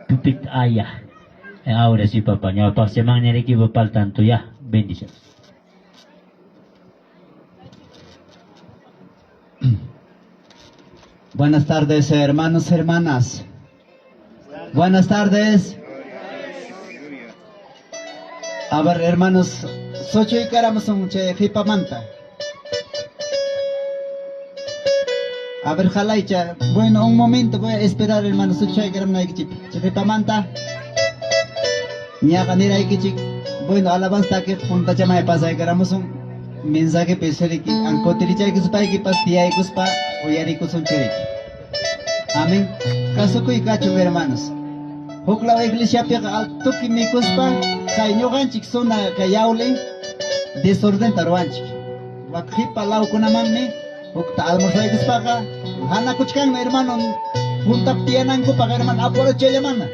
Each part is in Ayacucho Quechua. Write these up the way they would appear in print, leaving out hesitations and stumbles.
Pipit aya. Ahora sí, papá. Ñawpaq semana papá al tanto ya. Bendiciones. Buenas tardes, hermanos, hermanas. Buenas tardes. A ver, hermanos, suchuykaramusun chay qhipamanta. A ver, jalaycha. Bueno, un momento voy a esperar, hermanos, suchuykaramunaykichik. Chay qhipamanta. Ñaqa niraykichik. Bueno, alabanza takiq puntachamay pasaykaramusun. Mensajepi siriki an kutirichaykuspaykipas tiyaykuspa uyarikusunchiriki. Amén. Kasukuy kachun, hermanos. Huklaw iglesiapiqa altuki mikuspa kay ñuqanchik zona kay Yauli desordenta ruwanchik. Wak qipa lawkunamanmi hukta almorzaykuspaqa hanakuchkanmi, hermano, puntapi tiyanankupaq, hermano, apurachallamana.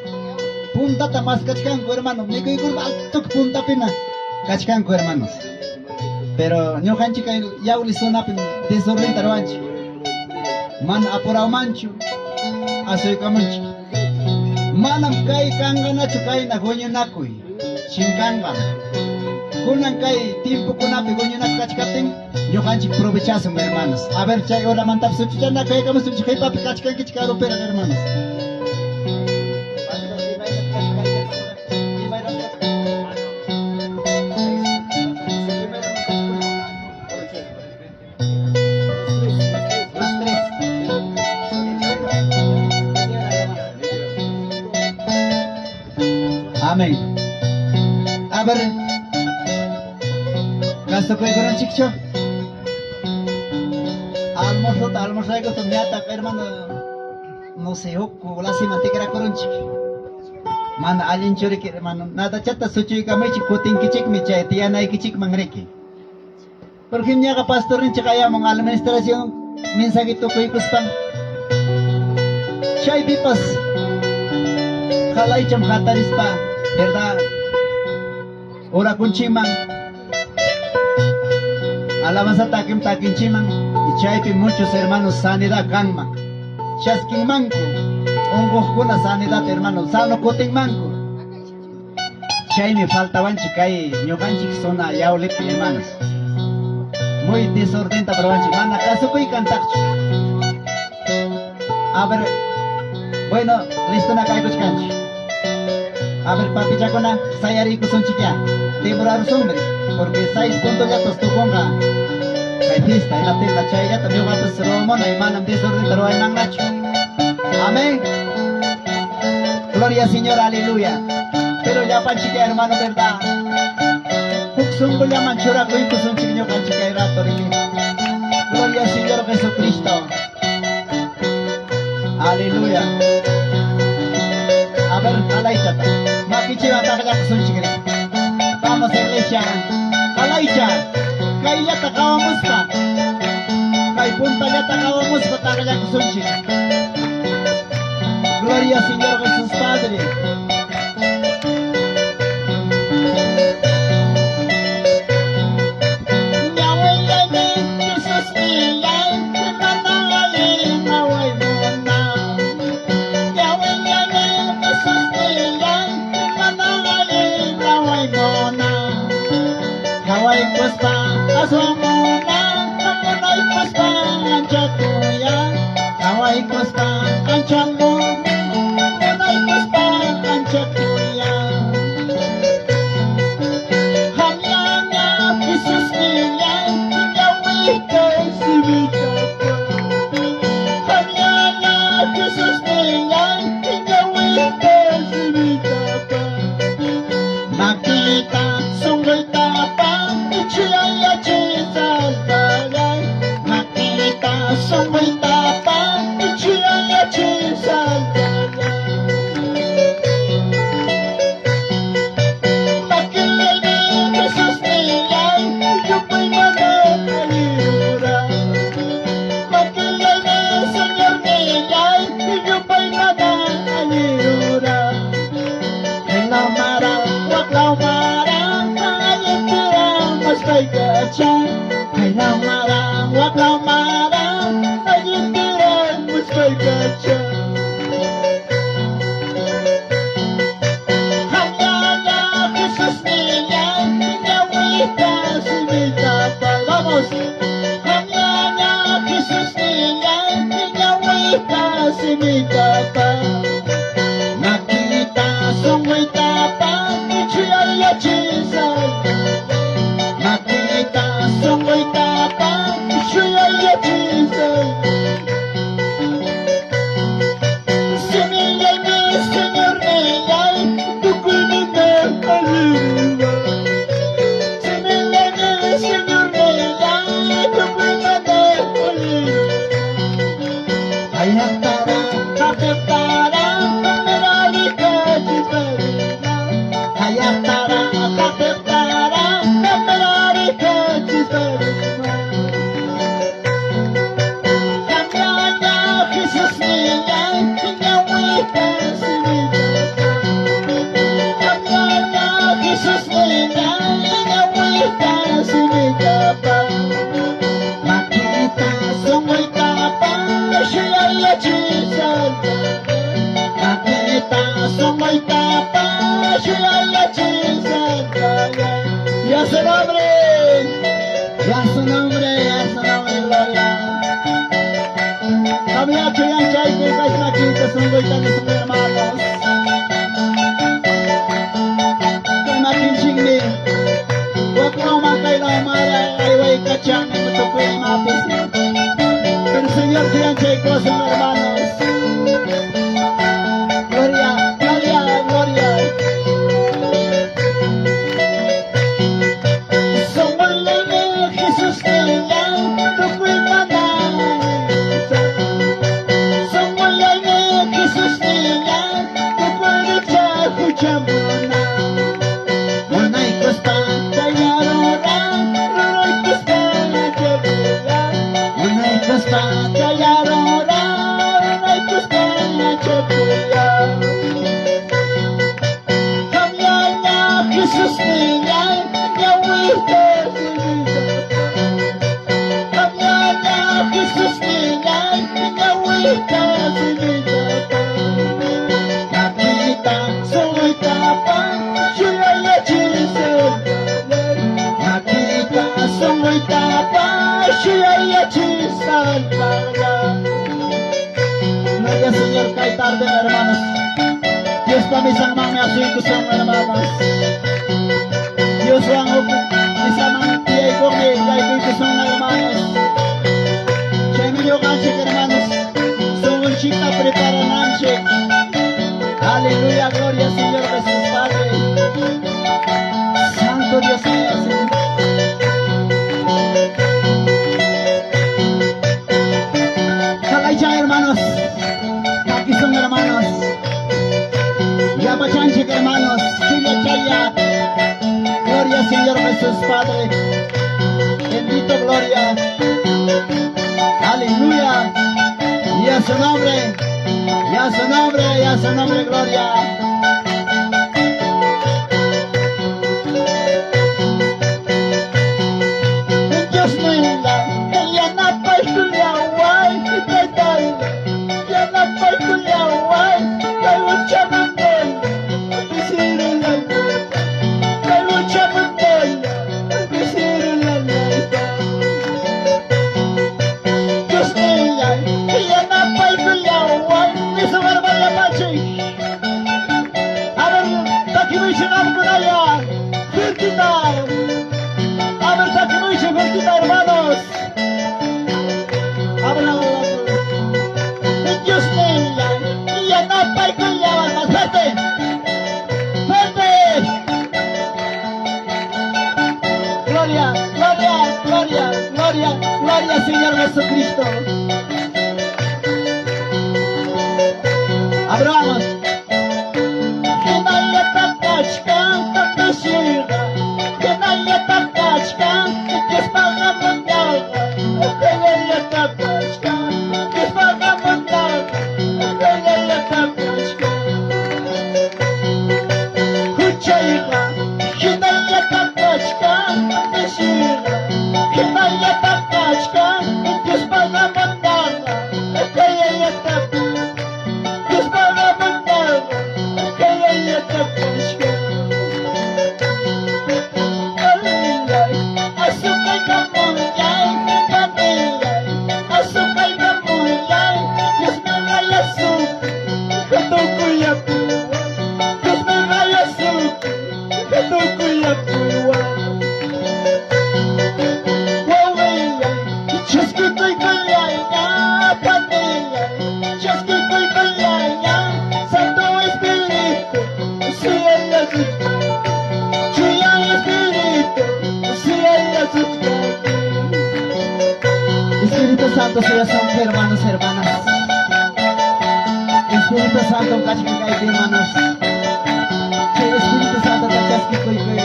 Puntata maskachkanku, hermano, mikuykuspa altuki puntapina kachkanku, hermanos. Pero ñuqanchik kay Yauli zonapi desordenta ruwanchik. Mana apurawmanchu asuykamunchik. Manam kay kanqanachu kayna huñunakuy, chinkanqam. Kunan kay tiempokunapi huñunakuy kachkaptin ñuqanchik provechasun, hermanos. A ver, chay horamantapas suchuchana kaykamusunchik qipapi kachkankichik karupiraq, hermanos. Amén. A ver, kasukuykuranchikchu? Almuerzota almorzaykusun ñataq, hermano, no sé, huk wasiman tikrakurunchik. Mana allinchu riki, hermano. Nadachata suchuykamaychik, kutinkichikmi chay tiyanaykichikman riki. Porque ñaqa pastorninchik ayamun administración mensaje tukuykuspan. Chaypipas qalaycham hatarispa, verdad, orakunchikman, alabanza takim takinchikman, y chaypi muchos hermanos sanidad kanman. Chaskinmanku, unquqkuna sanidad, hermano, sano kutinmanku. Chaymi faltawanchik kay ñuqanchik zona Yaulipi, hermanos. Muy desordenta ruwanchik, mana kasukuy kantaqchu. A ver, bueno, listo na kaykuchkanchik. A ver, papichakuna, sayariykusunchik ya. Demorarusunmi, porque 6 puntollatas tukunqa kay fiesta, hinaptinqa chayllata ñuqapas ruwamunay, manam desordenta ruwaymannachu. Amén. Gloria al Señor, aleluya. Pero llapanchik, hermano, verdad. Huk sunqullaman churakuykusunchik ñuqanchik kay rato riki. Gloria al Señor Jesucristo. Aleluya. A ver, alaychata. Makichiwan taqllakusunchik riki. Vamos, iglesia. Alaycha. Kayllata qawamuspa. Kay puntallata qawamuspa taqllakusunchik. Gloria al Señor Jesús Padre. Qhawaykuspa aswan muna, munaykuspa ancha kuya. Qhawaykuspa ancha muna, munaykuspa ancha kuya. Qamllaña Jesusnillay, ñawiyta simiytapa. Qamllaña Jesusnillay, ñawiyta simiytapa. Makita sunquytapa ichiyayachiy salvallay. Makita sunquytapa ichiyayachiy salvallay. Makillaymi Jesusnillay, llumpay mana alliura. Makillaymi Señornillay, llumpay mana alliura. Kaylaw mara, waklaw mara, allintira maskaykacha. Kaylaw mara, waklaw mara, allintira maskaykacha. Kayluchamuna Munaykuspa chayarura Ruraykuspa chayarura Munaykuspa chayarura Ruraykuspa chayarura Qamllaña Jesús nillay ñawiyta simiyta Qamllaña Jesús nillay ñawiyta simiyta Makita sunquytapa shuyayachisallay Makita sunquytapa shuyayachisallay. Gloria Señor, kay tarde, hermanos. Diospa misanmanmi asuykusun, hermanos. Dioswan huk misaman tiyaykuqmi yaykuykusun, hermanos. Chaymi ñuqanchik, hermanos, sunqunchikta preparananchik. Aleluya, gloria Señor Jesús Padre. Santo Dios mío, Señor. Kalaycha, hermanos. Aquí son hermanos. Yapachanchik, hermanos. Chuya chaya. Gloria Señor Jesús Padre. Bendito gloria. Aleluya. Y a su nombre. Y a su nombre. Y a su nombre, gloria. Dios nila, yanapaykullaway, taytay, yanapaykullaway, kay luchamundoy, bisirulalay, kay luchamundoy, bisirulalay. Dios nila, yanapaykullaway, misumarmayapachi. A ver, takimuychinamkunaya, firtita. A ver, takimuychi firtita, hermanos. Habla, Dios nila, yanapaykullaway, más fuerte. ¡Fuerte! Gloria, gloria, gloria, gloria, gloria, Señor Jesucristo. Abramos. Espíritu Santo, sea son hermanos, hermanas. Espíritu Santo, kachkikaypi, hermanos. Chay Espíritu Santo, chaskikuykuy.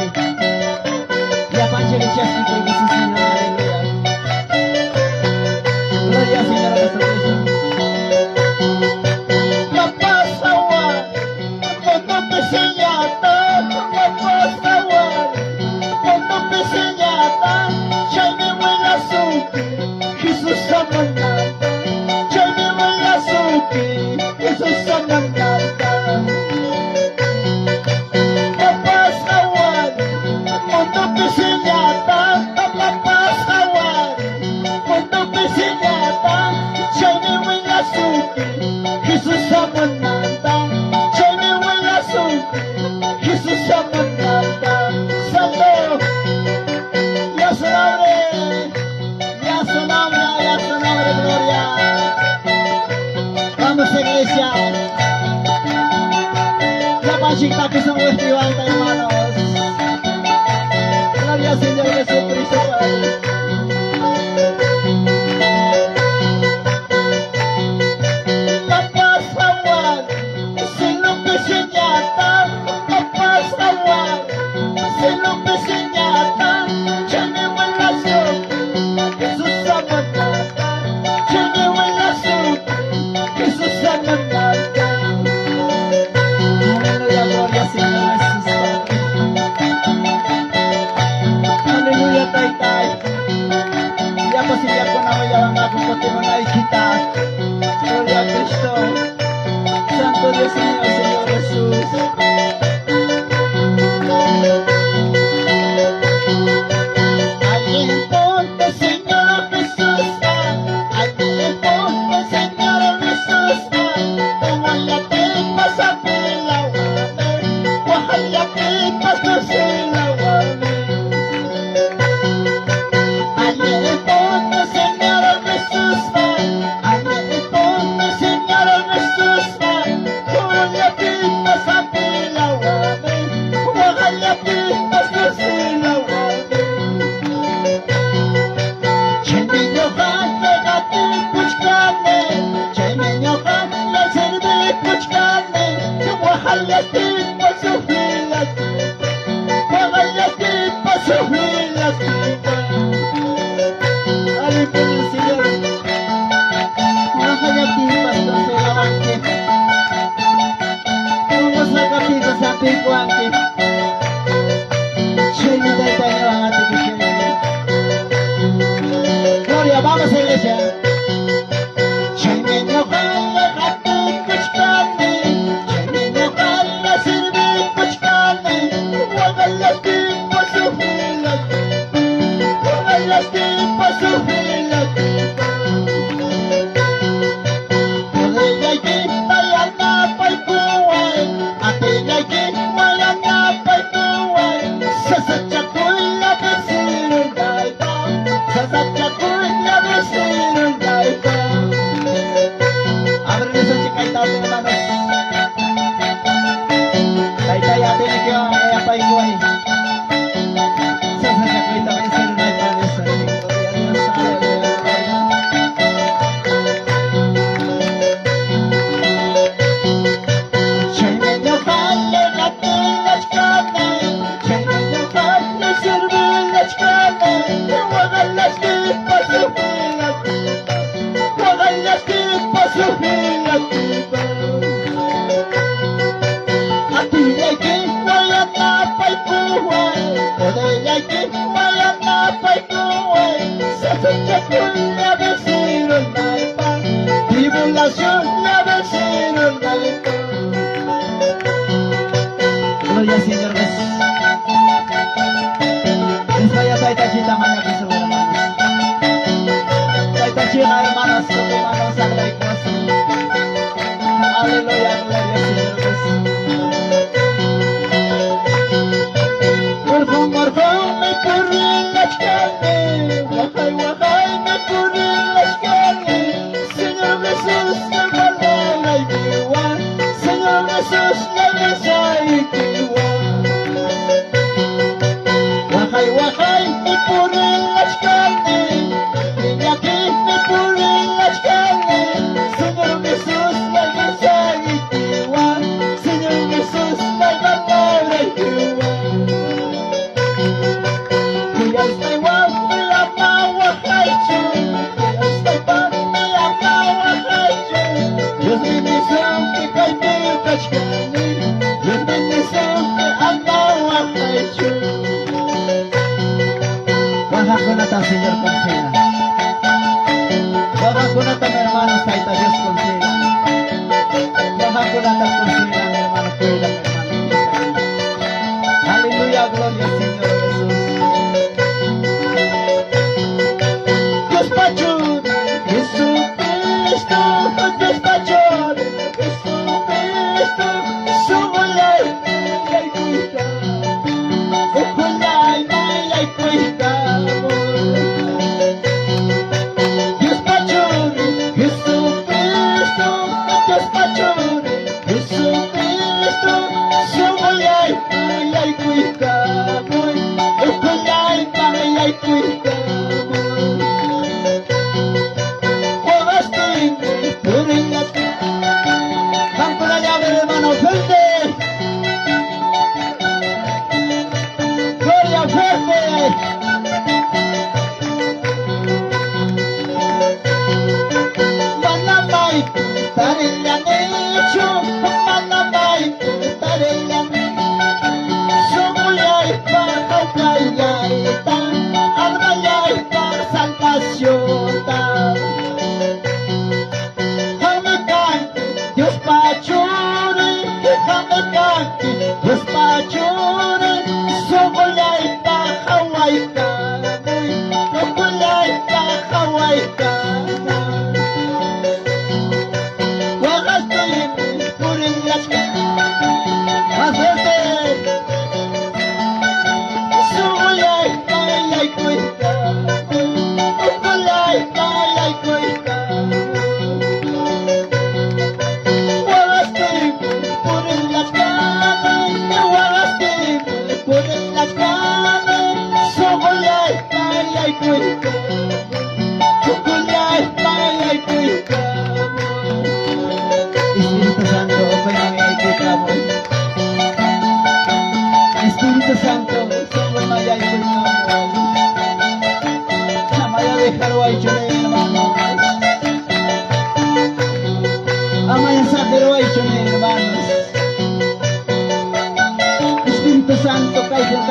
Llapanchik chaskikuykisun, Señor, aleluya. Gloria al Señor Jesucristo. Mapasawan, mundo piseñata, mapasawan, mundo piseñata, chaymi wilasuki, Jesus amanata, chaymi wilasuki, Jesus amanata. Mapasawan, mundo piseñata, mapasawan, mundo piseñata, chaymi wilasuki, Jesus amanata, chaymi wilasuki, Jesus amanata. Santo, ya su nombre, ya su nombre, ya su nombre, gloria. Vamos, iglesia. La pachita que son vuestro hermanos. Gloria al Señor Jesucristo, Padre. Mapasawan, sino piseñata, Waqallaptinpas sufrillastinpas, waqallaptinpas sufrillastinpas. Allinpunim, Señor. Waqallaptinpas consolawanki. Unqusqa kaptiypas hampiykuwanki. Chaymi Taytaywan atikuchkani. Gloria, vamos, iglesia. Chaymi ñuqalla qatikuchkani, chaymi ñuqalla servikuchkani, waqallaptinpas sufrillastinpas, waqallaptinpas sufrillastinpas. Poderllayki yanapaykuway, atillayki yanapaykuway, sasachakuylla vencerunaypaq, sasachakuylla vencerunaypaq. Abre nuestro kayta, hermanos. Taytay, atiynikiwan yanapaykuway. Sasachakuyta vencerunaypaq, Gloria a Dios, aleluya, gloria. Chaymi ñuqalla qatillachkani, chaymi ñuqalla servillachkani, waqallaptinpas sufrillastinpas, waqallaptinpas sufrillastinpas. Atillayki yanapaykuway, poderllayki yanapaykuway, sasachakuylla vencerunaypaq, tribulacionlla vencerunaypaq. Gloria al Señor. Les vaya Taytachita mañakusun, hermanos. Taytachiqa, hermanos, hermanos, agradezco. Aleluya, gloria al Señor. Orqun orqunmi purillachkani, waqay waqaymi purillachkani, Señor Jesús, palabra, Señor Jesús, la. Waqay waqaymi purillachkani, llakiymi purillachkani, Señor Jesús, la. Señor Jesús, la palabra. Kuyasqay ama waqaychu, kuyasqay papi ama waqaychu, Diosmi nisunki kaypi kachkani, Dios.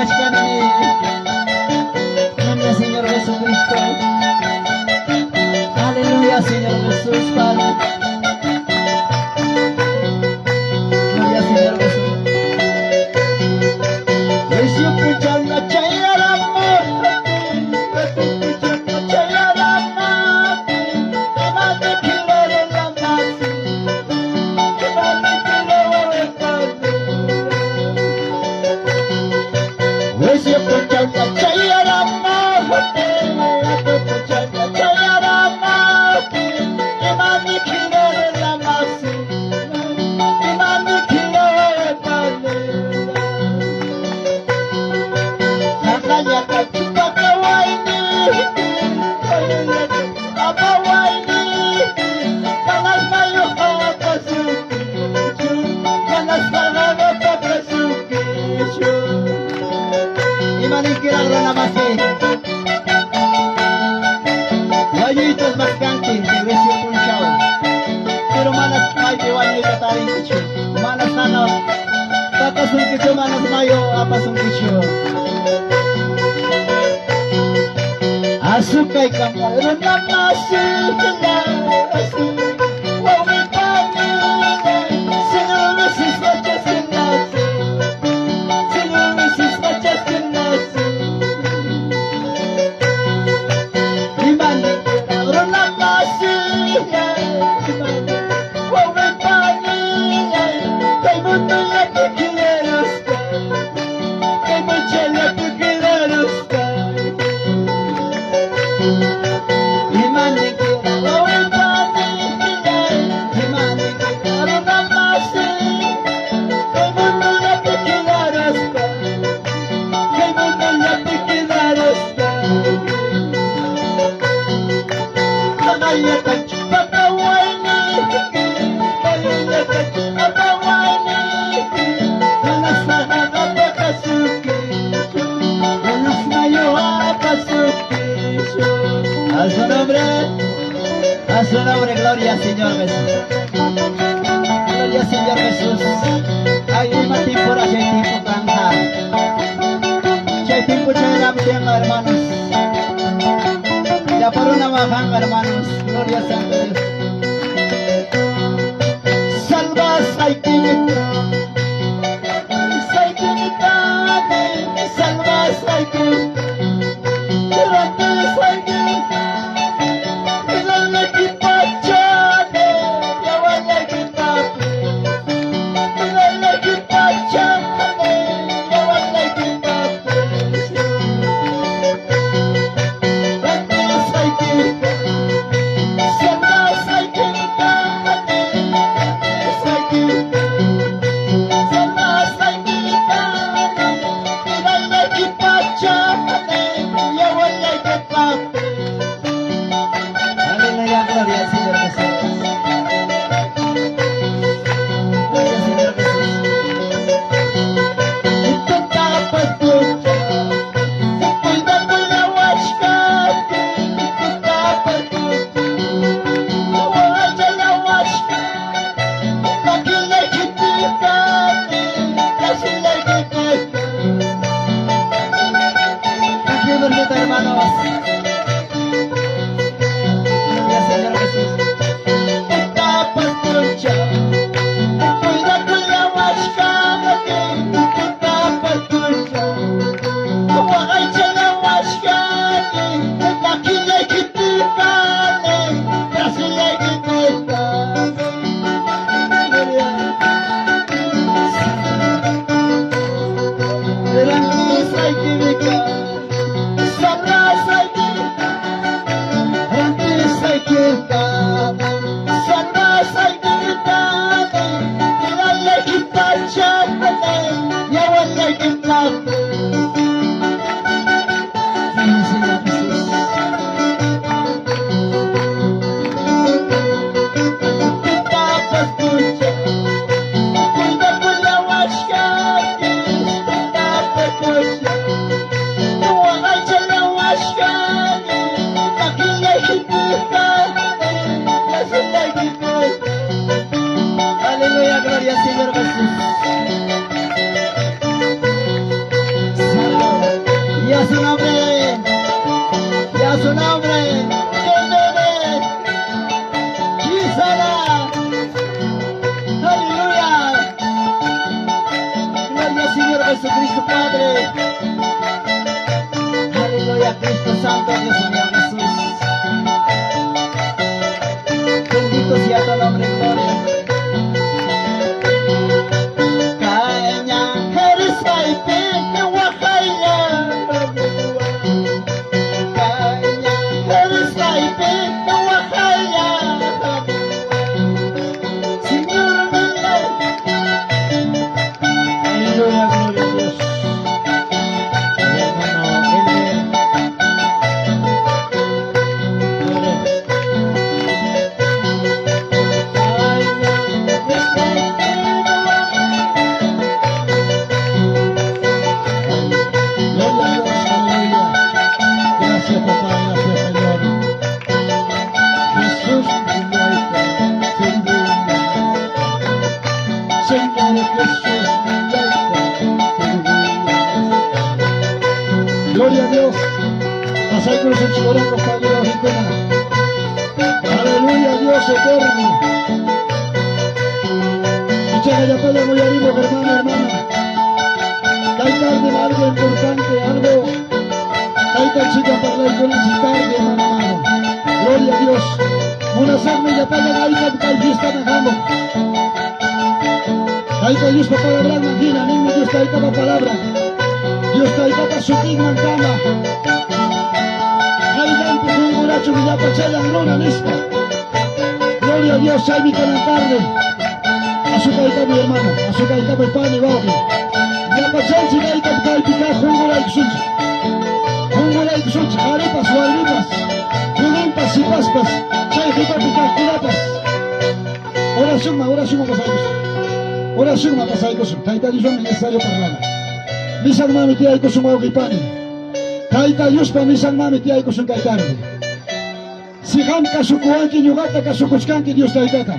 kachkani. Gloria Señor Jesucristo. Aleluya, Señor Jesús, Padre. Gloria, Señor Jesús. Yesu puchana chayarama, Yesu puchana chayarama, Imate kilore la masi, Imate kilore la. Yesu puchana chayarama, Yesu puchana chayarama, Imate kilore la masi, Imate kilore la. Wañuytas maskanchik regreso punchaw. Pero manas maypi wañuyta tarinkichu. Manas sana pakasunkichu, manas mayo apasunkichu. Asukay kamaru A su nombre, a su nombre, gloria Señor Jesús. Gloria Señor Jesús. Ay, ima tiempo chay tiempo kanja. Chay tiempo chay tenga hermanos. Ya por una majanga, hermanos. Gloria Santo Dios. Salva saikimita. Saikimita. Salva saikimita. Jesucristo Padre. Aleluya, Cristo Santo, Dios mío Jesús. Bendito sea tu nombre, gloria. Kayña, Jerusalén, waqaylla. Kayña, Jerusalén, waqaylla. Señor mío. Aleluya, gloria a Dios. Hermano Elmer. Gloria. Kayña, Jerusalén, Gloria a Dios, aleluya. Gracias, papá, gracias, Señor. Jesús, mi Señor Jesús, mi Gloria a Dios. Pasay con los compañeros. Aleluya, Dios eterno. Muchas gracias, muy arriba, hermano, hermana. Kay tarde algo importante, algo. Tayta chica para con tarde, hermano, hermano. Gloria a Dios. Munasaqmi llapallan aypa kay fiesta hamo. Tayta Diospa palabra hina, ninmi Dios Taytapa palabra. Dios Taytapa sutinman kama. Qayllanpi qunqurachun llapachallan runa nispa. Gloria a Dios, chaymi kanan tarde. Asukaytami hermano, asukaytami pani wawqi. Llapachanchik aytam kaypi kaq qunquraykusunchik. Qunquraykusunchik qharipas, warmipas, jovenpas, sipaspas, chay qipapi kaqkunapas. Oracionman, oracionman pasaykusun. Oracionman pasaykusun. Tayta Dioswanmi necesario parlana. Misanmanmi tiyaykusun wawqi pani. Tayta Diospa misanmanmi tiyaykusun kay tarde. Si qam kasukuwanki ñuqata kasukuchkanki Dios Taytata.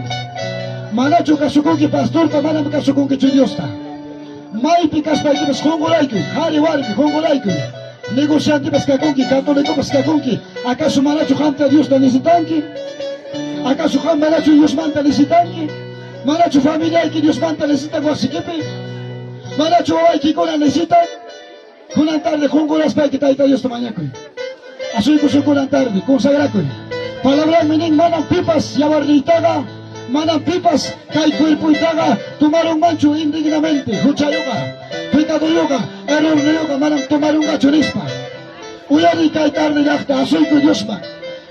Manachu kasukunki pastorta, manam kasukunkichu Diosta. Maypi kaspaykipas qunquraykuy, qhari warmi qunquraykuy. Negociantepas kakunki, católicopas kakunki. ¿Acaso manachu qamta Diosta necesitanki? ¿Acaso qam manachu Diosmanta necesitanki? Manachu familiayki Diosmanta necesitan wasikipi? Manachu wawaykikuna necesitan? Kunan tarde qunquraspayki Tayta Diosta mañakuy. Asuykusun kunan tarde, consagrakuy. Palabranmi nin manam pipas yawarniytaqa, manam pipas kay cuerpoytaqa tomarunmanchu indignamente, huchayuqa, pecaduyuqa, errorniyuqa manam tomarunqachu nispa. Uyariy kay tarde llaqta asuykuy Diosman.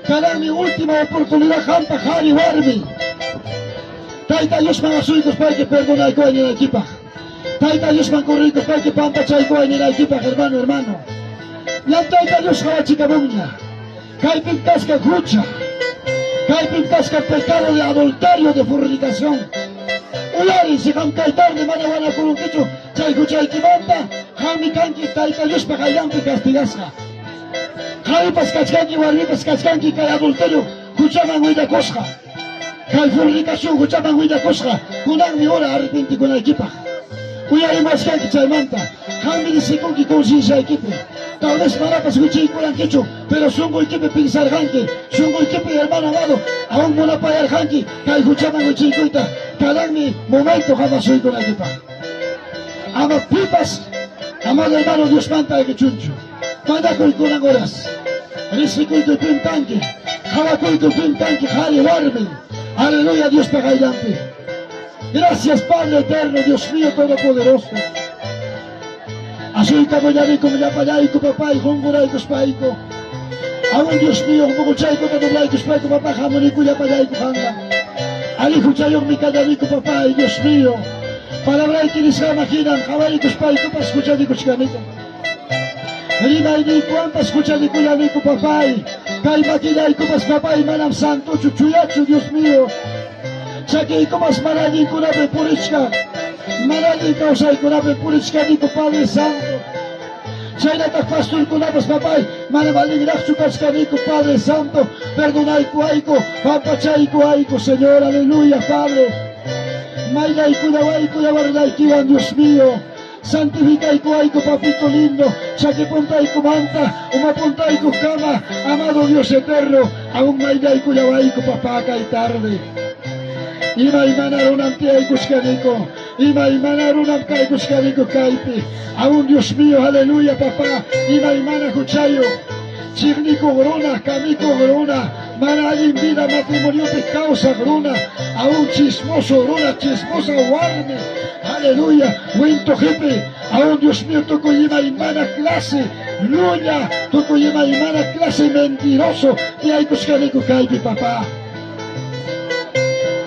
Kananmi última oportunidad qampa qhari warmi. Tayta Diosman asuykuspayki perdonaykuway ninaykipaq. Tayta Diosman corriykuspayki pampachaykuway ninaykipaq, hermano, hermano. Ñam Tayta Dios qawachikamunña. Kaypim kasqa hucha. Kaypim kasqa pecado de adulterio, de fornicación. Uyariy, si qam kay tarde mana wanakurunkichu chay huchaykimanta, qammi kanki Tayta Diospa qayllanpi castigasqa. Qharipas kachkanki, warmipas kachkanki kay adulterio huchaman willakusqa. Kay fornicación huchaman willakusqa, kunanmi hora arrepentikunaykipaq. Uyarimuwachkanki chaymanta, qammi nisikunki concienciaykipi. Tal vez manapas wichiykurankichu, pero sunquykipi pensarqanki, sunquykipi hermano amado, aún munapayarqanki kay huchaman wichiykuyta, kananmi momento qam asuykunaykipaq. Ama pipas, amado hermano Diosmanta ayqichunchu. Mañakuy kunan horas. Riqsikuykuy pim kanki, qhawakuykuy pim kanki qhari warmi. Aleluya Diospa qayllanpi. Gracias Padre eterno, Dios mío todopoderoso. Asuykamullanikum llapallayku papay, qunquraykuspayku. Aún Dios mío, muquchaykuta doblaykuspayku papá, hamuniku llapallayku qanman. Ali huchayuqmi kallaniku papay, Dios mío. Palabrayki nisqaman hinan qhawarikuspaykupas huchallikuchkaniku. Rimayniykuwanpas huchallikuyaniku papay. Kay makillaykupas papay manam santochu chuyachu, Dios mío. Chakiykupas mana allinkunapi purichkan. Mana allin kawsaykunapi purichkaniku Padre Santo. Chaynataq pastorkunapas papay manam allinraqchu kachkaniku Padre Santo. Perdonaykuwayku, pampachaykuwayku, Señor, aleluya, Padre. Mayllaykullawayku yawarnaykiwan, Dios mío. Santificaykuwayku, papito lindo. Chaki puntaykumanta, uma puntayku kama, amado Dios eterno, aún mayllaykullawayku, papá, kay tarde. Imaymana runam tiyaykuchkaniku. Imaymana runam kaykuchkaniku kaypi. Aún Dios mío, aleluya, papá. Imaymana huchayuq. Chiqnikuq runa, kamikuq runa, mana allin vida matrimoniopi kawsaq runa, aún chismoso runa, chismosa warmi, aleluya, wintuqipi, aún Dios mío, tukuy imaymana clase lulla, tukuy imaymana clase mentiroso, tiyaykuchkaniku kaypi, papá.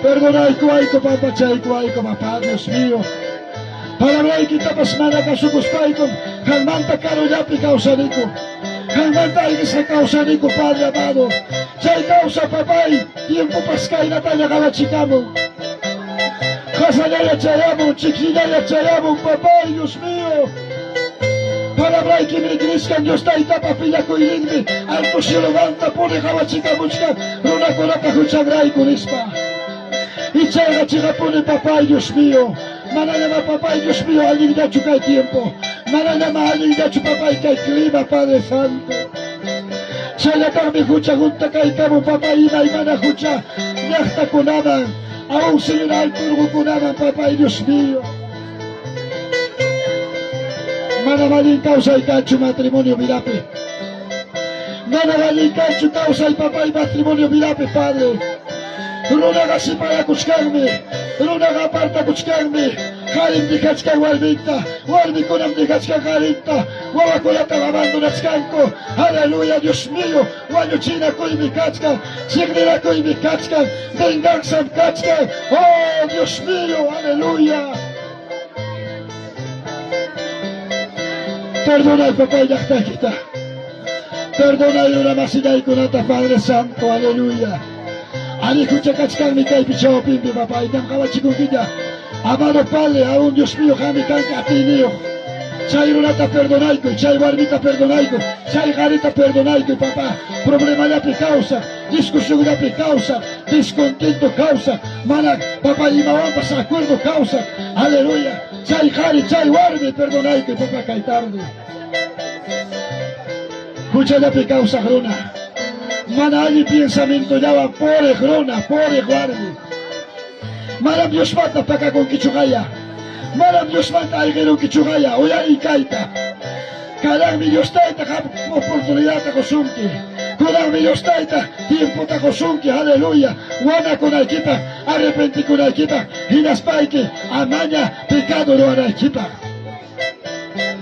Perdonaykuwayku, pampachaykuwayku, papá, Dios mío. Palabraykitapas mana kasukuspaykum qanmanta karullapi kawsaniku. Qanmanta ayqisqa kawsaniku, Padre amado. Chay kawsa, papay, tiempopas kaynataña qawachikamun. Qasallaya chayamun, chikllillaya chayamun, papay, Dios mío. Palabraykim riqrisqan Dios Taytapa piñakuyninmi alto cielomanta puni qawachikamuchkan runakunapa huchanrayku nispa. Ichayqa chiqapuni, papay, Dios mío. Manañamá, papay, Dios mío, allinllachu kay tiempo. Manañamá allinllachu, papay, kay clima, Padre Santo. Chaynataqmi hucha junta kaykamun, papay, imaymana hucha llaqtakunaman, aún Señor alto urqukunaman, papay, Dios mío. Manam allin kawsay kanchu matrimonio vidapi. Manam allin kanchu kawsay, papay, matrimonio vidapi, Padre. Runaqa siparakuchkanmi, runaqa apartakuchkanmi, qarim dejachkan warminta, warmikunam dejachkan qarinta, wawakunatam abandonachkanku. Aleluya, Dios mío, wañuchinakuymi kachkan, chiqninakuymi kachkan, venganzam kachkan. Oh, Dios mío, aleluya. Perdonay, papay, llaqtaykita. Perdonay runamasillaykunata, Padre Santo, aleluya. Ari hucha kachkanmi kaypi chawpinpi, papay, tam qawachikunkiña. Amado Padre, aún Dios mío, qammi kanki atiyniyuq. Chay runata perdonaykuy, chay warmita perdonaykuy, chay qarita perdonaykuy, papá. Problemallapi kawsaq, discusionllapi kawsaq, descontento kawsaq, mana, papá, imawanpas acuerdo kawsaq. Aleluya. Chay qari, chay warmi perdonaykuy, papá, kay tarde. Huchallapi kawsaq runa, mana allin pensamientollawan puriq runa, puriq warmi. Manam Diosmanta pakakunkichu qaya. Manam Diosmanta ayqirunkichu qaya. Uyariy kayta. Kananmi Dios Tayta qam oportunidadta qusunki. Kunanmi Dios Tayta tiempota qusunki. Aleluya. Wanakunaykipaq, arrepentikunaykipaq, hinaspayki amaña pecado ruwanaykipaq.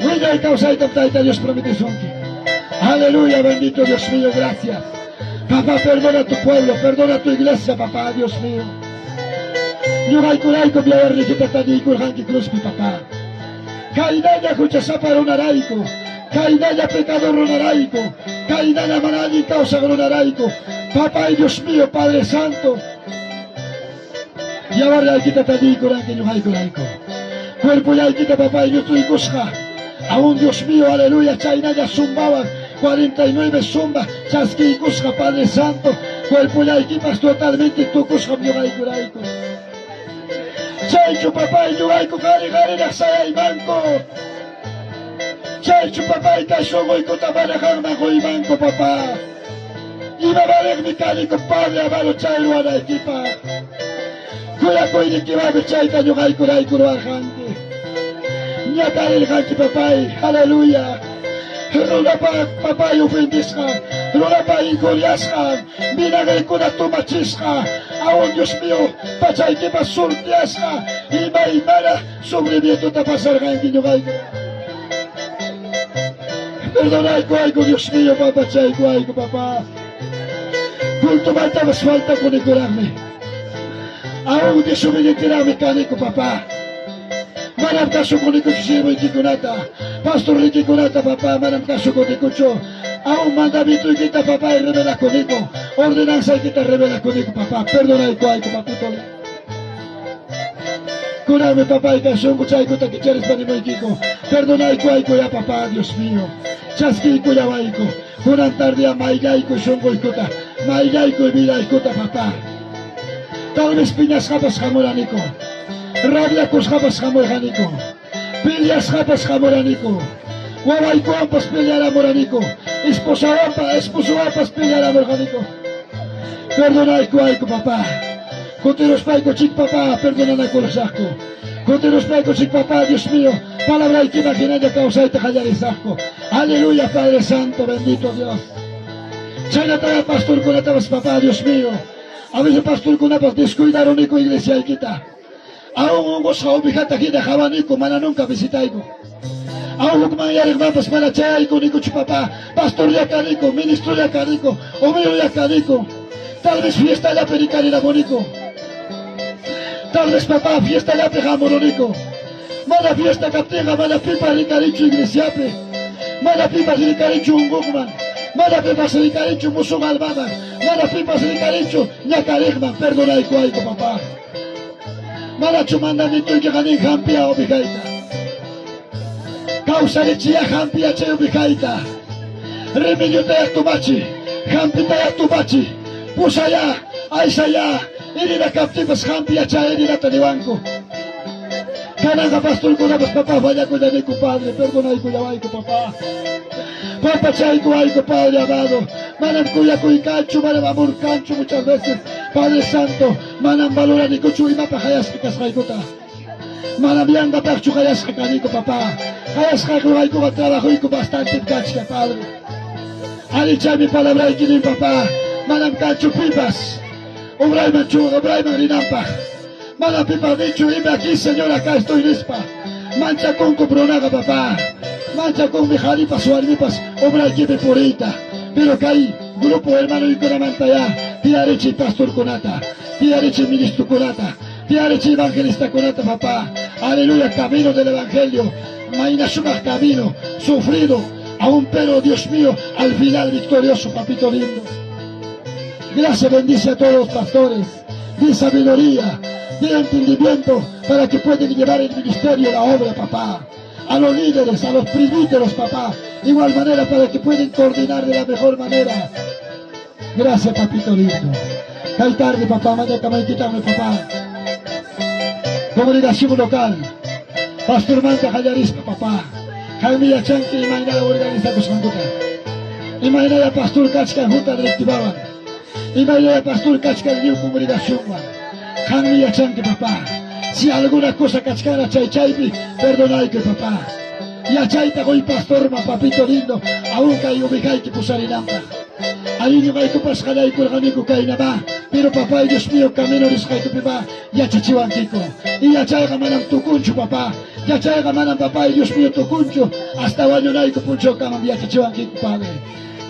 Wiñay kawsaytam Tayta Dios prometesunki. Aleluya, bendito Dios mío, gracias. Papá, perdona a tu pueblo, perdona a tu iglesia, papá, Dios mío. Ñuqaykuraykum yawarniykita talliykurqanki cruzpi, papá. Kaynaña huchasapa runarayku, kaynaña pecador runarayku, kaynaña mana allin kawsaq runarayku. Papá, Dios mío, Padre Santo, yawarniykita talliykuranki ñuqaykurayku. Cuerpollaykita, papá, ñutuykusqa. Aún Dios mío, aleluya, chaynaña zumbawan 49 zumba chaskiykusqa, Padre Santo, cuerpollaykipas totalmente tukusqam ñuqaykurayku. Chaychu, papay, ñuqayku qari qariraq sayaymanku. Chaychu, papay, kay sunquykuta mana qanman quymanku, papá. Ima valeqmi kaniku, Padre amado, chay ruwanaykipaq. Kuyakuynikiwanmi chayta ñuqaykurayku ruwarqanki. Ñakarirqanki, papay, aleluya. Runapa, papay, ofendisqa, runapa injuriasqa, vinagrekuna tomachisqa, aún Dios mío, pachaykipas sorteasqa, imaymana sufrimientota pasarqanki ñuqayku. Perdonaykuwayku, Dios mío, pampachaykuwayku, papá. Cultomantapas faltakunikuraqmi. Aún desobedienteraqmi kaniku, papá. Manam kasukunikuchu siervoykikunata, pastornikikunata, papá, manam kasukunikuchu. Aún mandamientoykita, papá, rebelakuniku. Ordenanzaykita rebelakuniku, papá. Perdonaykuwayku, papito. Kunanmi, papay, kay sunquchaykuta kicharispa nimaykiku. Perdonaykuwayku ya, papá, Dios mío. Chaskiykuyawayku. Kunan tardia mayllaykuy sunquykuta, mayllaykuy vidaykuta, papá. Tal vez piñasqapas hamuraniku. Rabiakusqapas hamurqaniku. Peleasqapas hamuraniku. Wawaykuwanpas pelearamuraniku. Esposawanpas, esposowanpas pelearamurqaniku. Perdonaykuwayku, papá. Kutiruspayku chik, papá, perdonanakurusaqku. Kutiruspaykuchik papá Dios mío, palabraykiman hinalla kawsayta qallarisaqku. Aleluya, Padre Santo, bendito Dios. Chaynataqa pastorkunatapas papá Dios mío, a veces pastorkunapas descuidaruniku iglesiaykita. Aún unqusqa ovejata hina qawaniku, mana nunca visitayku. Aún hukmanyariqmanpas mana chayaykunikuchu papá, pastorlla kaniku, ministrolla kaniku, obrerolla kaniku. Tal vez fiestallapi rikariramuniku. Tal vez papá fiestallapi hamuruniku. Mana fiesta kaptinqa mana pipas rikarichu iglesiapi. Mana pipas rikarichu unquqman. Mana pipas rikarichu musuq almaman. Mana pipas rikarichu ñakariqman. Perdonaykuwayku papá. Manachu mandamientoykiqa nin hampiya ovejayta. Kawsarichiya hampiya chay ovejayta. Remediotayá tomachi, hampitayá tomachi, pusayá, aysayá, herida kaptinpas hampiya chay heridata niwanku. Kananqa pastorkunapas papá fallakullaniku, Padre, perdonaykullawayku, papá. Pampachaykuwayku, Padre amado. Manam kuyakuy kanchu, manam amor kanchu muchas veces. Padre Santo, manam valoranikuchu imapaq qayasqa kasqaykuta. Manam yanqapaqchu qayasqa kaniku, papá. Qayasqaykuwaykuqa trabajoyku bastante kachka, Padre. Alichaymi palabrayki nin, papá. Manam kanchu pipas obrayman chu, obrayman rinanpaq. Mana pipas ninchu, heme aquí, Señor, acá estoy nispa. Manchakunku runaqa, papá. Manchakunmi qharipas warmipas obraykipi puriyta. Pero kay grupo hermanoykunamantayá tiyarichiy pastorkunata, tiyarichiy ministrokunata, tiyarichiy evangelistakunata, papá. Aleluya, camino del evangelio, mayna sumaq camino, sufrido, aún pero, Dios mío, al final victorioso, papito lindo. Gracias, bendice a todos los pastores. De sabiduría, de entendimiento, para que puedan llevar el ministerio, la obra, papá. A los líderes, a los presbíteros, papá. Igual manera para que puedan coordinar de la mejor manera. Gracias, papito lindo. Kay tarde, papá, mañakamaykitakmi, papá. Congregación local. Pastormanta qallarispa, papá. Qammi yachanki imaynalla organizakusqankuta. Imaynalla pastor kachkan junta directivawan. Imaynalla pastor kachkan lliw congregacionwan. Qammi yachanki, papá. Si alguna cosa kachkana chay chaypi, perdonaykuy, papá. Yachayta qoy pastorman, papito lindo, aún kay ovejayki pusarinanpaq. Arí ñuqaykupas qallaykurqaniku kaynamá, pero papá, Dios mío, camino risqaykupimá yachachiwankiku. Y yachayqa manam tukunchu, papá. Yachayqa manam, papá, Dios mío, tukunchu. Hasta wañunayku punchawkamam yachachiwankiku, Padre.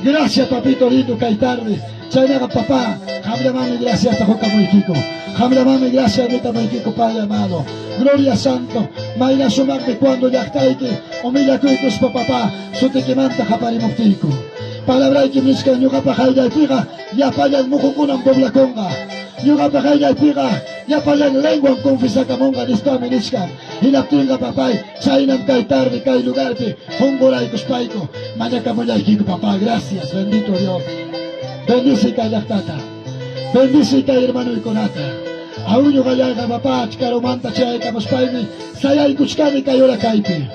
Gracias, papito lindo, kay tarde. Chaynaqa, papá, qamllamanmi graciasta qukamuykiku. Qamllamanmi gracias nitamaykiku, Padre amado. Gloria Santo, mayna sumaqmi cuando llaqtayki humillakuykuspa, papá, sutikimanta qaparimuptiyku. Palabraykim nichkan ñuqapa qayllaypiqa llapallan muqukunam doblakunqa. Ñuqapa qayllaypiqa llapallan lenguam confesakamunqa nispami nichkan. Hinaptinqa, papay, chaynam kay tarde kay lugarpi qunquraykuspayku mañakamullaykiku, papá. Gracias, bendito Dios. Bendice kay llaqtata. Bendice kay hermanoykunata. Aún ñuqallayqa, papá, karumanta chayaykamuspaymi sayaykuchkani kay hora kaypi.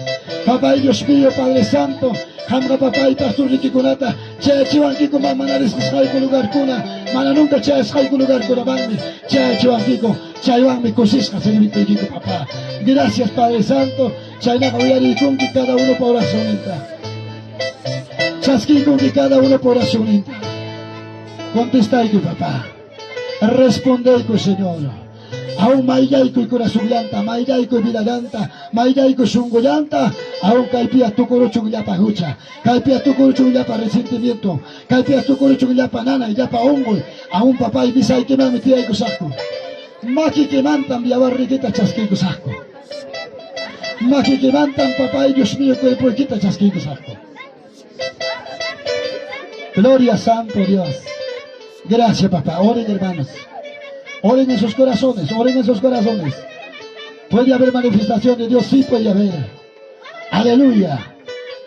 Papá, Dios mío, Padre Santo, qamqa, papay, pastornikikunata chayachiwankiku mana risqasqayku lugarkuna, mana nunca chayasqayku lugarkunamanmi chayachiwankiku. Chaywanmi kusisqa servikuykiku, papá. Gracias, Padre Santo. Chaynaqa uyariykunki cada uno pa oracionninta. Chaskiykunki cada uno pa oracionninta. Contestayku, papá. Respondeyku, Señor. Aún mayllaykuy corazonllanta, mayllaykuy vidallanta, mayllaykuy sunqullanta, aún kaypiya tukuruchun llapa hucha, kaypiya tukuruchun llapa resentimiento, kaypiya tukuruchun llapa nanay, llapa unquy, aún papay mesaykimanmi tiyaykusaqku. Makikimantam yawarnikita chaskiykusaqku. Makikimantam, papay, Dios mío, cuerpoykita chaskiykusaqku. Gloria Santo Dios. Gracias, papá. Oren, hermanos. Oren en sus corazones, oren en sus corazones. ¿Puede haber manifestación de Dios? Sí puede haber. Aleluya.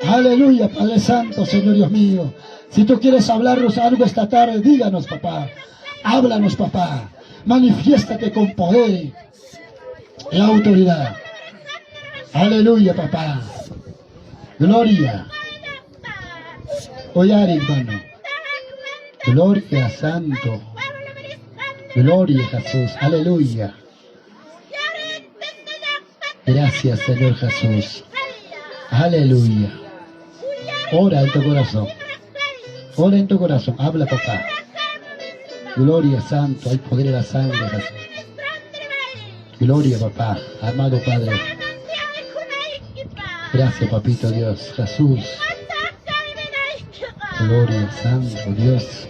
Aleluya, Padre Santo, Señor Dios mío. Si tú quieres hablarnos algo esta tarde, díganos, papá. Háblanos, papá. Manifiéstate con poder y autoridad. Aleluya, papá. Gloria. Oyar, hermano. Gloria Santo. Gloria Jesús. Aleluya. Gracias, Señor Jesús. Aleluya. Ora en tu corazón. Ora en tu corazón. Habla, papá. Gloria Santo. Hay poder en la sangre, Jesús. Gloria, papá. Amado Padre. Gracias, papito Dios. Jesús. Gloria, Santo Dios.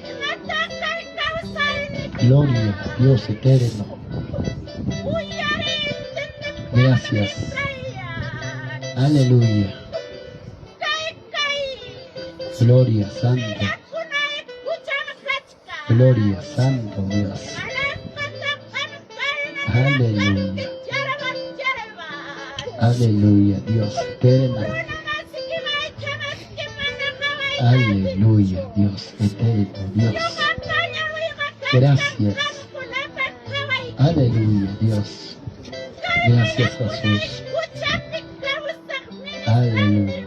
Gloria, Dios eterno. Gracias. Aleluya. Gloria, Santo. Gloria, Santo Dios. Aleluya. Aleluya, Dios eterno. Aleluya, Dios eterno, Dios. Gracias. Aleluya, Dios. Gracias, Jesús. Aleluya.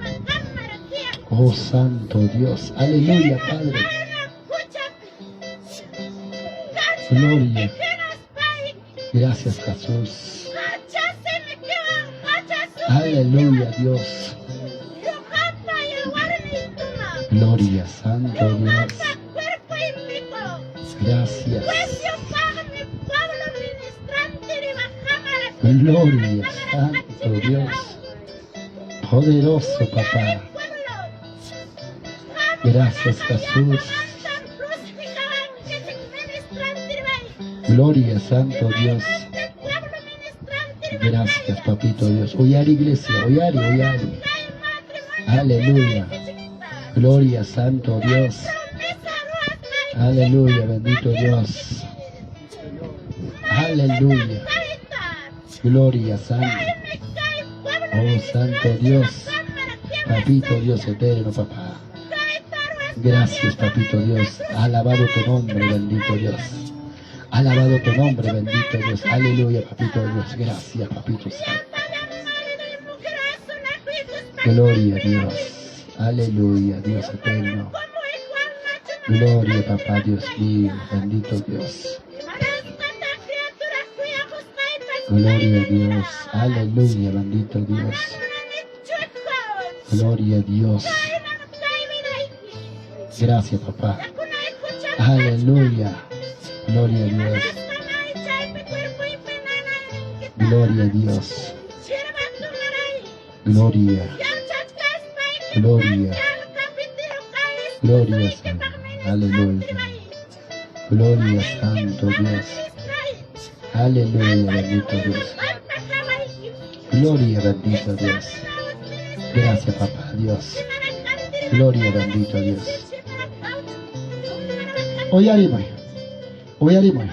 Oh Santo Dios. Aleluya, Padre. Gloria. Gracias, Jesús. Aleluya, Dios. Gloria, Santo Dios. Gracias. Gloria, Santo Dios. Poderoso, papá. Gracias, Jesús. Gloria, Santo Dios. Gracias, papito Dios. Oyari, iglesia, oyari, oyari. Aleluya. Gloria, Santo Dios. Aleluya, bendito Dios. Aleluya. Gloria, Santo. Oh, Santo Dios. Papito Dios eterno, papá. Gracias, papito Dios. Alabado tu nombre, bendito Dios. Alabado tu nombre, bendito Dios. Aleluya, papito Dios. Gracias, papito Santo. Gloria a Dios. Aleluya, Dios eterno. Gloria, papá Dios mío. Bendito Dios. Gloria a Dios. Aleluya, bendito Dios. Gloria a Dios. Gracias, papá. Aleluya. Gloria a Dios. Gloria a Dios. Gloria. Gloria. Gloria, Señor. Aleluya. Gloria, Santo Dios. Aleluya, bendito Dios. Gloria, bendito Dios. Gracias, papá Dios. Gloria, bendito Dios. Uyarimuy. Uyarimuy.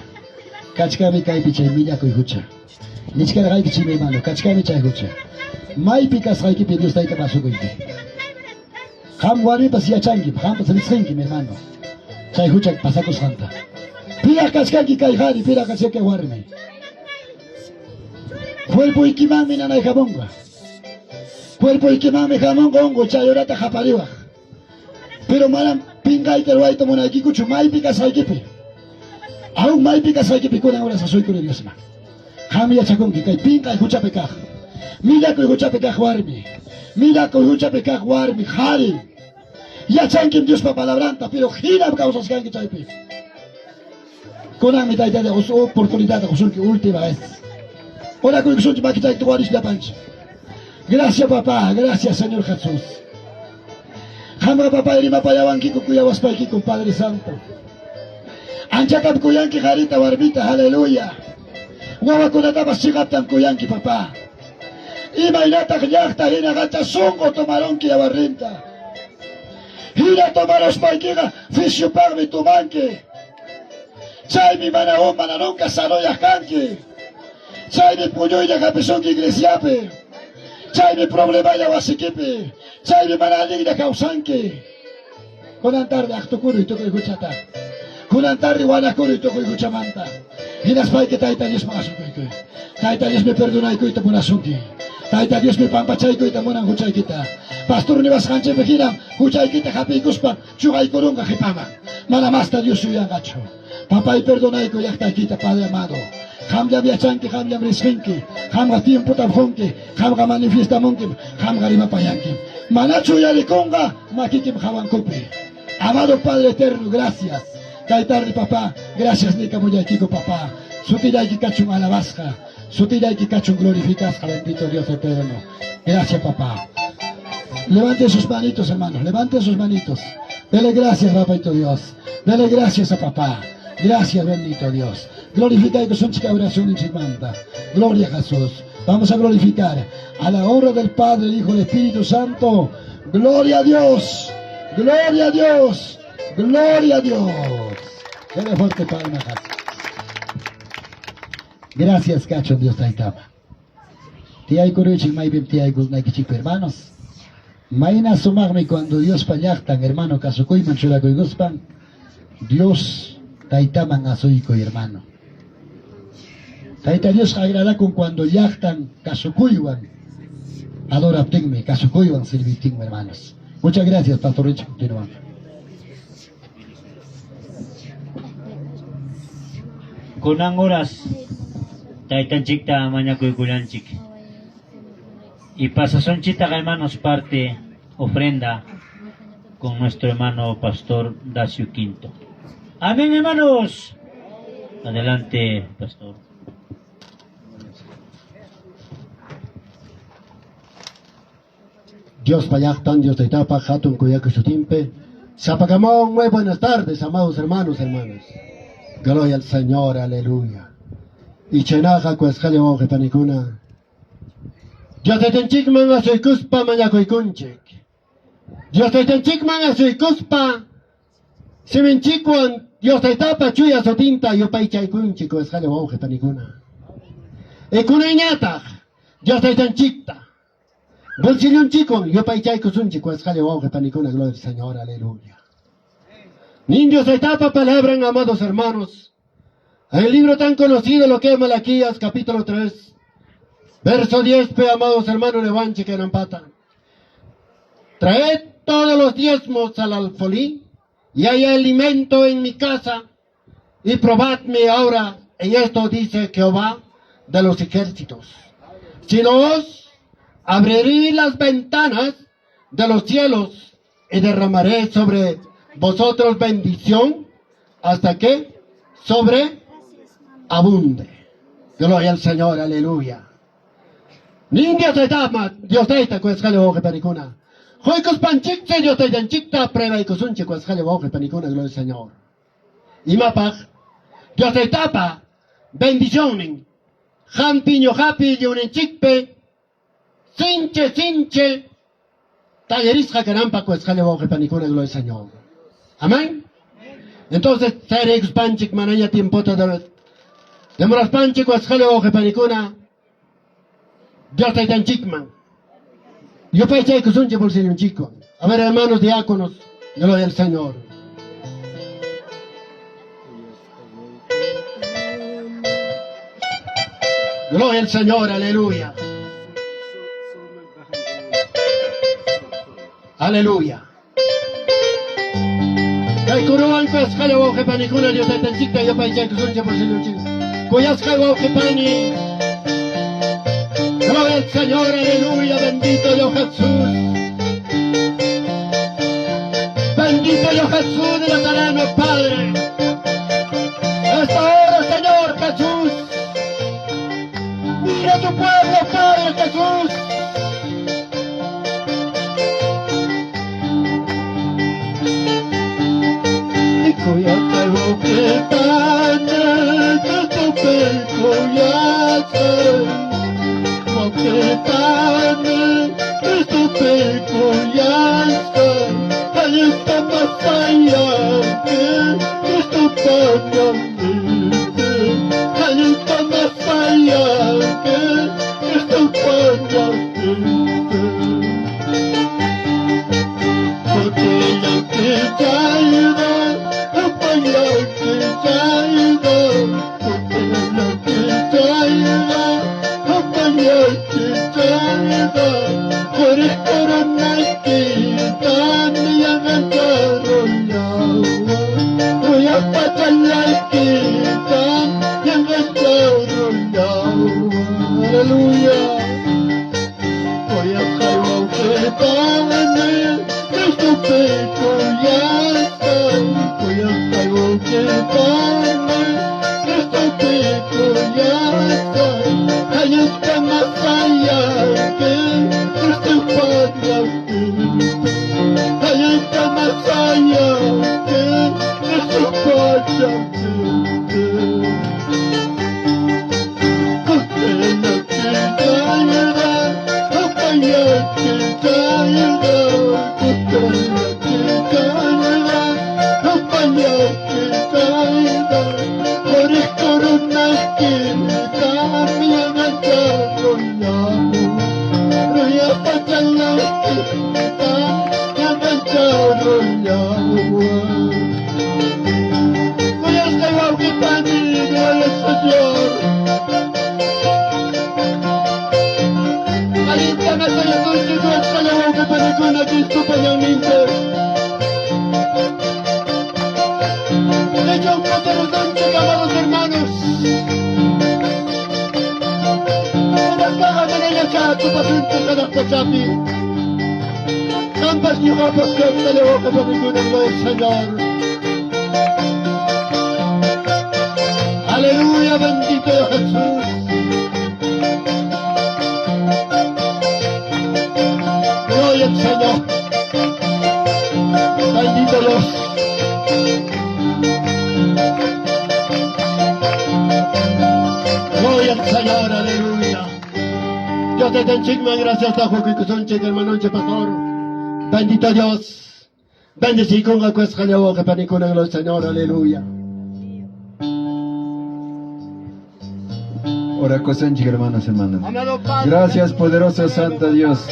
Kachkami kaypi chay millakuy hucha. Nichkarqayki hermano, kachkami chay hucha. Maypi kasqaykipi Dios tayta pasukuyki. Qam warmipas yachanki, qampas riqsinki, mi hermano. Chay hucha pasakusqanta. Piraq kachkanki kay qhari, piraq kachkanki warmi. Cuerpoykimanmi nanay hamunqa. Cuerpoykimanmi hamunqa unquy chay horata qapariwaq. Pero manam pinqayta ruwayta munaykikuchu maypi kasqaykipi. Aún maypi kasqaykipi kunan horas asuykuni Diosman. Qam yachakunki kay pinqay huchapi kaq. Millakuy huchapi kaq warmi. Millakuy huchapi kaq warmi, qhari. Yachankim Diospa palabranta, pero hinam kawsasqanki chaypi. Kunanmi Tayta Dios oportunidad qusunki última vez. Orakuykusunchik makichayta warish llapanchik. Gracias papá, gracias Señor Jesús. Qamqa papá rimapayawankiku kuyawaspaykiku Padre Santo. Anchatam kuyanki qarita warmita, aleluya. Wawakunatapas chiqaptam kuyanki papá. Imaynataq llaqta hina qacha sunqu tomaronki yawarninta. Hina tomarospaykiqa fisyupaqmi tomanki. Chaymi mana mana nunca sanoyaq kanki. Chaymi puñuylla hapisunki iglesiapi. Chaymi problemalla wasikipi. Chaymi mana allinlla kawsanki. Kunan tarde aqtukuruy tukuy huchata. Kunan tarde wanakuruy tukuy huchamanta. Hinaspayki Tayta Diosman asukuykuy. Tayta Diosmi perdonaykuyta munasunki. Tayta Diosmi pampachaykuyta munan huchaykita. Pastor niwasqanchikpi hinam huchaykita hapiykuspa chuqaykurunqa qipaman. Mana masta Dios yuyanqachu. Papay perdonaykuy llaqtaykita, Padre amado. Qamllam yachanki, qamllam risqinki. Qamqa tiempotam qunki, qamqa manifiestamunkim, qamqa rimapayankim. Manachu uyarikunqa makikim hawankupi. Amado Padre Eterno, gracias. Kay tarde, papá, gracias nikamullaykiku, papá. Sutillayki kachun alabasqa, sutillayki kachun glorificasqa, bendito Dios eterno. Gracias, papá. Levante sus manitos, hermanos, levante sus manitos. Dele gracias, papito Dios. Dele gracias a papá. Gracias, bendito Dios. Glorifica que son chica oración y manda. Gloria a Jesús. Vamos a glorificar a la honra del Padre, el Hijo, el Espíritu Santo. Gloria a Dios. Gloria a Dios. Gloria a Dios. Dele fuerte palma, Jesús. Gracias, kachun Dios Taytama. Tiyaykuruychik maypim tiyaykunaykichikpi, hermanos. Mayna sumaqmi cuando Diospa llaqtan, hermano, kasukuyman churakuykuspan Dios Taytaman asuykuy, hermano. Tayta Diosqa agradakun cuando llaqtan kasukuywan adoraptinmi, kasukuywan sirviptinmi, hermanos. Muchas gracias, Pastor Richard. Continúa. Kunan horas taytanchikta mañakuykullanchik. Y pasasunchitaq, hermanos, parte ofrenda con nuestro hermano pastor Dacio Quinto. Amén, hermanos. Adelante, pastor. Diospa llaqtan, Dios Taytapa, hatun kuyakuy sutinpi. Sapakamón, muy buenas tardes, amados hermanos, hermanas. Gloria al Señor, aleluya. Y chaynaqa kuyasqalla wawqi panikuna. Dios Taytanchikman asuykuspa mañakuykunchik. Dios Taytanchikman asuykuspa siminchikwan Dios Taytapa chuya sutinta yupaychaykunchik kuyasqalla wawqi panikuna. Ikunayñataq Dios Taytanchikta bolsillonchikwan yupaychaykusunchik kuyasqalla wawqi panikuna, gloria al Señor, aleluya. Nin Dios Taytapa palabra, amados hermanos, en el libro tan conocido lo que es Malaquías, capítulo 3, verso 10, pe, amados hermanos, levanche que pata. Traed todos los diezmos al alfolí y hay alimento en mi casa y probadme ahora en esto, dice Jehová de los ejércitos. Si no os abriré las ventanas de los cielos y derramaré sobre vosotros bendición hasta que sobre abunde. Gloria al Señor, aleluya. Nin Dios Tayta, Dios Tayta kuyasqalla wawqi panikuna. Quykuspanchikcha Dios Taytanchikta pruebaykusunchik kuyasqalla wawqi panikuna, gloria al Señor. Imapaq Dios Taytapa bendicionnin qampi ñuqapi lliwninchikpi sinchi sinchi tallerisqa kananpaq kuyasqalla wawqi panikuna, gloria al Señor. Amén. Entonces, chayraykuspanchik manaña tiempota demoraspanchik kuyasqalla wawqi panikuna, Dios Taytanchikman yupaychaykusunchik bolsillonchikwan. A ver, hermanos diáconos, gloria al Señor. Gloria al Señor, aleluya. Aleluya. Kay kuruwan kuyasqalla wawqi panikuna Dios Taytanchikta yupaychaykusunchik bolsillonchik. Kuyasqay wawqi pani. Gloria al Señor, aleluya, bendito Dios Jesús. Bendito Dios Jesús de Nazareno, Padre. Esta hora, Señor Jesús. Mira tu pueblo, Padre Jesús. Kuyasqay wawqi pana, Cristopi kuyasqay. Wawqi pana, Cristopi kuyasqay. Allinta masayanki, Cristopa ñanninpi. Allinta masayanki, Cristopa ñanninpi. Kutillanki chayda, upallanki chayda. Kutillanki chayda, upallanki chayda. Quri coronayki, también Aleluya, bendito Jesús. Gloria al Señor. Bendito Dios. Gloria al Señor, aleluya. Dios te bendiga, gracias a Juan hermano, pastor. Bendito Dios. Bendecí con la cuesta de Señor, aleluya. Ora cosanchi, hermanos, hermanas. Gracias, poderoso Santo Dios.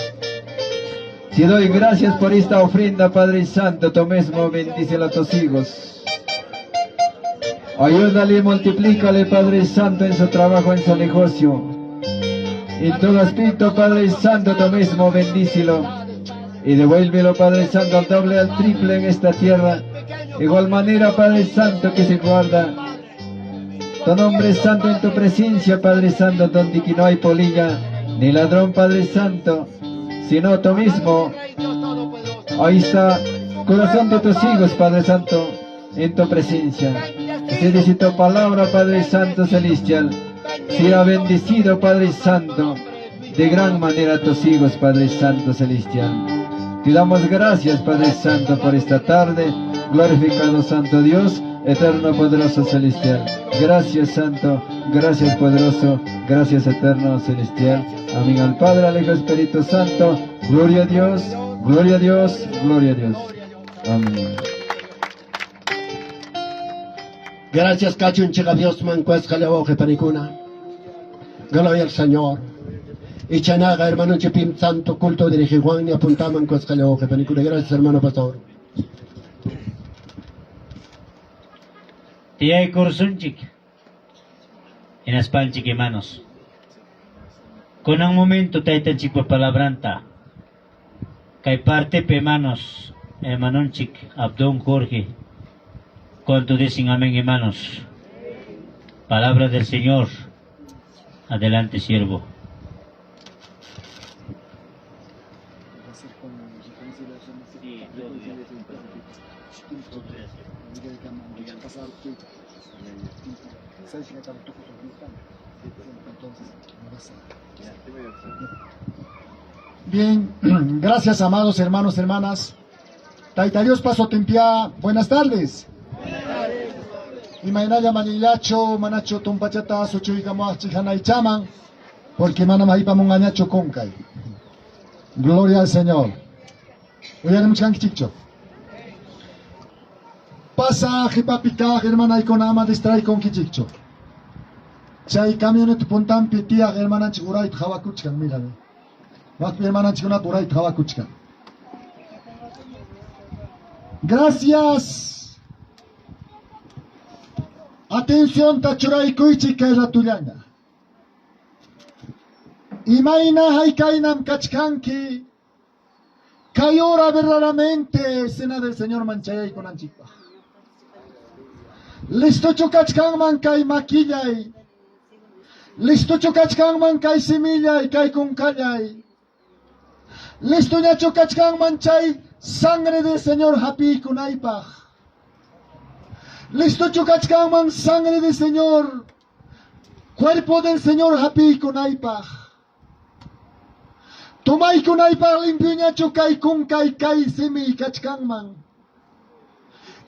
Te doy gracias por esta ofrenda, Padre Santo. Tú mismo bendícela a tus hijos. Ayúdale y multiplícale, Padre Santo, en su trabajo, en su negocio. En todo aspecto, Padre Santo, tú mismo bendícelo. Y devuélvelo, Padre Santo, al doble, al triple en esta tierra. Igual manera, Padre Santo, que se guarda. Tu nombre santo en tu presencia, Padre Santo, donde que no hay polilla, ni ladrón, Padre Santo, sino tú mismo. Ahí está, corazón de tus hijos, Padre Santo, en tu presencia. Así dice tu palabra, Padre Santo Celestial. Sea bendecido, Padre Santo, de gran manera tus hijos, Padre Santo Celestial. Te damos gracias, Padre Santo, por esta tarde. Glorificado Santo Dios, eterno, poderoso, celestial. Gracias, Santo, gracias, poderoso, gracias, eterno, celestial. Amén al Padre, al Hijo, Espíritu Santo. Gloria a Dios, gloria a Dios, gloria a Dios. Amén. Gracias, kachun chiqa Dios man panikuna. Gloria al Señor. Y chanaga, hermano Chipim Santo, culto dirige Juan y apuntaman panikuna. Gracias, hermano pastor. Tiyay kursunchik. Hinaspanchik hermanos. Kunan momento taytanchikpa palabranta. Kay parte hermanos, hermanonchik Abdón Jorge. ¿Cuánto dicen amén, hermanos? Palabra del Señor. Adelante, siervo. Bien, gracias amados hermanos, hermanas. Taita Dios paso tempia, buenas tardes. Imaynalla manillacho, manacho tumpachata, suchuikamuachchi hanaychaman, porque mana mahipamungañacho kunkay. Gloria al Señor. Uyarimuchkankichikcho. Pasaje papikaj, hermana ikonama distraikonkichikcho. Chay camioneta puntampi tiyaq hermananchik urayta hawakuchkan, mírame. Wakpi hermananchikkunata urayta hawakuchkan. Gracias. Atención tachuraykuychik kay ratullaña. Imayna haykaynam kachkanki. Kay hora verdaderamente cena del Señor manchayaykunanchikpaq. Listochu kachkanman kay makillay. Listochu kachkanman kay simillay, kay kunkallay. Listoñachu kachkanman chay sangre del Señor hapiykunaypaq. Listochu kachkanman sangre del Señor, cuerpo del Señor hapiykunaypaq. Tomaykunaypaq limpioñachu kay kunkay kay simiy kachkanman.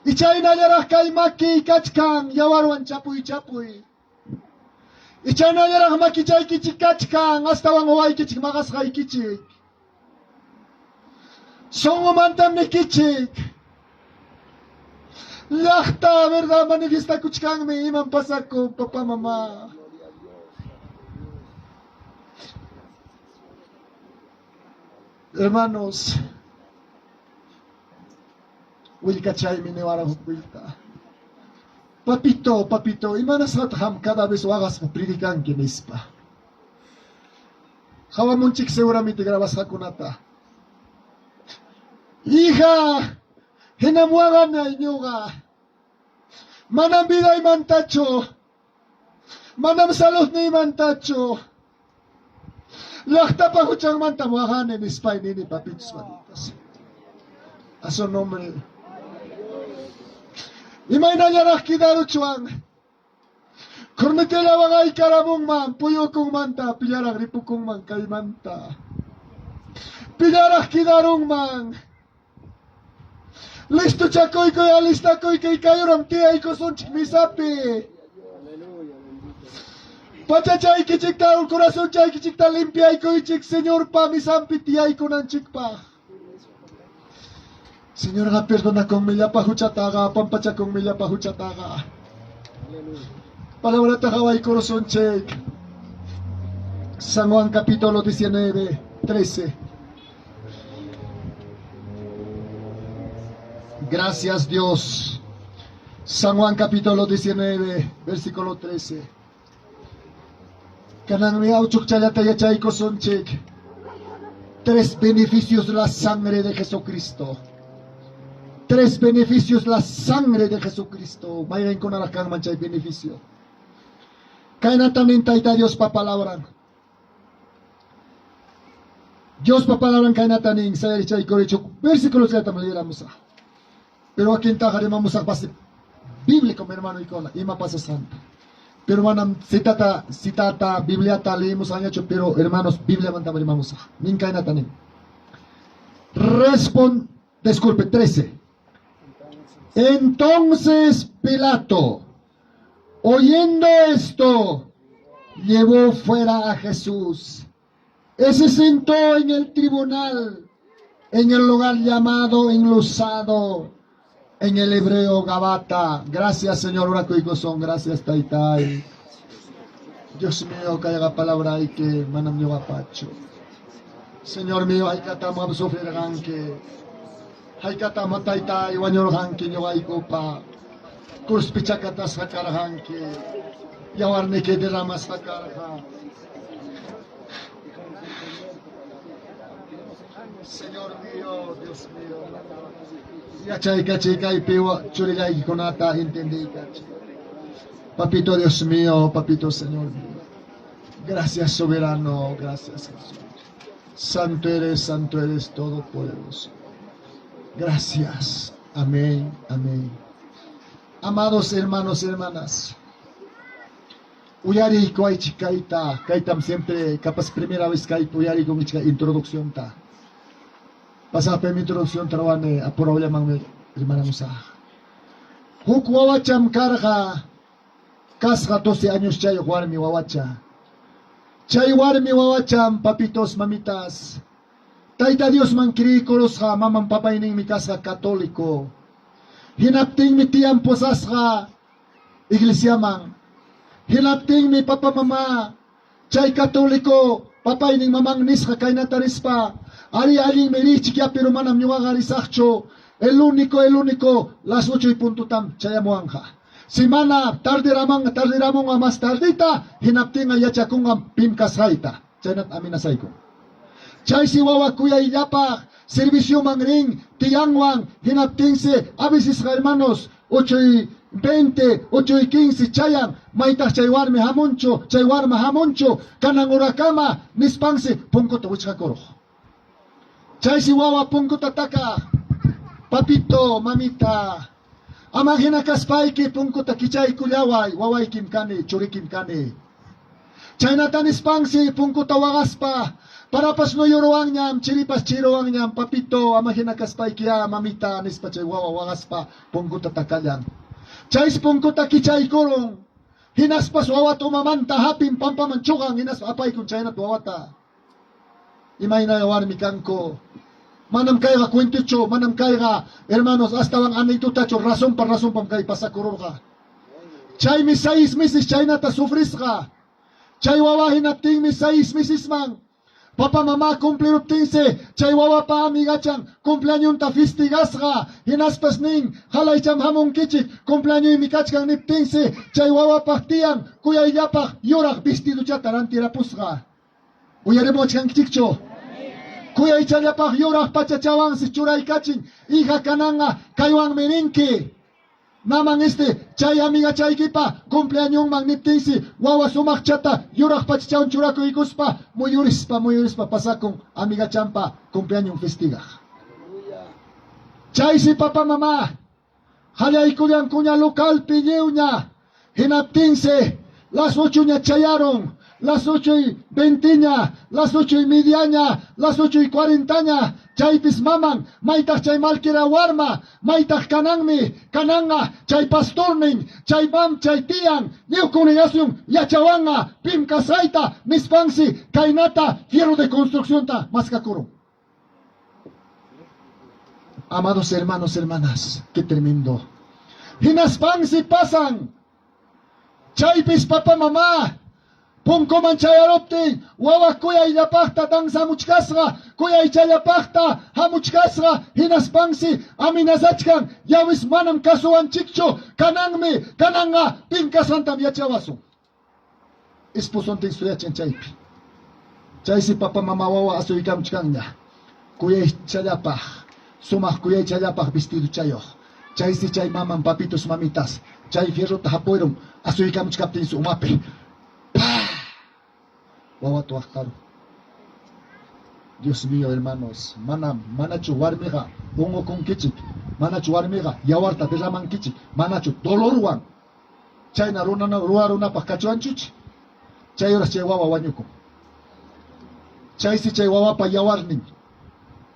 Ichaynallaraq kay maki kachkan yawarwan chapuy chapuy. Ichaynallaraq makichaykichik kachkan astawan wawaykichik maqasqaykichik. Sunqumantam nikichik. Llaqta, verdad, manifestakuchkanmi imam pasakun, papá, mamá. Hermanos, willkachaymi niwaran huk willta. Papito, papito, imanasqataq qam cada vez waqaspa predicanki nispa. Qawamunchik seguramente grabasqakunata. Hija, hinam waqanay ñuqa. Manam vidaymantachu, manam saludniymantachu. Llaqtapa huchanmantam waqani nispay nini papitos mamitas. A su nombre. Imaynallaraq quedaruchwan. Cornetelawan aykaramunman, puyukunmanta, pillaraq ripukunman kaymanta. Pillaraq quedarunman. Listochakuykuy, alistakuykuy, kay horam tiyaykusunchik misapi. Pachachaykichikta, corazonchaykichikta limpiaykuychik Señorpa misanpi tiyaykunanchikpaq. Señorqa perdonakunmi llapa huchataqa, pampachakunmi llapa huchataqa. Palabrata qawaykurusunchik. San Juan capítulo 19, 13. Gracias Dios. San Juan capítulo 19, versículo 13. Kananmi awchuqchallata yachaykusunchik. Tres beneficios la sangre de Jesucristo. Tres beneficios la sangre de Jesucristo. Mayqinkunaraq kanman chay beneficio. Kaynatam nin Tayta Diospa palabran. Diospa palabran kaynata nin, sayarichaykurichu versículollatam leeramusaq. Pero wakintaqa rimamusaq base bíblico, mi hermano ikuna, ima pasasqanta. Pero manam citata, citata, Bibliata leemusaqñachu, pero hermanos, Bibliamantam rimamusaq. Nin kaynata nin. Respon, disculpe, 13. Entonces Pilato, oyendo esto, llevó fuera a Jesús. Y se sentó en el tribunal, en el lugar llamado Enluzado, en el hebreo Gabata. Gracias, Señor, son. Gracias, Taitai. Dios mío, que haya palabra y que manam pacho. Señor mío, hay que sufrir ganque. Haykatam taytay wañurqanki ñuqaykupa. Cruzpi chakatasqa karqanki. Yawarniki derramasqa karqa. Señor mío, Dios mío. Yachaykachiy kaypi churillaykikunata entendiykachiy. Papito Dios mío, papito Señor mío. Gracias soberano, gracias Jesús. Santo eres todopoderoso. Gracias. Amén, amén. Amados hermanos y hermanas. Uyariykuwaychik kayta, kaytam siempre capaz primera vez kayta uyariykunkichik introduccionta. Pasaqpim introducción ruwani apurallamanmi rimaramusaq. Huk wawacham karqa kasqa 12 años chayuq warmi wawacha. Chay warmi wawacham papitos mamitas. Tayta Diosman creyikurusqa maman papayninmi kasqa católico. Hinaptinmi tiyan pusasqa iglesiaman. Hinaptinmi papa mama chay católico papaynin maman nisqa kaynata rispa ari allinmi riychik ya pero manam ñuqaqa risaqchu. El único las 8 y puntotam chayamuwanqa. Si mana tarderaman tarderamunqa más tardita hinaptinqa yachakunqa pim kasqayta. Chaynata amenazaykun. Chaysi wawa kuyayllapaq servicioman rin tiyanwan hinaptinsi a veces hermanos 8 y 20, 8 y 15 chayan maytaq chay warmi hamunchu, chay warma hamunchu kanan urakama nispansi punkuta wichqakuruq. Chaysi wawa punkuta takaq. Papito, mamita, ama hina kaspayki punkuta kichaykullaway, wawaykim kani, churikim kani. Chaynata nispansi punkuta waqaspa parapas nuyuruwanñam, chiripas chiruwanñam, papito, ama hina kaspayki ya, mamita, nispa chay wawa waqaspa punkuta takallan. Chaysi punkuta kichaykurun. Hinaspas wawata umamanta hapin pampaman chuqan, hinaspa apaykun chaynata wawata. Imayna warmi kanku. Manam kayqa cuentochu, manam kayqa, hermanos, astawan anecdotachu, razonpa razonpam kay pasakururqa. Chaymi seis meses chaynata sufrisqa. Chay wawa hinaptinmi seis mesesman papa mamá cumpliruptinsi chay wawapa amigachan cumpleañonta festigasqa. Hinaspas nin, Halaycham hamunkichik, cumpleañoymi kachkan niptinsi chay wawapaq tiyan kuyayllapaq yuraq vestidochata rantirapusqa. Uyarimuwachkankichikchu? Kuyaychallapaq yuraq pachachawansi churaykachin, hija kananqa kaywanmi rinki. Naman este chay amigachaykipa cumpleañonman niptinsi wawa sumaqchata yuraq pachachawan churakuykuspa muyurispa muyurispa pasakun amigachanpa cumpleañon festigaq. Chaysi papa mamá qallaykullankuña localpi lliwña. Hinaptinsi las ochoña chayarun, las ocho y veinteña, las ocho y mediaña, las ocho y cuarentaña, chaypis maman, maytaq chay malquera warma, maytaq kananmi, kananqa chay pastornin, chay mam, chay tiyan, lliw congregación yachawanqa pim kasqayta, nispansi kaynata fierro de construccionta maskakurun. Amados hermanos, hermanas, qué tremendo. Hinaspansi pasan. Chaypis papa mamá punkuman chayaruptin wawa kuyayllapaqta danzamuchkasqa, kuyaychallapaqta hamuchkasqa, hinaspansi amenazachkan, yawis manam kasuwanchikchu, kananmi, kananqa pim kasqantam yachawasun. Esposontin suyachin chaypi. Chaysi papa mama wawa asuykamchkanña. Kuyaychallapaq, sumaq kuyaychallapaq vestidochayoq. Chaysi chay maman papitos mamitas chay fierrota hapurun asuykamuchkaptinsi umapi pah! Wawata waqtarun. Dios mío, hermanos, mana manachu warmiqa unqukunkichik, manachu warmiqa yawarta derramankichik, manachu dolorwan Chayna runana ruwarunapaq kachuwanchuch? Chay horas chay wawa wañukun. Chaysi chay wawapa yawarnin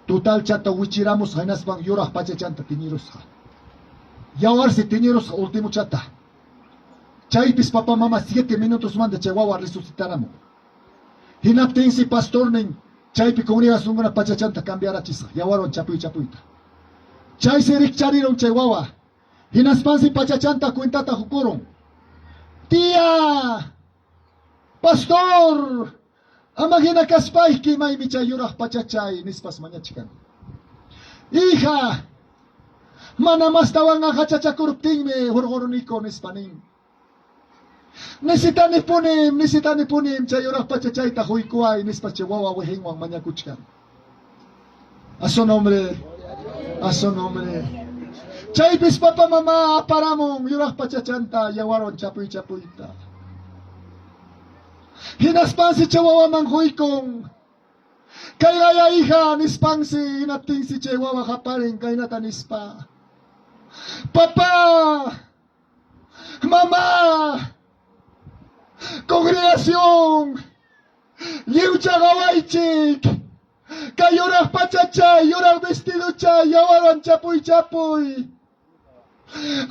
totalchata wichiramusqa hinaspan yuraq pachachanta tiñirusqa. Yawarsi tiñirusqa ultimochata. Chaypis papa mama siete minutosmanta chay wawa resucitaramun. Hinaptinsi pastornin chaypi congregacionkuna pachachanta cambiarachisqa yawarwan chapuy chapuyta. Chaysi rikcharirun chay wawa. Hinaspansi pachachanta cuentata qukurun. Tía! Pastor! Ama hina kaspayki maymi chay yuraq pachachay nispas mañachkan. Hija! Mana mastawanqa hachachakuruptinmi hurquruniku nispa nin. Necesitanipunim, necesitanipunim chay yuraq pachachayta quykuway nispa chay wawa wejenwan mañakuchkan. A su nombre, a su nombre. Chaypis papa mama aparamun yuraq pachachanta yawarwan chapuy chapuyta. Hinaspansi chay wawaman quykun. Kayqaya hija nispansi hinaptinsi chay wawa qaparin kaynata nispa. Papá! Mamá! Congregación! Lliwcha qawaychik! Kay yuraq pachachay, yuraq vestidochay, yawarwan chapuy chapuy.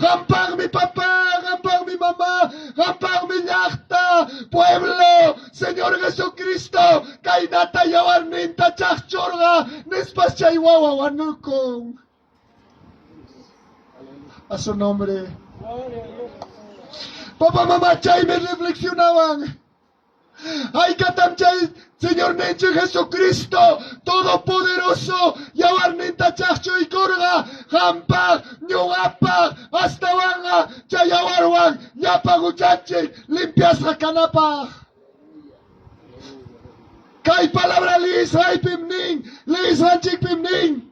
Qampaqmi papá, qampaqmi mamá, qampaqmi llaqta, pueblo, Señor Jesucristo, kaynata yawarninta chaqchurqa, nispas chay wawa wanukun. A su nombre. Papá, mamá, chaymi reflexionawan. Haykatam chay Señorninchik Jesucristo Todopoderoso yawarninta chaqchuykurqa qampaq, ñuqapaq, astawanqa chay yawarwan llapa huchanchik limpiasqa kanapaq. Kay palabra liyisqaypim nin, liyisqanchikpim nin.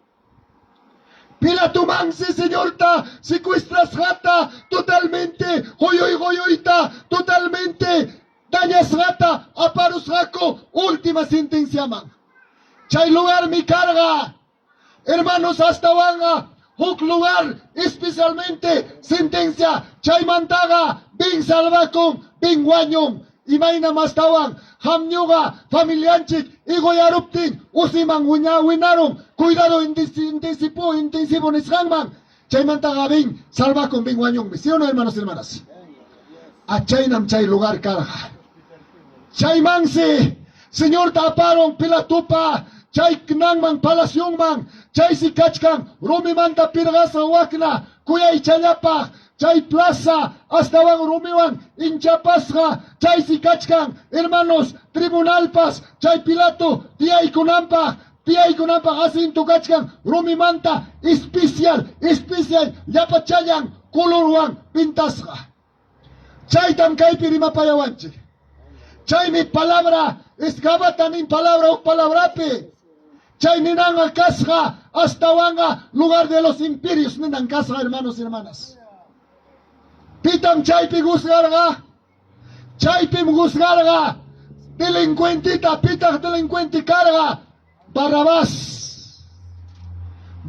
Pilatomansi Señorta secuestrasqata totalmente qoyuy-qoyuyta totalmente dañasqata aparusqaku última sentenciaman. Chay lugarmi karqa, hermanos, astawanqa huk lugar especialmente sentencia chaymantaqa bin salvakun, bin wañun. Imaynam astawan qam ñuqa familianchik igoyaruptin usiman winarun cuidado intensivo intensivo nisqanman chaymantaqa bin salvakun bin wañunmi. ¿Sí o no, hermanos y hermanas? Achaynam chay lugar karqa. Chaymansi Señorta aparun Pilatopa. chay nanman palacionman, chaysi kachkan rumimanta pirqasqa wakna kuyaychallapaq, chay plaza astawan rumiwan inchapasqa, chaysi kachkan, hermanos, tribunalpas chay Pilato tiyaykunanpaq, tiyaykunanpaq asiento kachkan rumimanta especial, especial llapachallan colorwan pintasqa. Chaytam kaypi rimapayawanchik. Chaymi palabra es Gabata nin palabra huk palabrapi. Chay ninanqa kasqa astawanqa lugar de los imperios ninan kasqa, hermanos y hermanas. Pitam chaypi juzgarqa? Chaypim juzgarqa delincuentita. Pitaq delincuente karqa? Barrabás.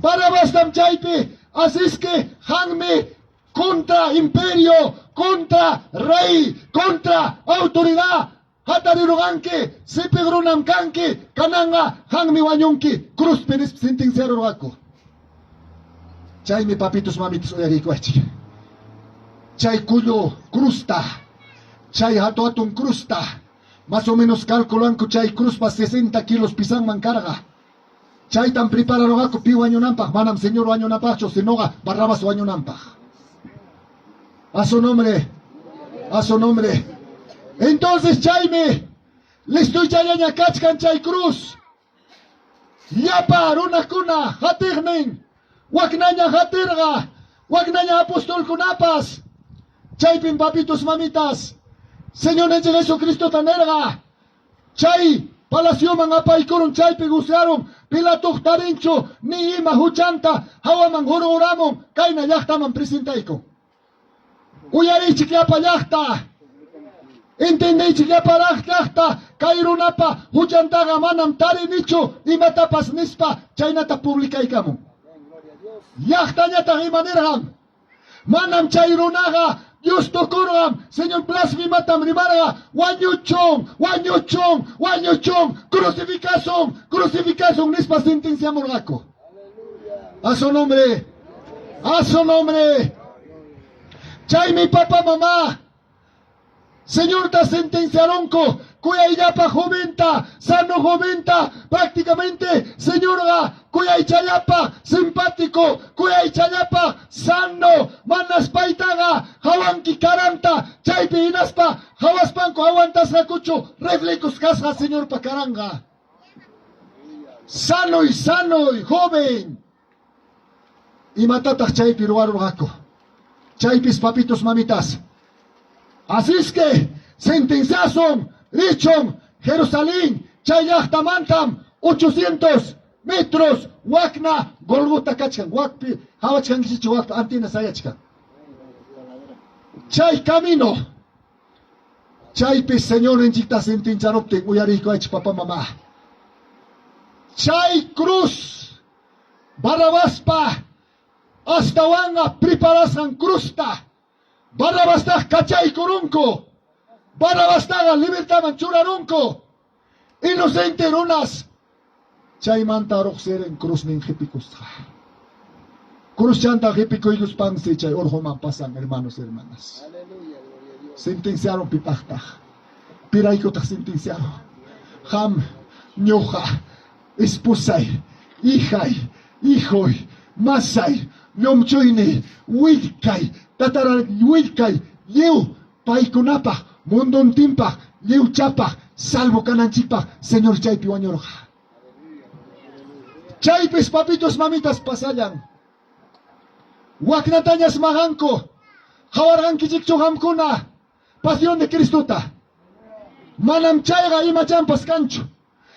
Barrabastam chaypi asisque hanmi contra imperio, contra rey, contra autoridad. Hatarirurqanki, sipiq runam kanki, kananqa qammi wañunki, cruzpi nispa sentenciarurqaku. Chaymi papitos mamitos uyariykuwaychik. Chay kullu cruzta, chay hatu hatun cruzta, más o menos calculanku chay cruzpa 60 kilos pisanman karqa. Chaytam prepararurqaku pi wañunanpaq, manam Señor wañunanpaqchu, sinoqa Barrabás wañunanpaq. A su nombre, a su nombre. Entonces chaymi listoychallaña kachkan chay cruz. Llapa runakuna hatiqnin, waknaña hatirqa, waknaña apostolkunapas. Chaypim papitos mamitas, Señorninchik Jesucristota nirqa, chay palacioman apaykurun, chaypi juzgarun, Pilatoq tarinchu ni ima huchanta hawaman hurquramun, kayna llaqtaman presentaykun. Uyariychik llapa llaqta, entendeychik llapa llaqta, kay runapa huchantaqa manam tarinichu imatapas nispa chaynata publicaykamun. Llaqtañataq ima nirqan? Manam chay runaqa Dios tukurqam, Señor blasfematam rimarqa, wañuchun, wañuchun, wañuchun, crucificasun, crucificasun nispa sentenciamurqaku. A su nombre, a su nombre. Chaymi papá, mamá, Señorta sentenciaronku, kuyayllapa joventa, sano joventa, prácticamente Señorqa kuyaychallapa, simpático, kuyaychallapa, sano, manas paytaqa hawanki karanta, chaypi hinaspa hawaspanku aguantasqakuchu reflejos kasqa Señorpa karanqa. Sanoy, sanoy, joven. Imatataq chaypi ruwarurqaku? Chaypis papitos mamitas. Así es que sentenciasun richun Jerusalén, chay llaqtamantam 800 metros wakna Golgota kachkan, wakpi hawachkankichikchu wakpa antena sayachkan. Chay camino, chaypi Señorninchikta sentenciaruptin uyariykuwaychik papá mamá. Chay cruz Barrabaspa astawanqa preparasqan cruzta Barrabastaq kachaykurunku, Barrabastaqa libertadman churarunku, inocente runas chaymanta ruqsirin cruznin qipikusqa. Cruzchanta qipikuykuspansi chay urquman pasan, hermanos, hermanas. Sentenciaron pipaqtaq, piraykutaq sentenciaron. Qam, ñuqa, esposay, hijay, hijoy, masay, llumchuyniy, willkay, tatara willkay, lliw paykunapaq, mundontinpaq, lliwchapaq, salvo kananchikpaq, Señor chaypi wañurqa. Chaypis papitos mamitas pasallan. Waknatañas maqanku. Qawarqankichikchu qamkuna Pasión de Cristota? Manam chayqa imachampas kanchu.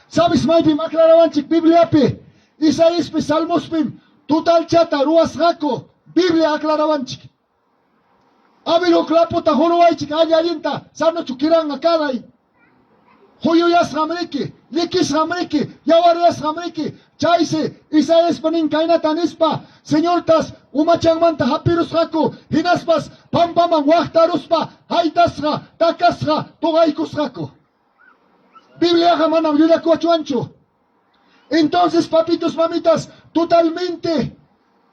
Sabes maypim aclarawanchik Bibliapi, Isaíaspi, Salmospim totalchata ruwasqaku Biblia aclarawanchik. A ver huk laputa huruwaychik alli allinta sanochu kiranqa karay. Huyuyasqam riki, llikisqam riki, yawaryasqam riki. Chaysi Isaíaspa nin kaynata nispa, Señortas umachanmanta hapirusqaku, hinaspas pampaman waqtaruspa haytasqa, takasqa, tuqaykusqaku. Bibliaqa manam llullakuwachwanchu. Entonces, papitos, mamitas, totalmente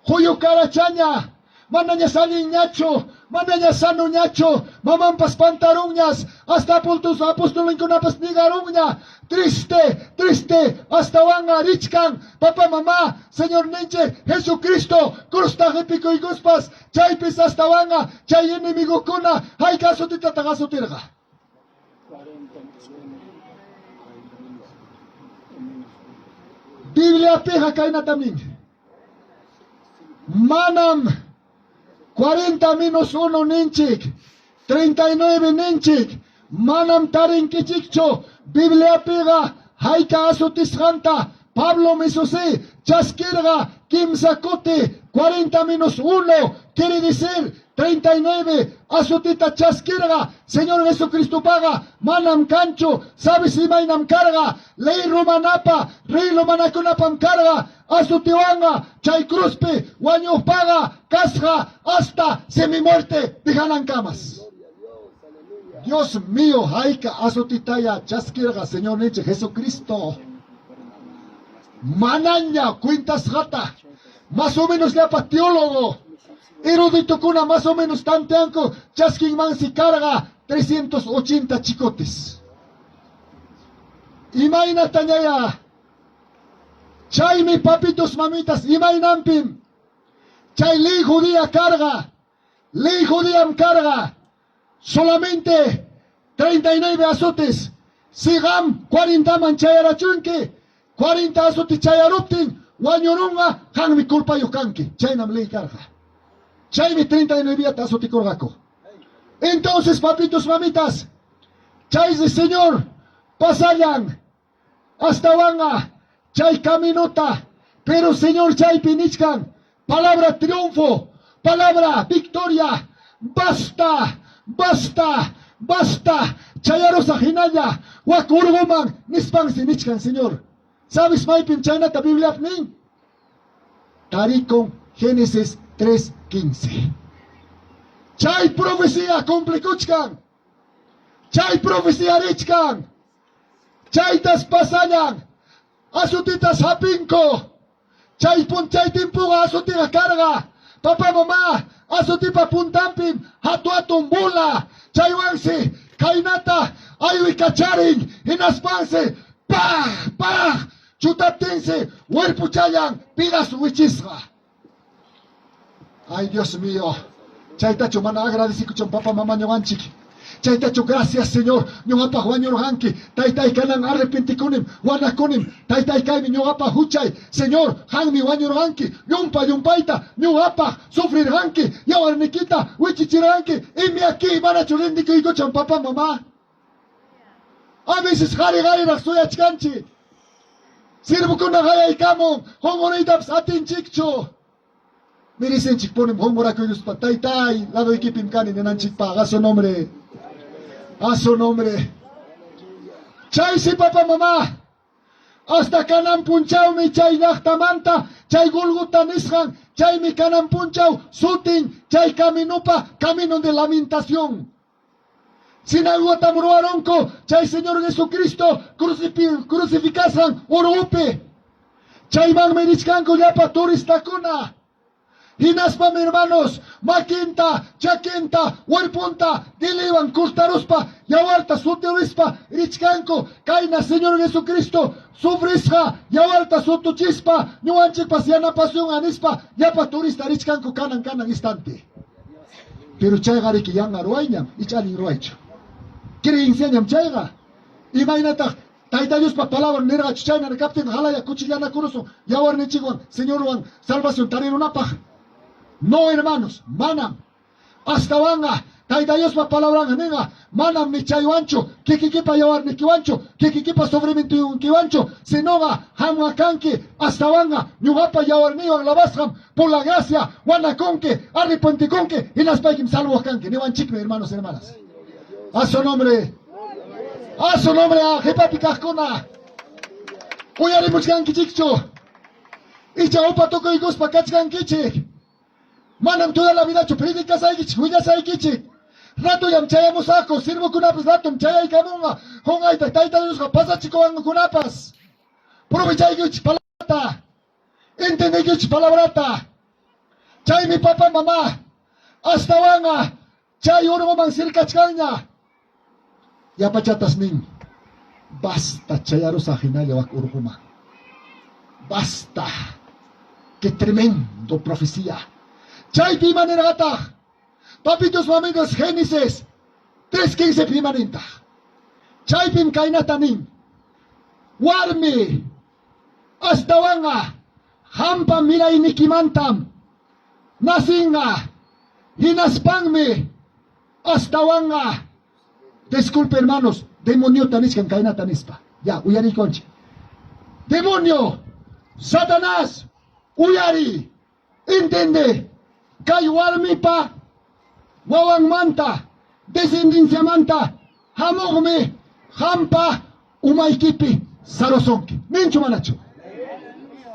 huyu karachaña, manaña allinñachu, manaña sanoñachu, mamanpas pantarunñas, hasta apostolninkunapas negarunña. Triste, triste, astawanqa richkan papa mamá Señorninchik Jesucristo cruzta qipikuykuspas, chaypis astawanqa chay enemigokuna hayka azutitataq azutirqa? Bibliapiqa kaynatam nin, Manam 40 menos 1 ninchik, 39 ninchik, manam tarinkichikchu Bibliapiqa hayka azutisqanta. Pablom Jesusí chaskirqa kimsa kuti 40 menos 1, quiere decir 39 azutita chaskirqa. Señor Jesucristopaqa manam kanchu. Sabes imaynam karqa? Ley romanapa, rey romanakunapam karqa. Azutiwanqa chay cruzpi wañuqpaqa kasqa hasta semimuerte dejanankamas. Dios mío, hayka azutitaya chaskirqa Señorninchik Jesucristo. Manaña cuentasqata, más o menos llapa teólogo, eruditokuna más o menos tanteanku chaskinmansi karqa 380 chicotes. Imaynatañaya chaymi papitos mamitas imaynampim chay ley judía karqa, ley judíam karqa solamente 39 azotes, si qam 40 man chayarachunki, 40 azote chayaruptin wañurunqa, qanmi culpayuq kanki, chaynam ley karqa. Chaymi 39 azotikurqaku. Entonces, papitos mamitas, chaysi Señor pasallan astawanqa chay caminota, pero Señor chaypi nichkan palabra triunfo, palabra victoria, basta, basta, basta, chayarusaq hinalla wak urquman nispansi nichkan Señor. Sabes maypim chaynata Bibliap nin? Tarikun Génesis 3:15. Chay profecía cumplikuchkan. Chay profecía richkan. Chaytas pasallan. Azutitas hapinku. Chay chay timpuqa azutiqa karqa. Papá, mamá, azutipa puntanpim hatu hatun bula. Chaywansi kaynata aywikacharin hinaspansi pah pah chutaptinsi werpuchallan pidas wichisqa. Ay, Dios mío, chaytachu mana agradecikuchun papa mama ñuqanchik? Chaytachu gracias Señor, ñuqapaq wañurqanki, taytay kanan arrepentikunim, wanakunim, taytay kaymi ñuqapaq huchay, Señor, qanmi wañurqanki, llumpa llumpayta ñuqapaq sufrirqanki, yawarnikita wichichirqanki, imi aquí manachu rindikuykuchan papa mama? A veces qari qariraq suyachkanchik. Siervokuna qayaykamun, qunquriytapas atinchikchu. Merecenchikpunim qunqurakuyuspa, taytay, ladoykipim kani ninanchikpaq. A su nombre. A su nombre. Chaysi papa mama, hasta kanan punchawmi chay llaqtamanta chay Golgota nisqan, chaymi kanan punchaw sutin chay caminopa camino de lamentación. Sinagogatam ruwarunku chay Señor Jesucristo crucificasqan urqupi. Chaymanmi richkanku llapa turistakuna. Hinaspam, hermanos, makinta, chakinta, werpunta diliwan cortaruspa, yawarta suturispa richkanku. Kayna Señor Jesucristo sufrisqa yawarta sutuchispa ñuqanchikpas yanapasunqa nispa llapa turista richkanku kanan kanan instante. Pero chayqa riki yanqa ruwayñam, icha allin ruwaychu. Creenciañam chayqa. Imaynataq Tayta Diospa palabran nirqachu chayna kaptin halaya kuchillanakurusun yawarninchikwan Señorwan salvación tarirunapaq? No, hermanos, manam. Astawanqa Tayta Diospa palabranqa ninqa manam ni chaywanchu, kikikipa yawarnikiwanchu, kikikipa sufrimientoykiwanchu, sinoqa qamqa kanki astawanqa ñuqapa yawarniywan lavasqam por la gracia wanakunki, arrepentikunki, hinaspaykim salvo kanki niwanchikmi, hermanos, hermanas. A su nombre. A su nombre, a qipapi kaqkuna. Uyarimuchkankichikchu. Icha upa tukuykuspa kachkankichik. Manam toda la vidachu predicasaykichik, willasaykichik. Ratullam chayamusaqku, siervokunapas ratum chayaykamunqa, qunqayta Tayta Diosqa pasachikuwankunapas. Provechaykichik palabrata, entendeykichik palabrata. Chaymi papa mama astawanqa chay urquman sirkachkanña. Yapachatas nin. Basta chayarusaq hinalla wak urquman. Basta. Qué tremendo profecía. Chaypi ima nirqataq? Papitos mamitos Génesis 3.15 ima nintaq? Chaypim kaynata nin. Warmi, astawanqa qampa miraynikimantam nacinqa, hinaspanmi astawanqa. Disculpe hermanos, demoniota nichkan kaynata nispa. Ya, uyariykunchik. Demonio, Satanás, uyariy, entiende, kay warmipa wawanmanta, descendenciamanta hamuqmi qampa umaykipi sarusunki. Ninchu manachu?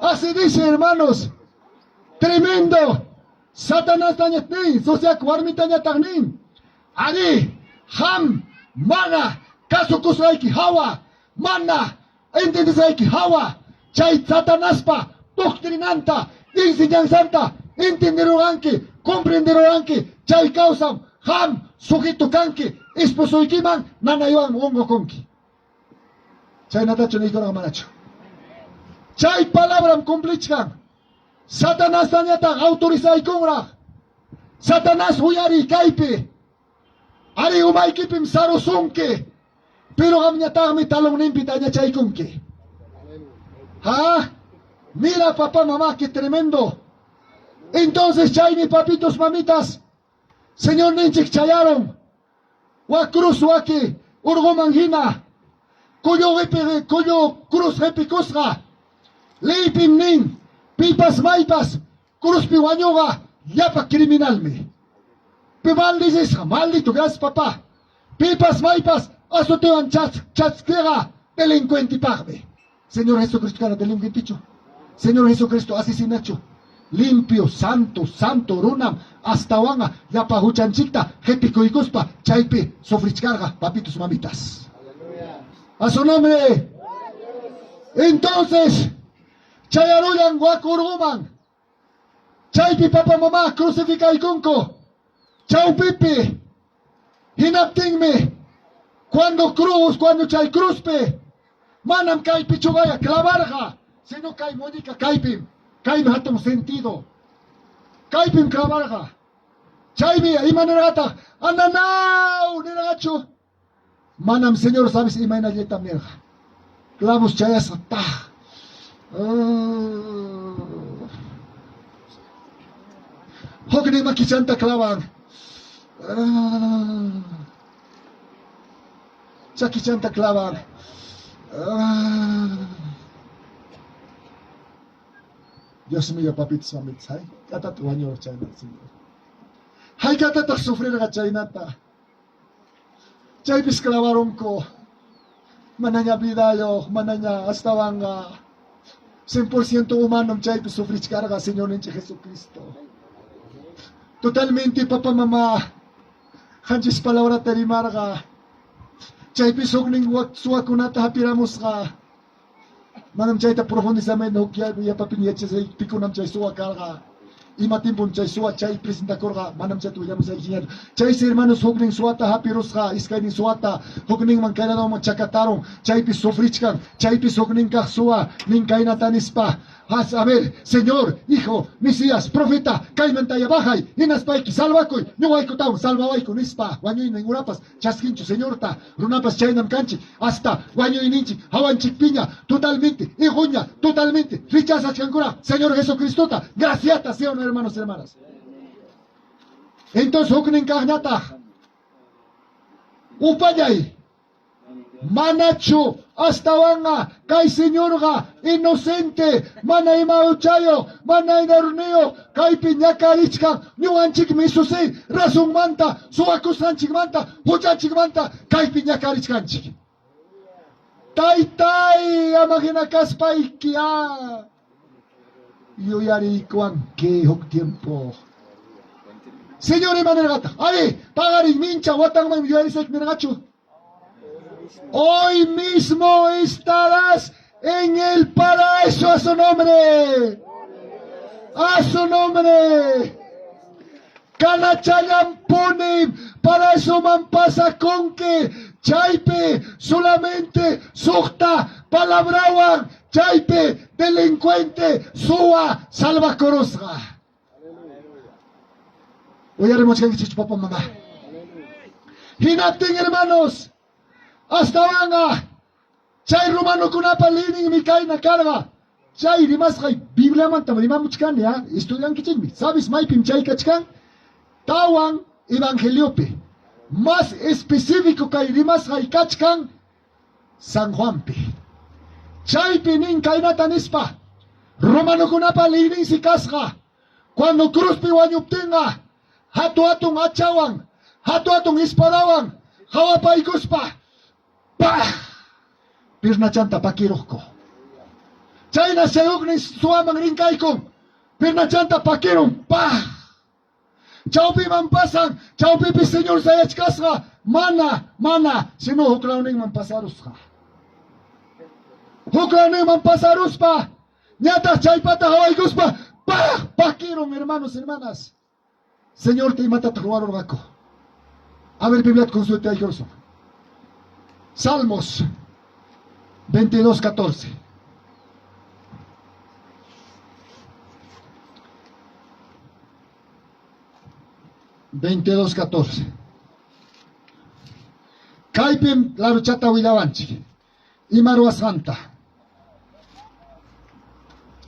Así dice, hermanos. Tremendo. Satanastañat nin, suciak warmitañataq nin. Arí, qam mana kasukusqayki hawa, mana entiendesqayki hawa, chay Satanaspa doctrinanta, enseñanzanta entienderurqanki, comprenderurqanki, chay kawsam qam sujeto kanki, esposoykiman nanaywan unqukunki. Chaynatachu niykurqa manachu? Chay palabram cumplichkan. Satanastañataq autorizaykunraq. Satanás uyariy kaypi. Ari umaykipim sarusunki, pero qamñataqmi talonninpi dañachaykunki. Ha? Mira papá, mamá, qué tremendo. Entonces chaymi papitos, mamitas, Señorninchik chayarun. Wak cruz waki urquman hina, kullu qipi kullu cruz qipikusqa. Leypim nin, pipas maypas cruzpi wañuqa llapa criminalmi. Pi maldicisqa, maldito, gracias papá. Pipas maypas azotewan chaskiqa delincuentepaqmi. Señor Jesucristo kana delincuentechu. Señor Jesucristo asesinachu. Limpio, santo, santo runam astawanqa llapa huchanchikta qipikuykuspa chaypi sufrichkarqa, papitos, mamitas. A su nombre. Entonces, chayarullan wak urquman. Chaypi papa mamá crucificaykunku. Chawpipi. Hinaptinmi, cuando cruz, cuando chay cruzpi, manam kaypichugaya clavarqa, sino kay muñeca kaypim, kaymi hatun sentido. Kaypim clavarqa. Chaymi ima nirqataq? Ananaw nirqachu. Manam Señor sabes imaynalletam nirqa. Clavos chayasqa taq. Huknin makichanta clavan. Chakichanta clavan. Dios mío, papitos, mamitas, hayk'atataq wañurqa chaynata, Señor? Hayk'atataq sufrirqa chaynata? Chaypis clavarunku. Manaña vidayuq, manaña astawanqa. 100% humanom chaypi sufrichkarqa Señorninchik Jesucristo. Totalmente papa mamá qanchis palabrata rimarqa. Chaypis huknin suwakunata hapiramusqa. Manam chayta profundizamento huk yapapiña yachasayki pikunam chay suwa karqa. Ima tiempom chay suwa chay presentakurqa, manam chayta willamusaykiñachu. Chaysi hermanos huknin suwata hapirusqa, iskaynin suwata hukninman kay ladoman chakatarun, chaypi sufrichkan, chaypis huknin kaq suwa nin kaynata nispa, Has, a ver, Señor, hijo, Mesías, profeta, kaymantaya bajay, hinaspayki salvakuy, ñuqaykutawan salvawayku nispa, wañuynin urapas chaskinchu Señorta, runapas chaynam kanchik, hasta wañuyninchik hawanchikpiña, totalmente, hijoña, totalmente, rechazachkankuna Señor Jesucristota, graciata, ¿sí o no, hermanos y hermanas? Entonces, huknin kaqñataq, upallay, Manachu astawanqa kay Señorqa inocente, mana ima huchayuq, mana errorniyuq kaypi ñakarichkan? Ñuqanchikmi Jesusí razonmanta, suwakusqanchikmanta, huchanchikmanta kaypi ñakarichkanchik. Taytay, ama hina kaspayki ah, yuyariykuwanki huk tiempo. Señor ima nirqataq? Ari, paqarin mincha watanmanmi yuyarisayki nirqachu? Hoy mismo estarás en el paraíso. A su nombre. A su nombre. Kanachallampuni paraísoman pasakunki. Chaypi solamente suqta palabrawan chaypi delincuente suwa salvakurusqa. Uyarimuchkankichikchu papá mamá? Hinaptin hermanos, astawanqa chay romanokunapa leyninmi kayna karqa. Chay rimasqay Bibliamantam rimamuchkani, ah, estudiankichikmi. Sabes maypim chay kachkan? Tawan evangeliopi. Más específico kay rimasqay kachkan San Juanpi. Chaypi nin kaynata nispa, Romanokunapa leyninsi kasqa, cuando cruzpi wañuptinqa hatu-hatun hachawan, hatu-hatun espadawan qawapaykuspa, ¡pah! Pirnachanta pakiruqku. Chayna chay huknin suwaman rinkaykun, pirnachanta pakirun, ¡pah! Chawpiman pasan, chawpipi Señor sayachkasqa, mana, mana, sino huklawninman pasarusqa. Huklawninman pasaruspa, ñataq chaypata hawaykuspa, ¡pah! Pakirun, hermanos, hermanas. Señorta imatataq ruwarurqaku? A ver, Bibliata consultaykusun. Salmos 22, 14. 22, 14. Kaypim laruchata willawanchik. Ima ruwasqanta.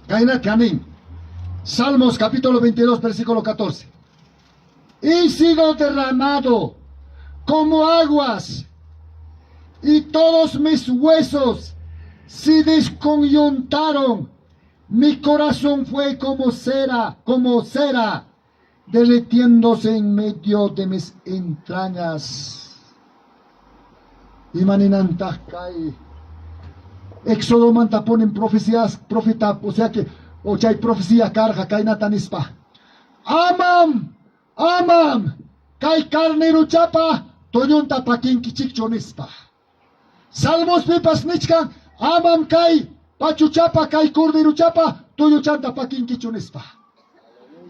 Kaynata nin. Salmos capítulo 22, versículo 14. He sido derramado como aguas y todos mis huesos se desconyuntaron. Mi corazón fue como cera, derritiéndose en medio de mis entrañas. Imaninantaq kay Éxodomanta ponen profecías, profeta, o sea que, o chay profecía karqa kaynata nispa. Amam, amam, kay carneruchapa tullunta pakinkichikchu nispa. Salmospipas nichkan, amam kay pachuchapa, kay corderuchapa tulluchanta pakinkichu nispa.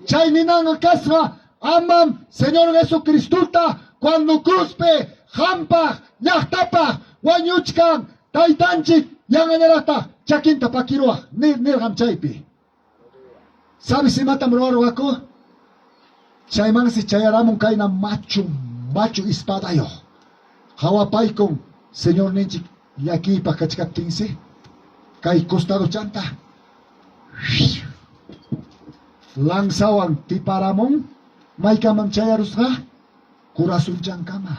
Chay ninanqa kasqa, amam Señor Jesucristota cuando cruzpi qampaq, llaqtapaq wañuchkan taytanchik yanqañaraqtaq chakinta pakiruwaq nirqam chaypi. Sabes imatam ruwarqaku? Chaymansi chayaramun kayna machu, machu espadayuq. Qawapaykun Señorninchik llakiypaq kachkaptinsi kay costadochanta lanzawan tiparamun, maykamam chayarusqa? Corazonchankama.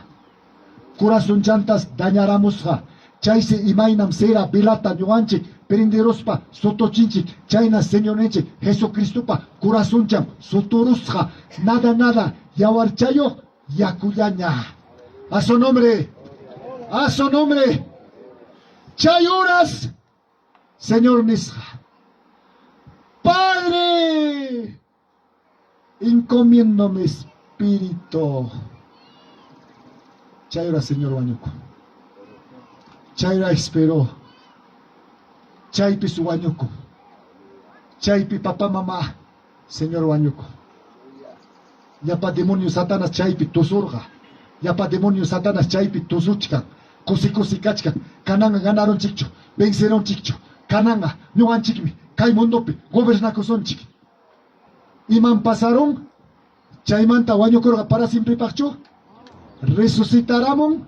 Corazonchantas dañaramusqa. Chaysi imaynam cera velata ñuqanchik prenderuspa sutuchinchik, chayna Señorninchik Jesucristopa corazonchan suturusqa, nada nada yawarchayuq yakullaña. A su nombre, a su nombre. Chay horas Señor nisqa, Padre, encomiendo mi espíritu. Chay hora Señor wañukun. Chay hora esperó. Chaypis wañukun. Chaypi papá mamá Señor wañukun. Llapa demonio Satanás chaypi tusurqa. Llapa demonio Satanás chaypi tusuchkan. Kusi kusi kachkan. Kananqa ganarunchikchu, vencerunchikchu. Kananqa ñuqanchikmi kay mundopi gobernakusunchik. Imam pasarun? Chaymanta wañukurqa para siemprepaqchu? Resucitaramun.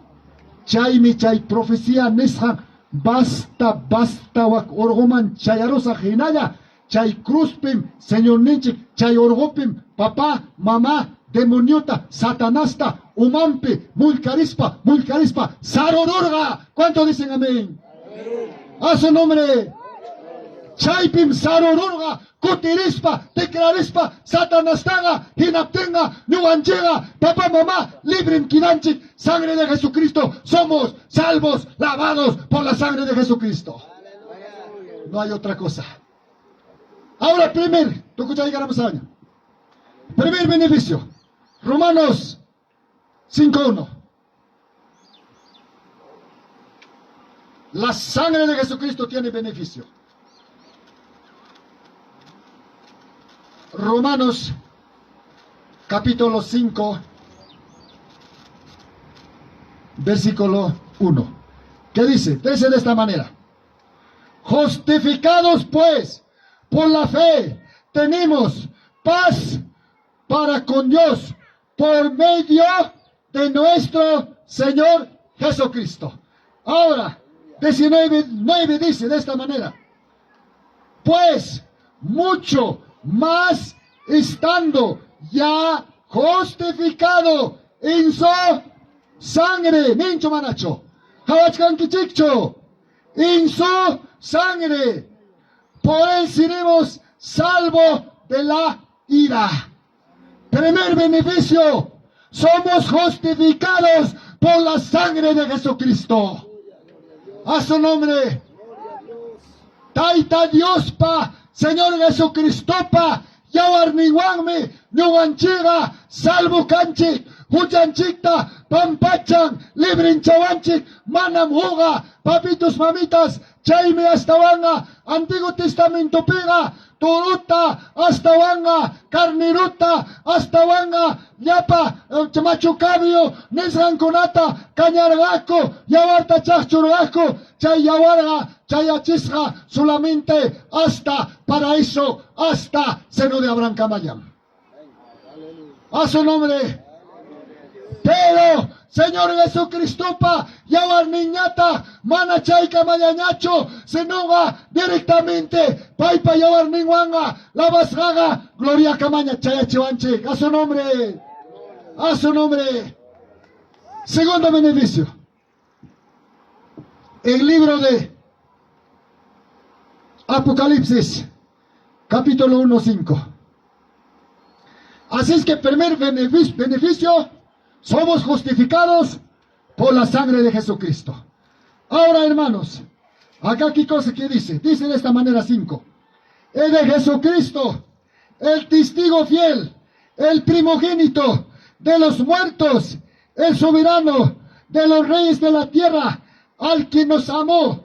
Chaymi chay profecía nisqan basta, basta wak urquman chayarusaq hinalla. Chay cruzpim Señorninchik, chay urqupim papá, mamá, demoniota, Satanasta umanpi mullkarispa, mullkarispa sarururqa. ¿Cuánto dicen amén? A su nombre. Chaypim sarururqa, kutirispa, tikrarispa, Satanastaqa, hinaptinqa, ñuqanchikqa, papá, mamá, librem kidanchik, sangre de Jesucristo, somos salvos, lavados por la sangre de Jesucristo. No hay otra cosa. Ahora, primer, tukuchaykaramos año. Primer beneficio, Romanos 5:1. La sangre de Jesucristo tiene beneficio. Romanos capítulo 5, versículo 1. ¿Qué dice? Dice de esta manera. Justificados pues por la fe, tenemos paz para con Dios por medio de nuestro Señor Jesucristo. Ahora, 19, 9 dice de esta manera, pues mucho más estando ya justificado en su sangre, ninchu manachu, qawachkankichikchu, en su sangre, por él seremos salvo de la ira. Primer beneficio, somos justificados por la sangre de Jesucristo. A su nombre. Tayta Diospa, Señor Jesucristopa, yawarninwanmi ñuqanchikqa salvo kanchik, huchanchikta pampachan, librinchawanchik, manam huqa, papitos, mamitas, chaymi astawanqa Antiguo Testamentopiqa turuta, astawanqa carniruta, astawanqa llapa machu cabrio nisqankunata kañarqaku, yawarta chaqchurqaku, chay yawarqa chayachisqa solamente hasta paraíso, hasta seno de Abraham kamallam. A su nombre. Pero Señor Jesucristopa yawarninñataq mana chaykamallañachu, sinoqa directamente paypa yawarninwanqa lavasqaqa gloriakamaña chayachiwanchik. A su nombre. A su nombre. Segundo beneficio. El libro de Apocalipsis, capítulo 1, 5. Así es que primer beneficio, somos justificados por la sangre de Jesucristo. Ahora, hermanos, acá qué cosa que dice. Dice de esta manera 5. El de Jesucristo, el testigo fiel, el primogénito de los muertos, el soberano de los reyes de la tierra, al que nos amó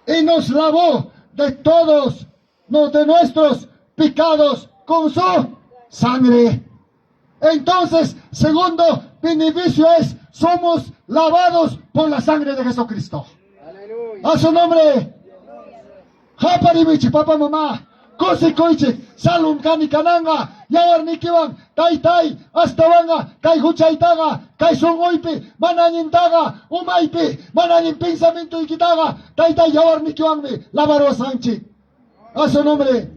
y nos lavó de todos, no, de nuestros pecados con su sangre. Entonces, segundo beneficio es, somos lavados por la sangre de Jesucristo. A su nombre. Haparimichi, papá, mamá. Kusikuychik, salvom kani kananqa, yawarnikiwan, taytay, astawanqa, kay huchaytaqa, kay sunquypi, mana allintaqa, umaypi, mana allin pensamientoykitaqa, taytay yawarnikiwanmi lavaruwasqanchik. A su nombre.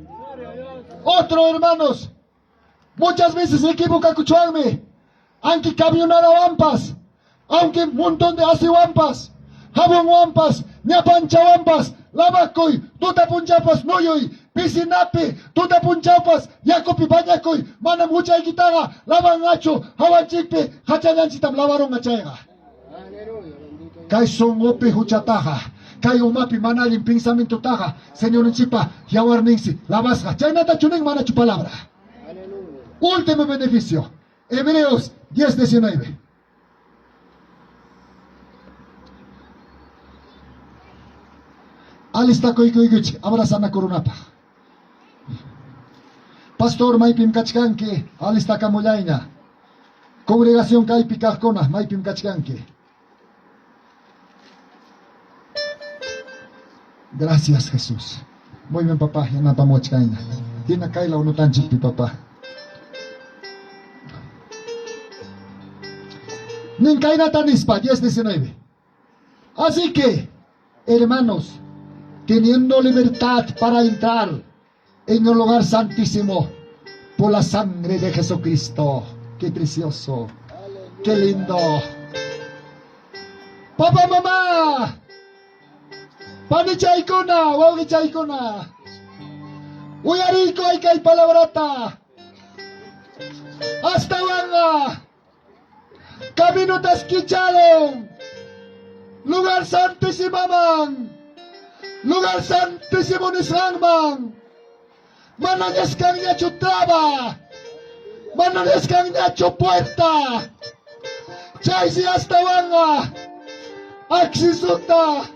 Otro, hermanos, muchas veces equivocakuchwanmi, aunque camionadawanpas, aunque un montón de asiwanpas, jabonwanpas, ñapanchawanpas, lavakuy, tuta punchapas nuyuy, piscinapi, tuta punchapas, yakupi bañakuy, manam huchaykitaqa lavanqachu, hawanchikpi, hachallanchitam lavarunqa chayqa. Kay sunqupi huchataqa, kay umapi mana allin pensamientotaqa, Señorninchikpa yawarninsi lavasqa. Chaynatachu nin manachu palabra. Último beneficio, Hebreos 10, 19. Alistakuykuchik abrazanakurunapaq. Pastor, maypim kachkanki, alistakamullayña. Congregación kaypi kaqkuna, maypim kachkanki. Gracias, Jesús. Muy bien, papá, yanapamuwachkayña. Hina kayla unutanchikpi, papá. Nin kaynata nispa, 10-19. Así que, hermanos, teniendo libertad para entrar en el lugar santísimo por la sangre de Jesucristo. Qué precioso, qué lindo. Papá, mamá, panichaykuna, wawqichaykuna, uyariyku kay palabrata. Astawanqa caminotas kicharun, lugar santísimoman, lugar santísimo nisqanman, manañas kanñachu traba, manañas kanñachu puerta, chaysi astawanqa accesota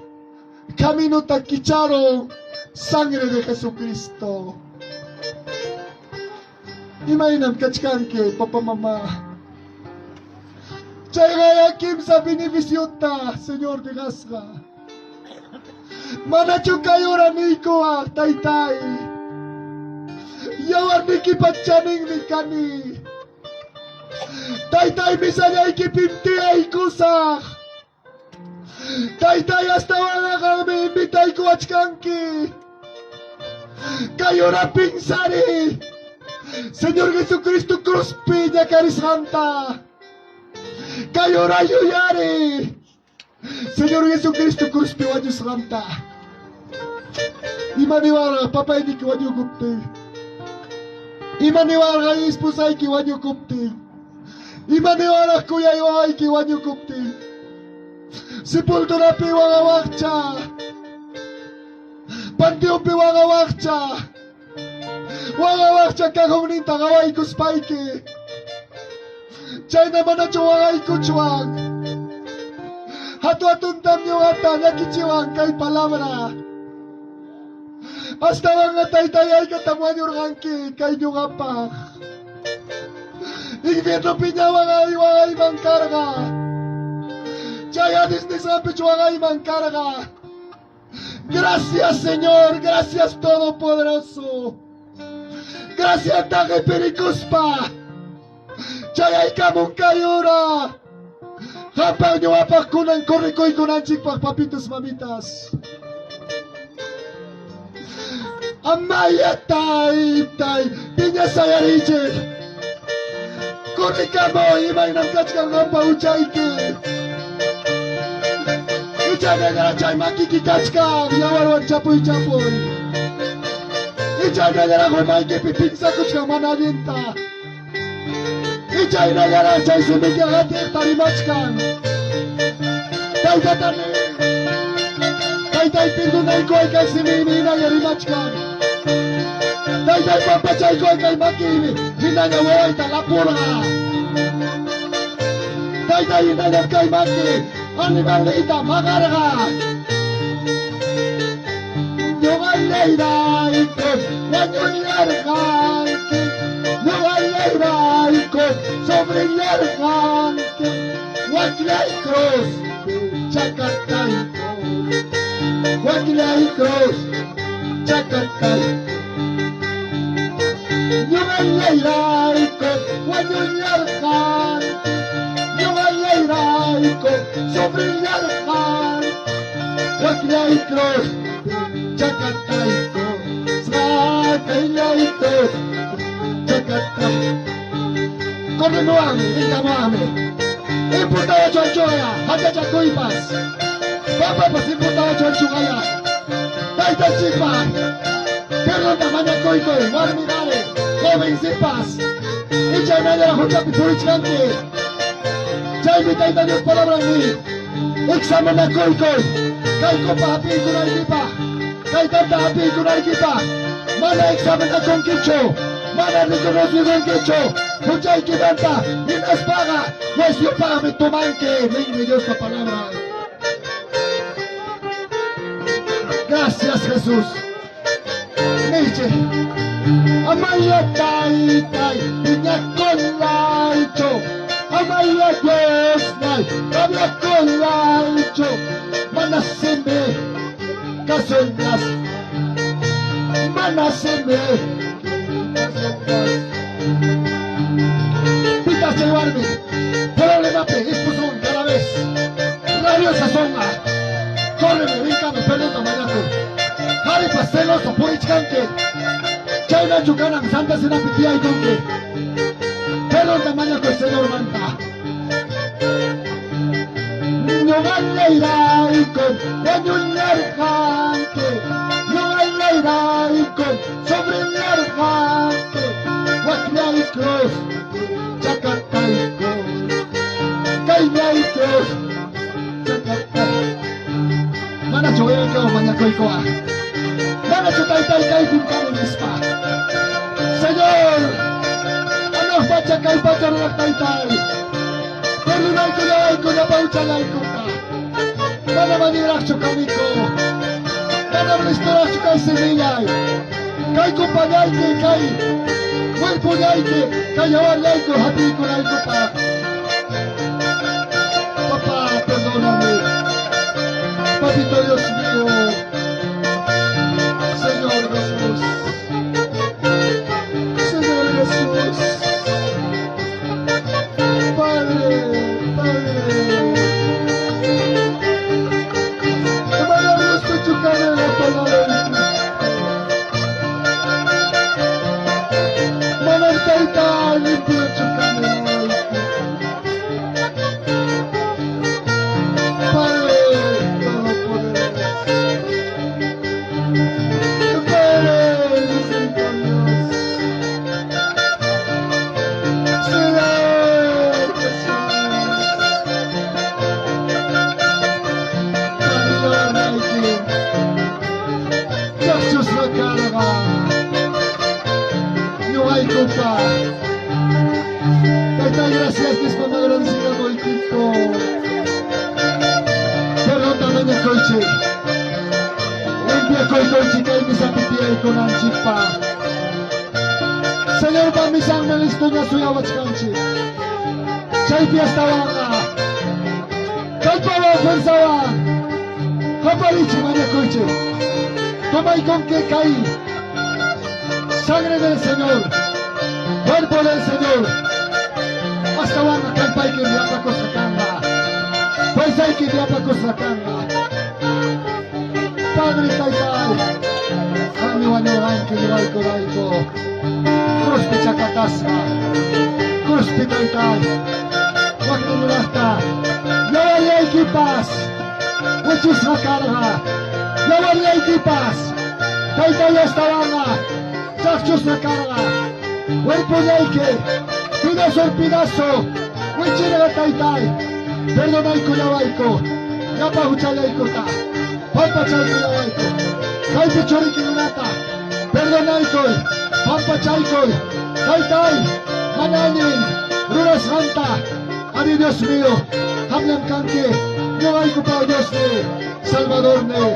caminota kicharun, sangre de Jesucristo. Imaynam kachkanki, papá, mamá. Chayqaya kimsa beneficiota, Señor dejasqa. Manachu kay hora niykuwaq, taytay? Yawarnikipa chaninmi kani. Taytay, misallaykipim tiyaykusaq. Taytay, astawanqa qammi invitaykuwachkanki. Kay hora pinsari Señor Jesucristo cruzpi ñakarisqanta. Kay hora yuyari Señor Jesucristo cruzpi wañusqanta. Ima niwarqa papayniki wañukuptin? Ima niwarqa esposayki wañukuptin? Ima niwaraq kuyay wawayki wañukuptin? Sepulturapi waqawaqcha. Panteonpi waqawaqcha. Waqawaqcha cajonninta qawaykuspayki. Chayna manachu waqaykuchwan? Hatu hatuntam ñuqata llakichiwan kay palabra. Astawanqa taytay haykatam wañurqanki kay ñuqapaq. Infiernopiña waqay waqayman karqa. Chay Hades nisqanpich waqayman karqa. Gracias Señor, gracias Todopoderoso. Gracias taqipirikuspa. Chayaykamun kay hora. Qampa ñuqapaq kunan corrikuykunanchikpaq papitos mamitas. Amaya taytay, piña sayarichik. Corrikamuy imaynam kachkan qampa huchayki. Icha nallara chay makiki kachkan yawarwan chapuy chapuy. Icha nallara umaykipi pinsakuchkan mana allinta. Icha hinallaraq chay simiki qatiqta rimachkan. Taytata ni. Taytay perdonaykuway kay simiymi hinalla rimachkan. Taytay pampachaykuway kay makiymi hinalla wawayta lapurqa. Taytay hinallam kay maki animalniyta maqarqa. Ñuqallayrayku wañullarqanki. Ñuqallayrayku sufrillarqanki. Waklay cruz chakatayku. Waklay cruz chakatayku. Ñuqallayrayku wañullarqanki. Ñuqallayrayku sufrillarqanki. Waklay cruz chakatayku. Sakaylay cruz chakatayku. Corremuami, rinkamuami. Imputaba chonchoya, hachachakuypas. Papapas imputaba chonchugaya. Tayta chipa. Perdonta mañakuykuy, warmi qari, joven sipas. Icha hinallaraq huchapi purichkanki. Chaymi Tayta Dios palabran ni. Examinakuykuy. Kay copa hapiykunaykipaq. Kay tanta hapiykunaykipaq. Mana examinakunkichu. Mana reconocikunkichu. Huchaykimanta hinaspaqa juiciopaqmi tomanki. Ninmi Diospa palabra. Gracias Jesús. Niche. Amaya taytay, piñakullaychu. Amaya Dios nay, rabiakullaychu. Mana simi kasullas. Mana simi kasullas. Pitaq chay warmi, problemapi esposon cada vez. Rabiosa sonqa. Córreme, rinkame, perdonta mañakuy. Qaripas celoso purichkanki. Chaynachu kanan Santa Cenapi tiyaykunki. Perdonta mañakuy Señormanta. Ñuqallayrayku wañullarqanki. Ñuqallayrayku sufrillarqanki. Waklay cruz chakatayku. Kayllay cruz chakatayku. Manachu wawaykawan mañakuykuwa. Manachu taytay kaypim kani nispa. Señor, hanaq pacha kay pacha ruraq taytay. Perdonaykullawayku llapa huchallaykuta. Manam allinraqchu kaniku. Manam listoraqchu kay simillay. Kay copallayki, kay cuerpollayki, kay yawarllayku hapiykunaykupaq. Jesús. Padre, Padre. Mana gusto chukane la palabra. Mana tayta limpio chukane. Padre Todopoderoso. Padre misericordioso. Señor Jesús. Perdóname. Chaqchusqa karqa. Ñuqaykupa. Tayta, gracias nispa agradecikamuykiku. Perdonta mañakuychik. Limpiakuychik kay misapi tiyaykunanchikpaq. Señorpa misanmi listoña suyawachkanchik. Chaypi astawanqa. Kallpawan fuerzawan. Qaparichik mañakuychik. Tomay con que caí. Sangre del Señor. Cuerpo del Señor. Astawanqa kallpayki yapakusqa kanqa. Fuerzayki yapakusqa kanqa. Padre taytay. Qammi wañurqanki ñuqaykurayku. Cruzpi chakatasqa. Cruzpi taytay. Waqtinuraqta. Yawarllaykipas. Wichisqa karqa. Yawarllaykipas. Taytay astawanqa. Chaqchusqa karqa. Cuerpollayki. Pedazo al pedazo. Wichirqa taytay. Perdonaykullawayku. Llapa huchallaykuta. Pampachaykullawayku. Kaypi churikikunata. Perdonaykuy. Pampachaykuy. Taytay. Mana allin. Rurasqanta. Ari Dios mío. Qamllam kanki. Ñuqaykupa Diosniy. Salvadorniy.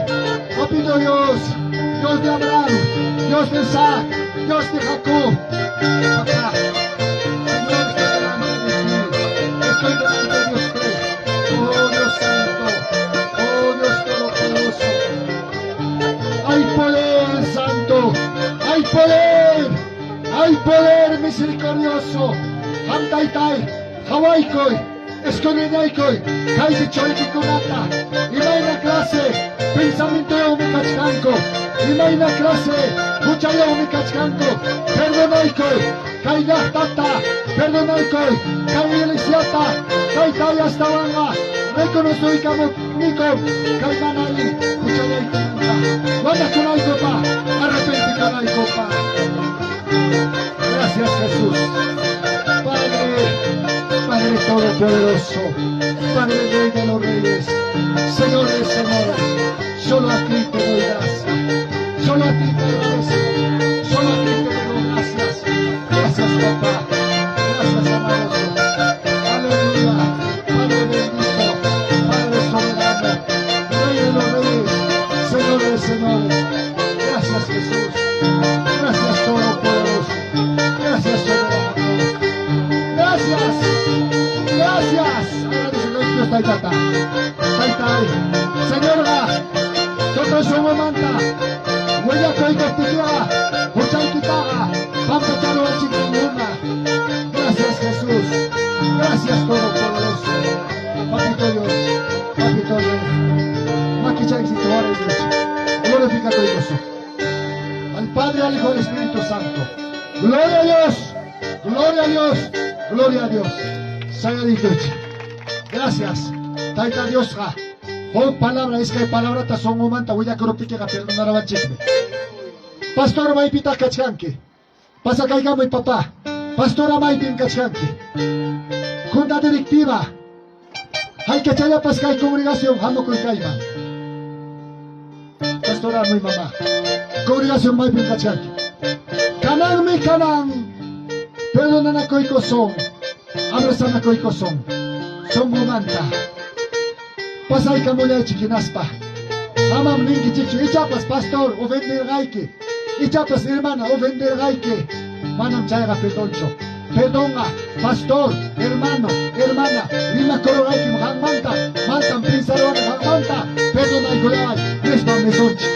Papito Dios. Dios de Abraham. Dios de Isaac. Dios de Jacob. Papá. Señor, estoy delante de ti. Estoy delante de usted. Oh Dios Santo. Oh Dios Todopoderoso. Hay poder, Santo. Hay poder. Hay poder misericordioso. Qam taytay. Qawaykuy. Escudriñaykuy. Kaypi churikikunata. Imayna clase. Pensamientoyuqmi kachkanku. Imayna clase. Huchayuqmi kachkanku. Perdonaykuy. Kay llaqtata. Perdonaykuy. Kay iglesiata. Taytay astawanqa. Reconozuykamunikum. Kay mana allin huchallaykumanta. Wanakunaykupaq. Arrepentikunaykupaq. Gracias Jesús. Padre, Padre Todopoderoso, Padre Rey de los Reyes, Señor de señores, solo a ti te doy gracias, solo a ti te agradezco, solo a ti te doy gracias. Gracias papá, gracias amoroso. Aleluya, Padre bendito, Padre soberano, Rey de los Reyes, Señor de señores. Gracias Jesús, gracias Todopoderoso, gracias soberano. Gracias, gracias. Agradece Dios taytata. Taytay, Señorqa, tukuy sunqumanta, willakuykuptikiqa, huchaykitaqa, pampacharuwanchikmi. Gracias Jesús, gracias Todopoderoso. Papito Dios, Papito Dios. Makichaychik Dios. Glorifica tu Dios. Al Padre, al Hijo y al Espíritu Santo. Gloria a Dios, gloria a Dios, gloria a Dios. Sayariykuchik. Gracias. Tayta Diosqa. Huk palabra iskay palabrata sunqumanta willakuruptikiqa perdonarawanchikmi. Pastor maypitaq kachkanki. Pasakaykamuy papá. Pastora maypim kachkanki. Junta directiva. Haykachallapas kay congregación hamukuy kayman. Pastora muy mamá. Congregación maypim kachkanki. Kananmi kanan. Perdonanakuykusun. Abrazanakuykusun. Sunqumanta. Pasaykamullaychik hinaspa. Amam ninkichikchu ichapas pastor ofendirqayki. Ichapas hermana ofendirqayki. Manam chayqa perdonchu. Perdonqa pastor, hermano, hermana, rimakururqaykim qanmanta, mantam pensarwani qanmanta, perdonaykullaway nispam nisunchik.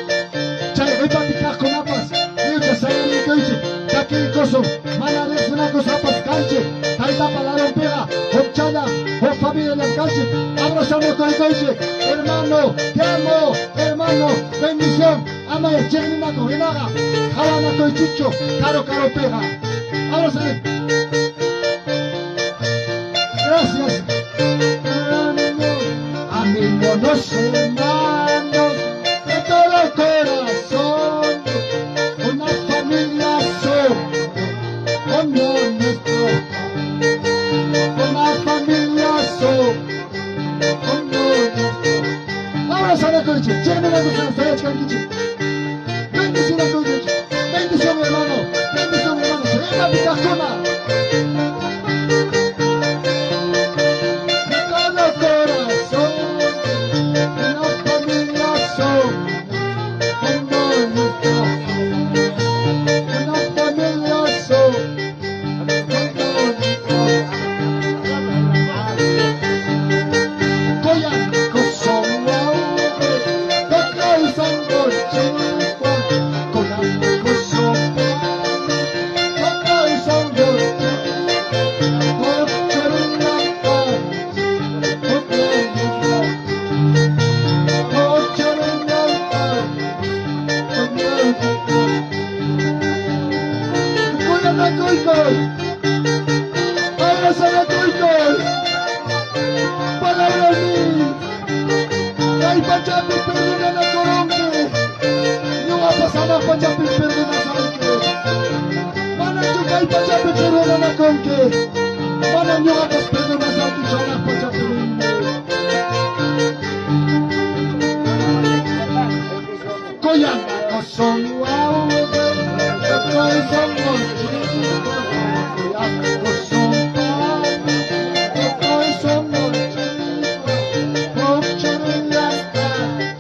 Chay qipapi kaqkunapas lliwcha sayarikuychik, chakiykusun, mana Huñunakusqapas kanchik. Taytapa ladonpiqa hukchalla, huk familiallam kanchik. Abrazanakuykuychik, hermano, te amo, hermano, bendición. Ama chiqninakuq hinaqa qawanakuychikchu karu karupiqa. Abrázale. Gracias. Amémonos, hermanos, de todo corazón. Una familia somos, como nuestro Una familia somos, como nuestro Abrazanakuychik, chiqninakuspa sayachkankichik. Bendicionakuychik. Bendición, hermano. Bendición, hermano. Imapi kaqkuna. De todo corazón, una familia somos, como nuestro Una familia somos, como nuestro Kuyakusun wawqi, tukuy sunqunchikwan, kuyakusun pani, tukuy sunqunchikwan, huk churillam kanchik, huk huk churillam kanchik, huk Kuyanakuykuy, abrazanakuykuy, palabra mil. Kay pachapi perdonanakurunki. Ñuqapas hanaq pachapi perdonasayki. Manachu kay pachapi perdonanakunki. Mana ñuqapas perdonasaykichu hanaq pachapi rinki. Kuyanakusun wawqi, tukuy sunqunchikwan. Kuyakusun pani, tukuy sunqunchikwan. Huk churillam kanchik.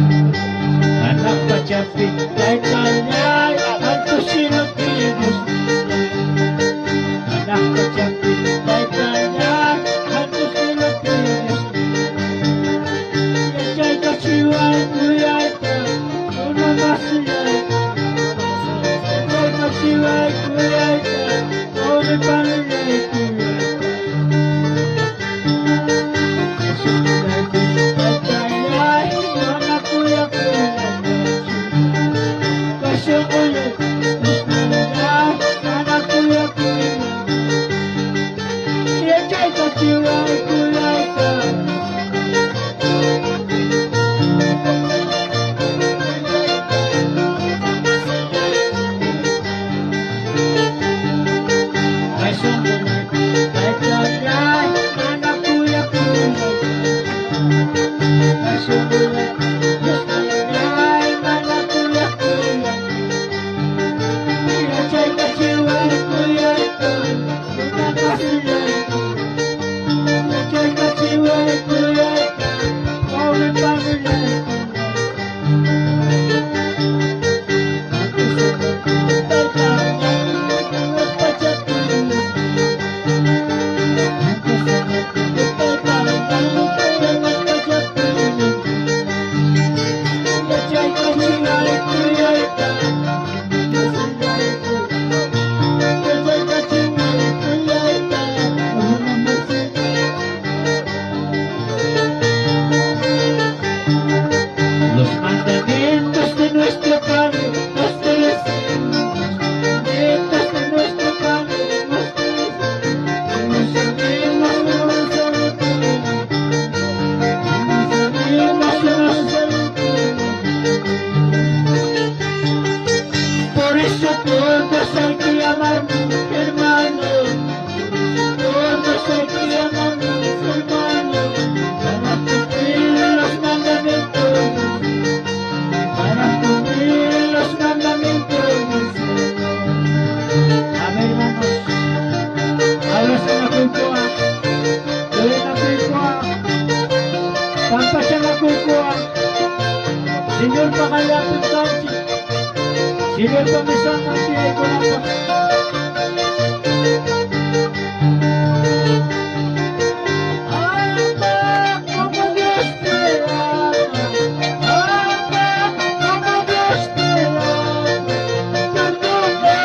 Hanaq pachapi taytallay, alto cielopi Dios. Hanaq pachapi taytallay, alto cielopi Dios. Yachaykachiway kuyayta, runa masillay. Yachaykachiway kuyayta, pobre panillay kuyayta. Taytallay, mana kuyakuyanchu. Kasyokuyo, mana kuyakuyan. Yachaykachiway kuyayta. Taytallay, mana kuyakuyan. Mana kuyakuyan. Yachaykachiway kuyayta, runa masillay. Yachaykachiway kuyayta, pobre panillay. Los mandamientos de nuestro Padre nos obedecemos. Mandamientos de nuestro Padre nos obedecemos. Nos amemos, nos amemos. Nos amemos, nos amemos. Por eso todos hay que amarnos, hermanos. Todos hay que amarnos, hermanos. Para cumplir los mandamientos. Para cumplir los mandamientos. Señorpa mesanman tiyaykunapaq. Ama como Dios te ama, ama como Dios te ama, perdona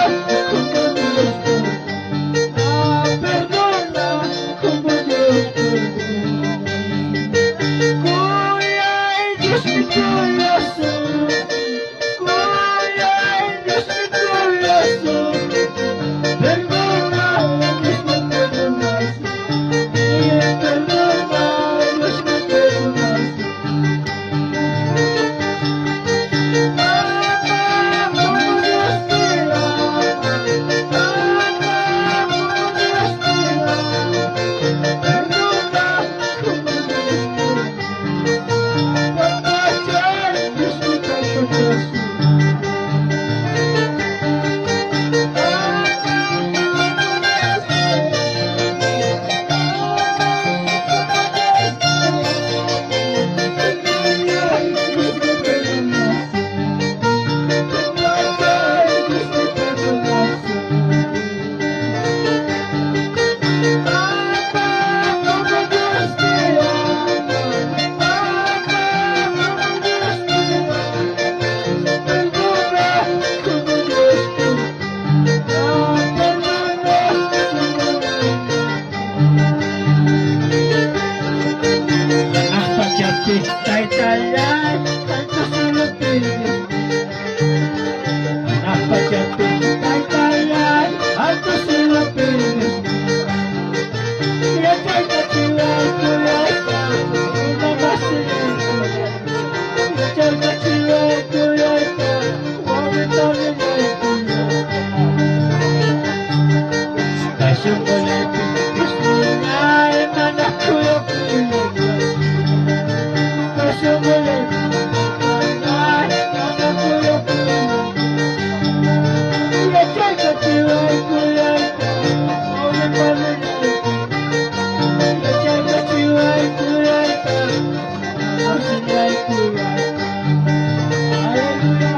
como Dios perdona, perdona como Dios perdona. Kuyay Dios mi corazón, kuyay Dios mi corazón, perdona Dios me perdonas, perdona Dios me perdonas. Ama como Dios te ama, ama como Dios te ama, perdona como Dios perdona. Papachay, Dios mi papachazo. Pachapi, taytallay, tanto solo pides. Pachapi, taytallay, alto cielo pides. Aleluya.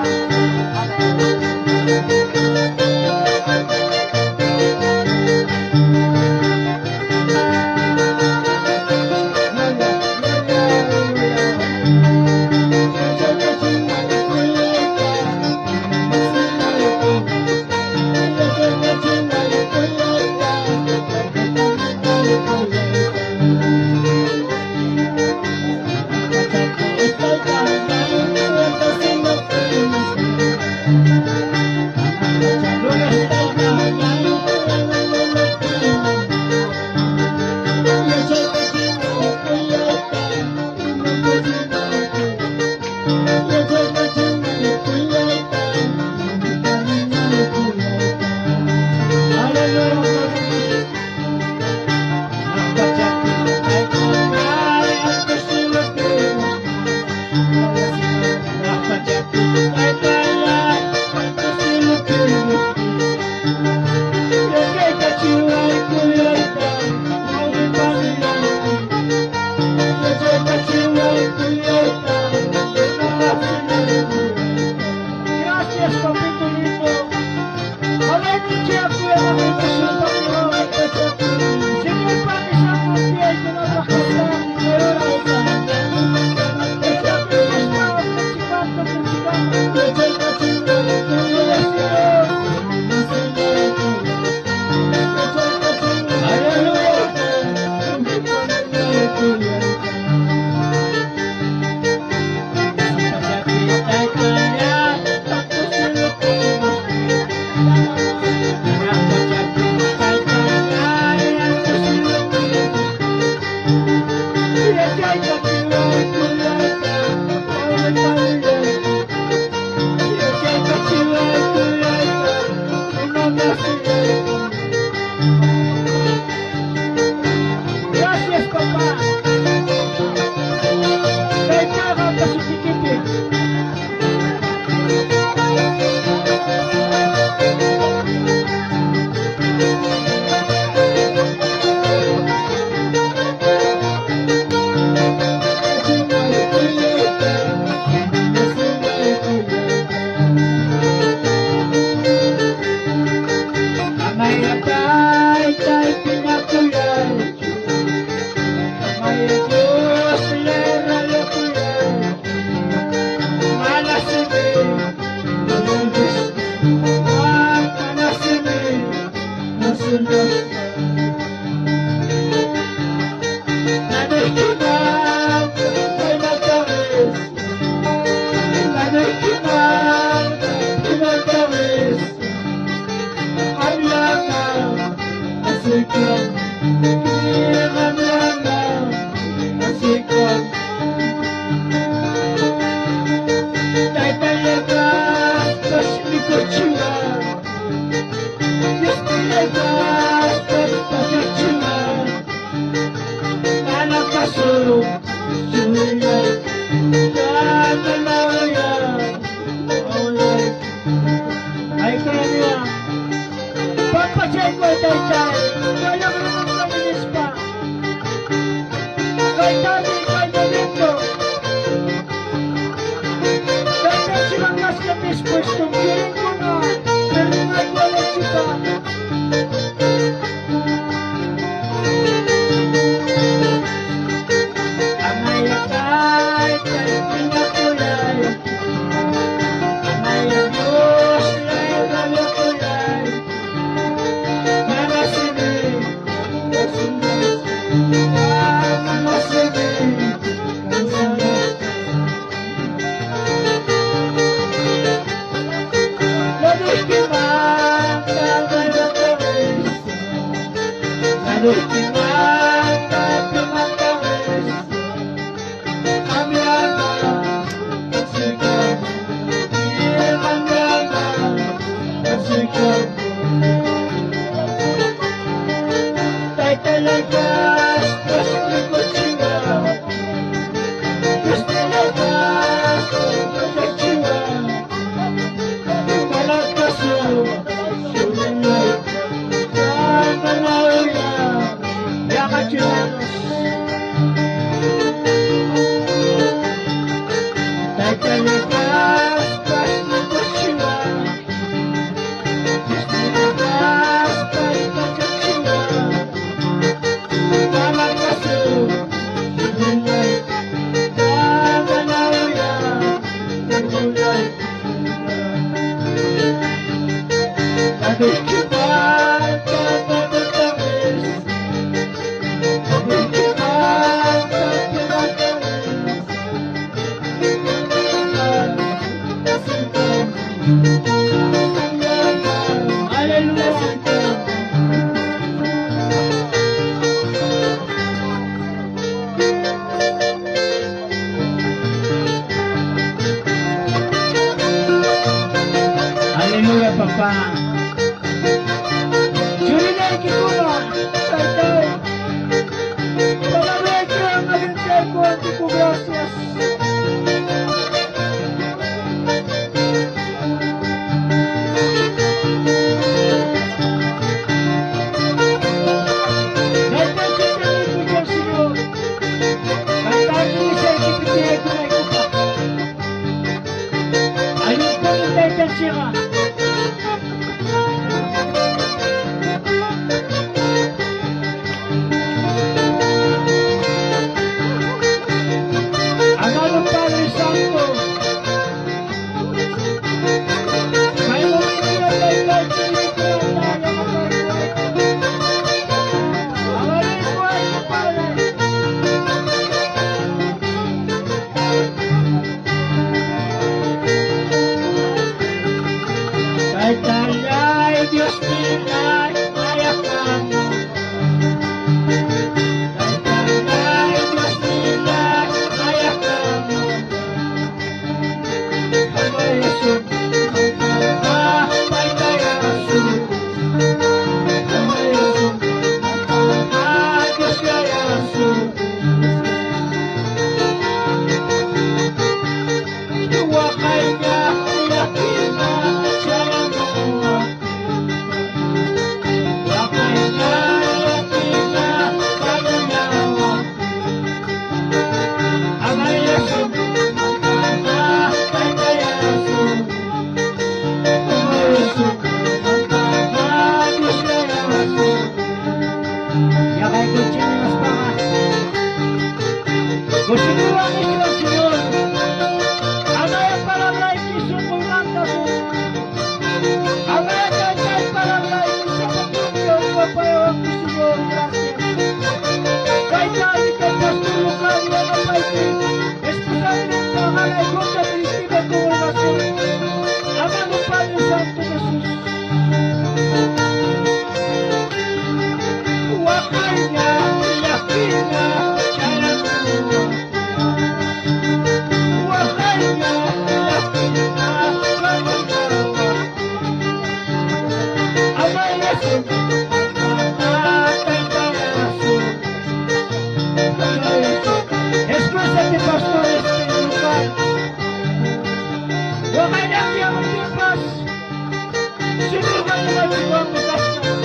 Señor ñuqanchikwanmi kachkan.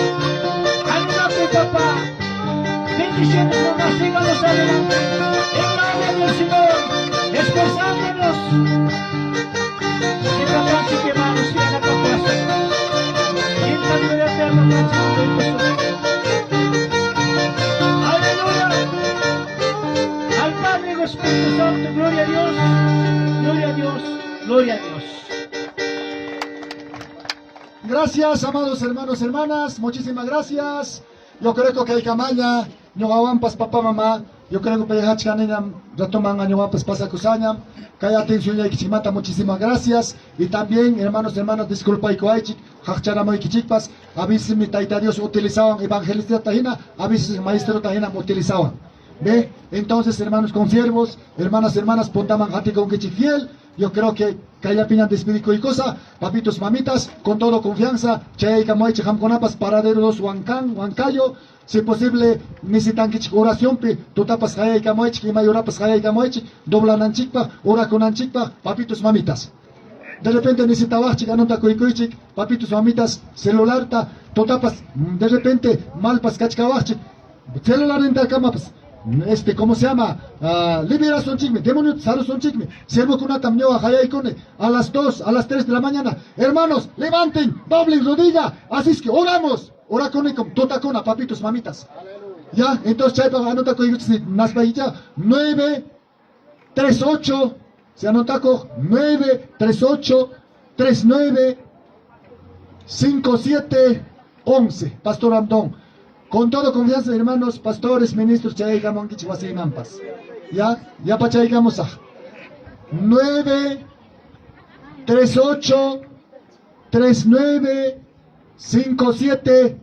Anímate, papá. Bendiciones nomás, síganos adelante. En la obra del Señor, esforzándonos. Si papanchik hermanos, sigan a En la gloria eterna, Aleluya. Al Padre y al Espíritu Santo, gloria a Dios, gloria a Dios, gloria a Dios. Gracias, amados hermanos, hermanas, muchísimas gracias. Yo creo que hay kamaña, ñuqawanpas papá, mamá, yo creo que payachkaniñam, ratoman ñuqapas pasakusañam. Kay atención yaykichikmanta, muchísimas gracias. Y también, hermanos, hermanas, disculpaykuwaychik, qaqcharamuykichikpas, a veces mi Tayta Dios utilizaban evangelista hina, a veces maestro hina utilizaban. ¿Ve? Entonces, hermanos consiervos, hermanas, hermanas, puntaman qatikunkichik fiel. Yo creo que kayllapiñam despedikuykusa, papitos, mamitas, con todo confianza, chayaykamuaychik qamkunapas paradero 2 Huancán, Huancayo, si posible, necesitankichik oracionpi, tutapas qayaykamuaychik, imay horapas qayaykamuaychik, doblananchikpaq, orakunanchikpaq, papitos, mamitas. De repente necesitawaqchik anotakuykuychik, papitos, mamitas, celularta, tutapas, de repente malpas kachkawaqchik, celularnintakamapas, ¿cómo se llama? Liberasunchikmi, demonio sarusunchikmi, siervokunatam ñuqa qayaykuni a las 2, a las 3 de la mañana. Hermanos, levanten, doblen rodilla, así es que oramos, orakunikum, tutakuna, papitos, mamitas. Ya, entonces chaypaq anotakuykichik naspaykicha, 9, 3, 8, se anotaco, 9, 3, 8, 3, 9, 5, 7, 11. Pastor Abdón. Con toda confianza, hermanos, pastores, ministros, chayaykamunkichik wasiymanpas. Ya, ya pachaykamusaq. 9, 3, 8, 3, 9, 5, 7,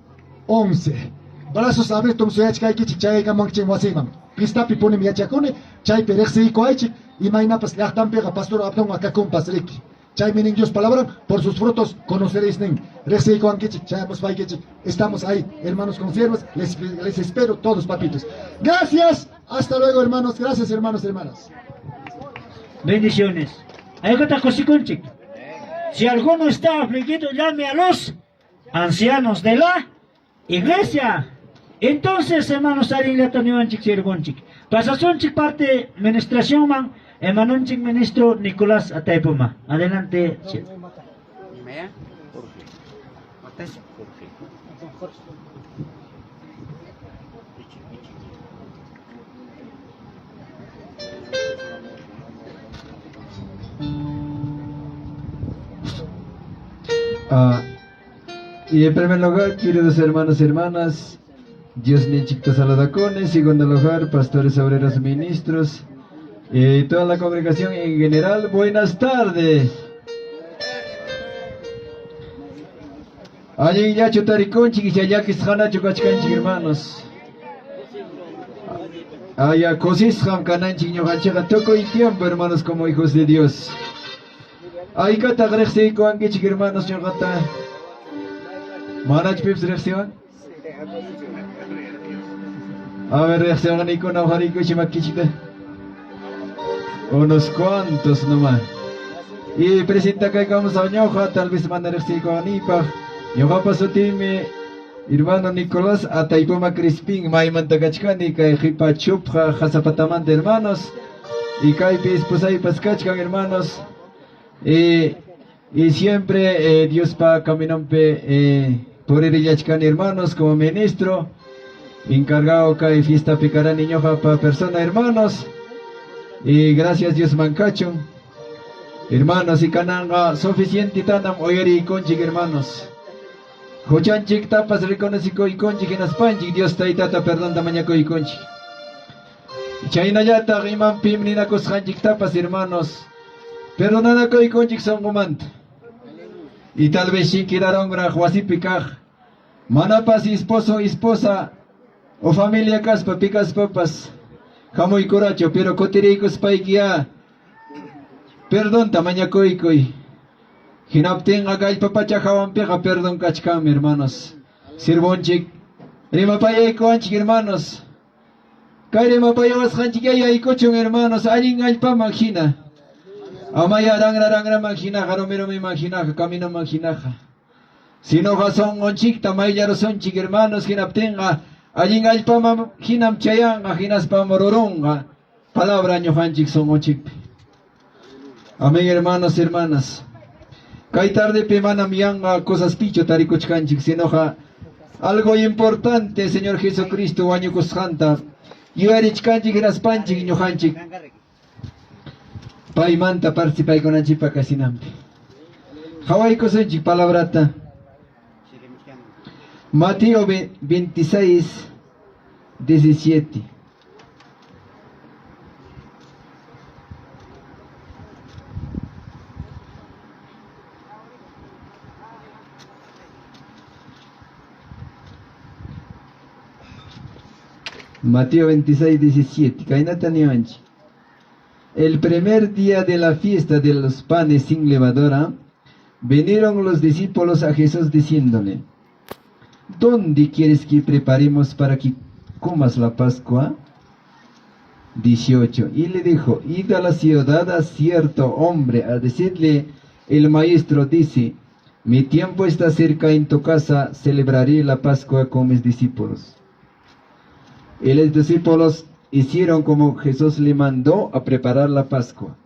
11. Brazos abiertos, suyachkaykichik, chayaykamunkichik wasiyman. Pistapi punim yachakuni, chaypi riqsiykuwaychik, imaynapas llaqtanpiqa Pastor Abdón akakunpas riki. Chaymi nin Dios palabra, por sus frutos conoceréis nin. Riqsiykuwankichik, chayamuspaykichik. Estamos ahí, hermanos consiervos, les espero todos, papitos. Gracias, hasta luego, hermanos. Gracias, hermanos, hermanas. Bendiciones. Aykata kusikunchik. Si alguno está afligido, llame a los ancianos de la iglesia. Entonces, hermanos, allinllata niwanchik sirgunchik. Pasasunchik parte ministración man, hermanonchik ministro Nicolás Ataypuma. Adelante. Y en primer lugar, queridos hermanos y hermanas, Dios ninchikta saludakuni, segundo lugar, pastores, obreros, ministros, y toda la congregación en general, buenas tardes. Allinllachu tarikunchik, llakisqanachu kachkanchik, hermanos. Aya, kusisqam kananchik ñuqanchikqa tukuy tiempo, hermanos, como hijos de Dios. Aykataq riqsiykuwankichik, hermanos, ñuqata. Manachu pipas riqsiwan? A ver, riqsiwaqniykuna uqhariykuchik makichikta. Unos cuantos nomás. Y presentakaykamus a ñuqa, tal vez mana riqsiykuwaniypaq. Ñuqapa sutiymi hermano Nicolás Ataypuma Crispín, maymanta kachkani kay qipa chupqa Hazapatamanta, hermanos. Y kaypi esposaypas kachkan, hermanos. Y siempre Diospa caminonpi puririllachkani, hermanos, como ministro encargado kay fiesta picarani ñuqapa persona, hermanos. Y gracias Dios mankachun. Hermanos, y kananqa suficiente tanam uyariykunchik, hermanos. Huchanchik tapas reconocikuykunchik hinaspanchik Dios taytata perdonta mañakuykunchik. Chaynallataq imanpim ninakusqanchik tapas, hermanos, perdonanakuykunchik sunqumanta. Y tal vez shinkidaronraq wasipi kaq manapas esposo, esposa o familia kaspa pikaspapas hamuykurachu, pero kutiriykuspaykiya perdonta mañakuykuy. Hinaptinqa kallpa pacha hawanpiqa perdón kachkanmi, hermanos. Sirvunchik rimapayaykuwanchik, hermanos. Kay rimapayawasqanchik yaykuchun, hermanos, allin allpaman hina. Amaya rangra rangraman hinaqa, rumi rumiman hinaqa, caminoman hinaqa. Sinoqa sunqunchikta mayllarusunchik hermanos hinaptinqa allin allpaman hinam chayanqa hinaspam rurunqa palabra ñuqanchik sunqunchikpi. Amén hermanos, hermanas. Kay tardepi manam yanqa cosaspichu tarikuchkanchik, sinoqa algo importante Señor Jesucristo wañukusqanta yuyarichkanchik hinaspanchik ñuqanchik paymanta participaykunanchikpa kasinanpi. Qhawaykusunchik palabrata. Mateo 26, 17. Mateo 26, 17. Kaynata niwanchik. El primer día de la fiesta de los panes sin levadura, vinieron los discípulos a Jesús diciéndole, ¿Dónde quieres que preparemos para que comas la Pascua? 18. Y le dijo, id a la ciudad a cierto hombre a decirle, el maestro dice, mi tiempo está cerca en tu casa, celebraré la Pascua con mis discípulos. Y los discípulos hicieron como Jesús le mandó a preparar la Pascua.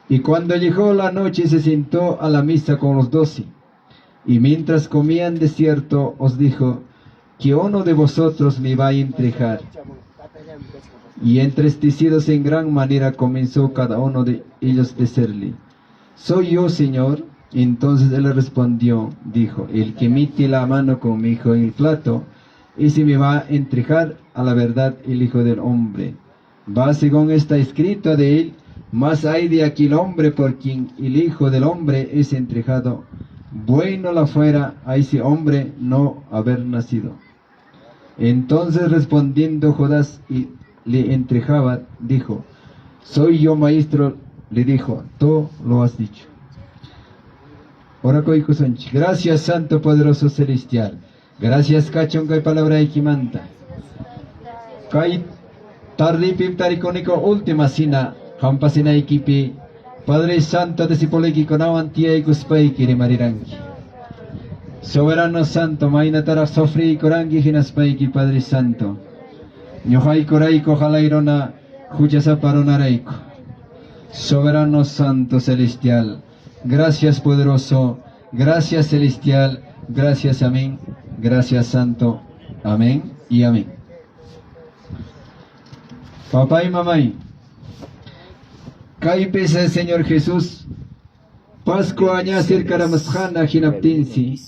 Y cuando llegó la noche se sentó a la mesa con los 12. Y mientras comían de cierto, os dijo, que uno de vosotros me va a entregar. Y entristecidos en gran manera comenzó cada uno de ellos a decirle, ¿soy yo, Señor? Entonces él respondió, dijo, el que mete la mano conmigo en el plato, ese me va a entregar a la verdad el Hijo del Hombre. Va según está escrito de él, mas hay de aquel hombre por quien el Hijo del Hombre es entregado. Bueno la fuera a ese hombre no haber nacido. Entonces respondiendo Judas y le entregaba, dijo, soy yo maestro, le dijo, tú lo has dicho. Gracias Santo Poderoso Celestial. Gracias kachun kay palabraykimanta. Kay tardipim tarikuniko última cena, qampa cenaykipi, Padre Santo discipuloykikunawan tiyaykuspayki rimariranki. Soberano Santo, maynataraq sufriykuranki hinaspayki, Padre Santo. Ñuqaykurayku qalayruna huchasapa runarayku. Soberano Santo Celestial, gracias poderoso, gracias celestial, gracias amén, gracias Santo, amén y amén. Papá y mamá, kaypis el Señor Jesús, Pascua ña acercaramusqana hinaptinsi.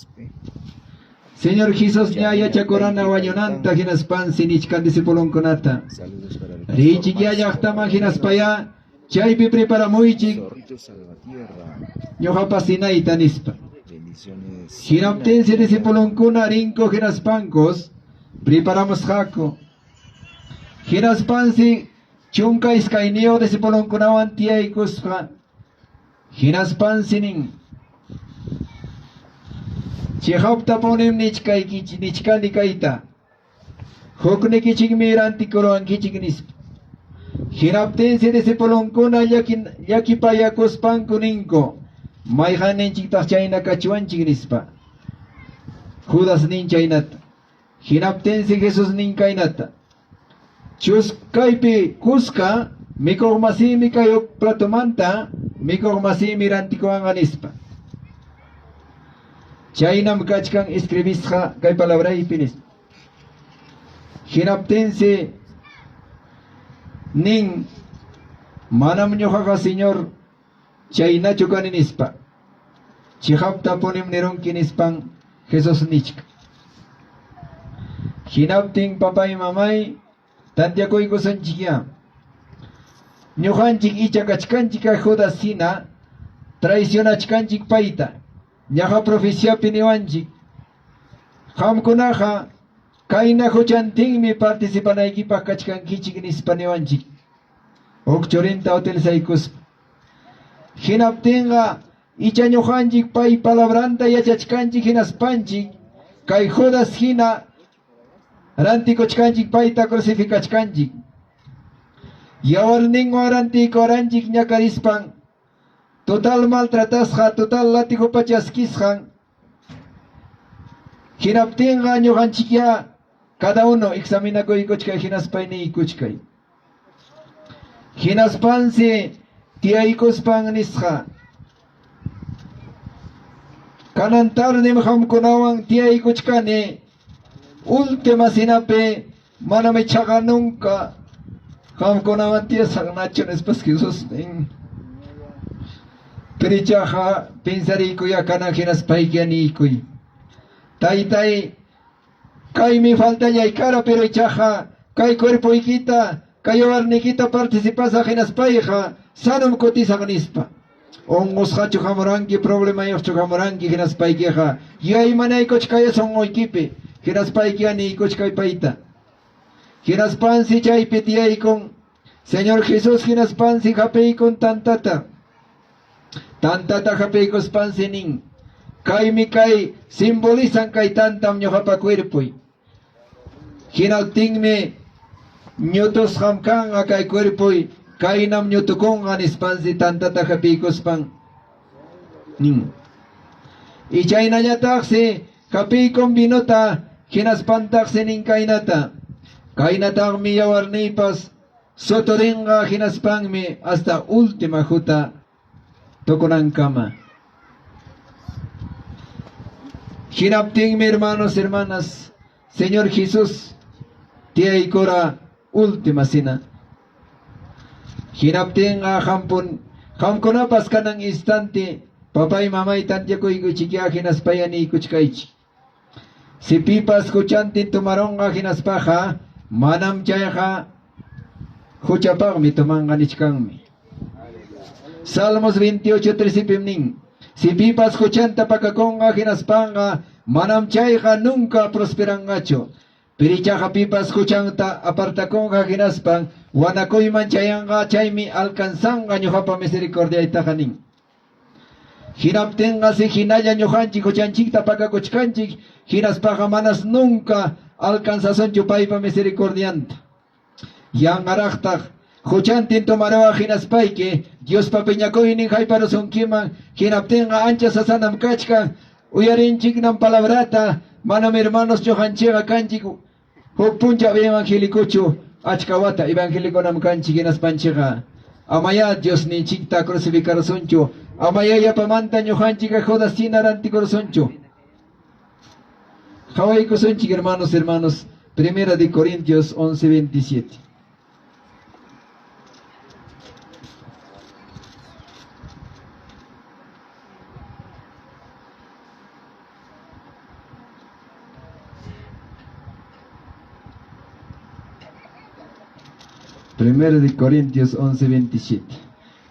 Señor Jesús ña yachakurana wañunanta hinaspansi nichkan discipulonkunata. Riychik ya llaqtaman hinaspayá chaypi preparamuychik ñuqapa cenayta nispa. Hinaptinsi discipulonkuna rinku hinaspankos preparamusqaku. Hinaspansi 12 discipulonkunawan tiyaykusqa. Hinaspansi nin, Chiqaptapunim nichkaykichik, nichkani kayta. Huknikichikmi rantikuruwankichik nispa. Hinaptinsi discipulonkuna llakipayakuspanku ninku, mayqanninchiktaq chayna kachiwanchik nispa. Judas nin chaynata. Hinaptinsi Jesús nin kaynata. Chuskaypi kuska mikuq masiymi kay huk platomanta mikuq masiymi rantikuwanqa nispa. Chaynam kachkan escribisqa kay palabraypi nispa. Hinaptinsi nin, manam ñuqaqa Señor chaynachu kani nispa. Chiqaptapunim nirunki nispan Jesús nichka. Hinaptin papay mamay tantiakuykusunchikya. Ñuqanchik icha kachkanchik kay Judas hina traicionachkanchik payta. Ñaqa profeciapi niwanchik. Qamkunaqa kayna huchantinmi participanaykipaq kachkankichik nispa niwanchik. Huk churinta utilizaykuspa. Hinaptinqa icha ñuqanchik pay palabranta yachachkanchik hinaspanchik kay Judas hina rantikuchkanchik payta crucificachkanchik. Yawarninwan rantikuranchik ñakarispan total maltratasqa, total latigo pachaskisqan. Hinaptinqa ñuqanchikyá cada uno examinakuykuchkay hinaspay niykuchkay. Hinaspansi tiyaykuspan nisqa, Kanan tardim qamkunawan tiyaykuchkani, última cenapi manam ichaqa nunca qamkunawan tiyasaqnachu nispas Jesús nin. Pero ichaqa pensariykuya kanan hinaspayki niykuy. Taytay, kaymi faltallay kara, pero ichaqa kay cuerpoykita, kay yawarniykita participasaq hinaspayqa sanom kutisaq nispa. Unqusqachu hamuranki, problemayuqchu hamuranki hinaspaykiqa yuyaymanaykuchkaya sunquykipi, hinaspaykiqa niykuchkay payta. Hinaspansi chaypi tiyaykun Señor Jesús hinaspansi hapiykun tantata. Tantata hapiykuspansi nin, kaymi kay simbolizan kay tantam ñuqapa cuerpoy. Hinaptinmi ñutusqam kanqa kay cuerpoy, kaynam ñutukunqa nispansi tantata hapiykuspan nin. Y chaynallataqsi hapiykun vinota, hinaspantaqsi nin kaynata, kaynataqmi yawarniypas sotorinqa hinaspanmi hasta última juta tukunankama. Hinaptinmi, hermanos, hermanas, Señor Jesús tiyaykura última cena. Hinaptinqa hampun qamkunapas kanan instante papay mamay tantiakuykuchikyá hinaspaya niykuchkaychik. Si pipas huchantin tomaronqa hinaspaqa manam chayqa huchapaqmi tomanqa nichkanmi. Salmos 28, 13 nin, si pipas huchanta pakakunqa hinaspanqa manam chayqa nunca prosperanqachu. Pero ichaqa pipas huchanta apartakunqa hinaspan wanakuyman chayanqa chaymi alcanzanqa ñuqapa misericordiaytaqa nin. Hinaptinqa si hinalla ñuqanchik huchanchikta pakakuchkanchik hinaspaqa manas nunca alcanzasunchu paypa misericordianta. Yanqaraqtaq huchantin tomaruwaq hinaspayki Diospa piñakuynin hayparusunkiman hinaptinqa ancha sasanam kachkan uyarinchiknam palabrata manam hermanos ñuqanchikqa kanchik huk punchaw evangelicochu achka wata evangeliconam kanchik hinaspanchikqa amayá Diosninchikta crucificarusunchu amayá yapamanta ñuqanchikqa Judas hina rantikurusunchu. Qhawaykusunchik hermanos, hermanos, Primera de Corintios 11:27. Primera de Corintios 11:27.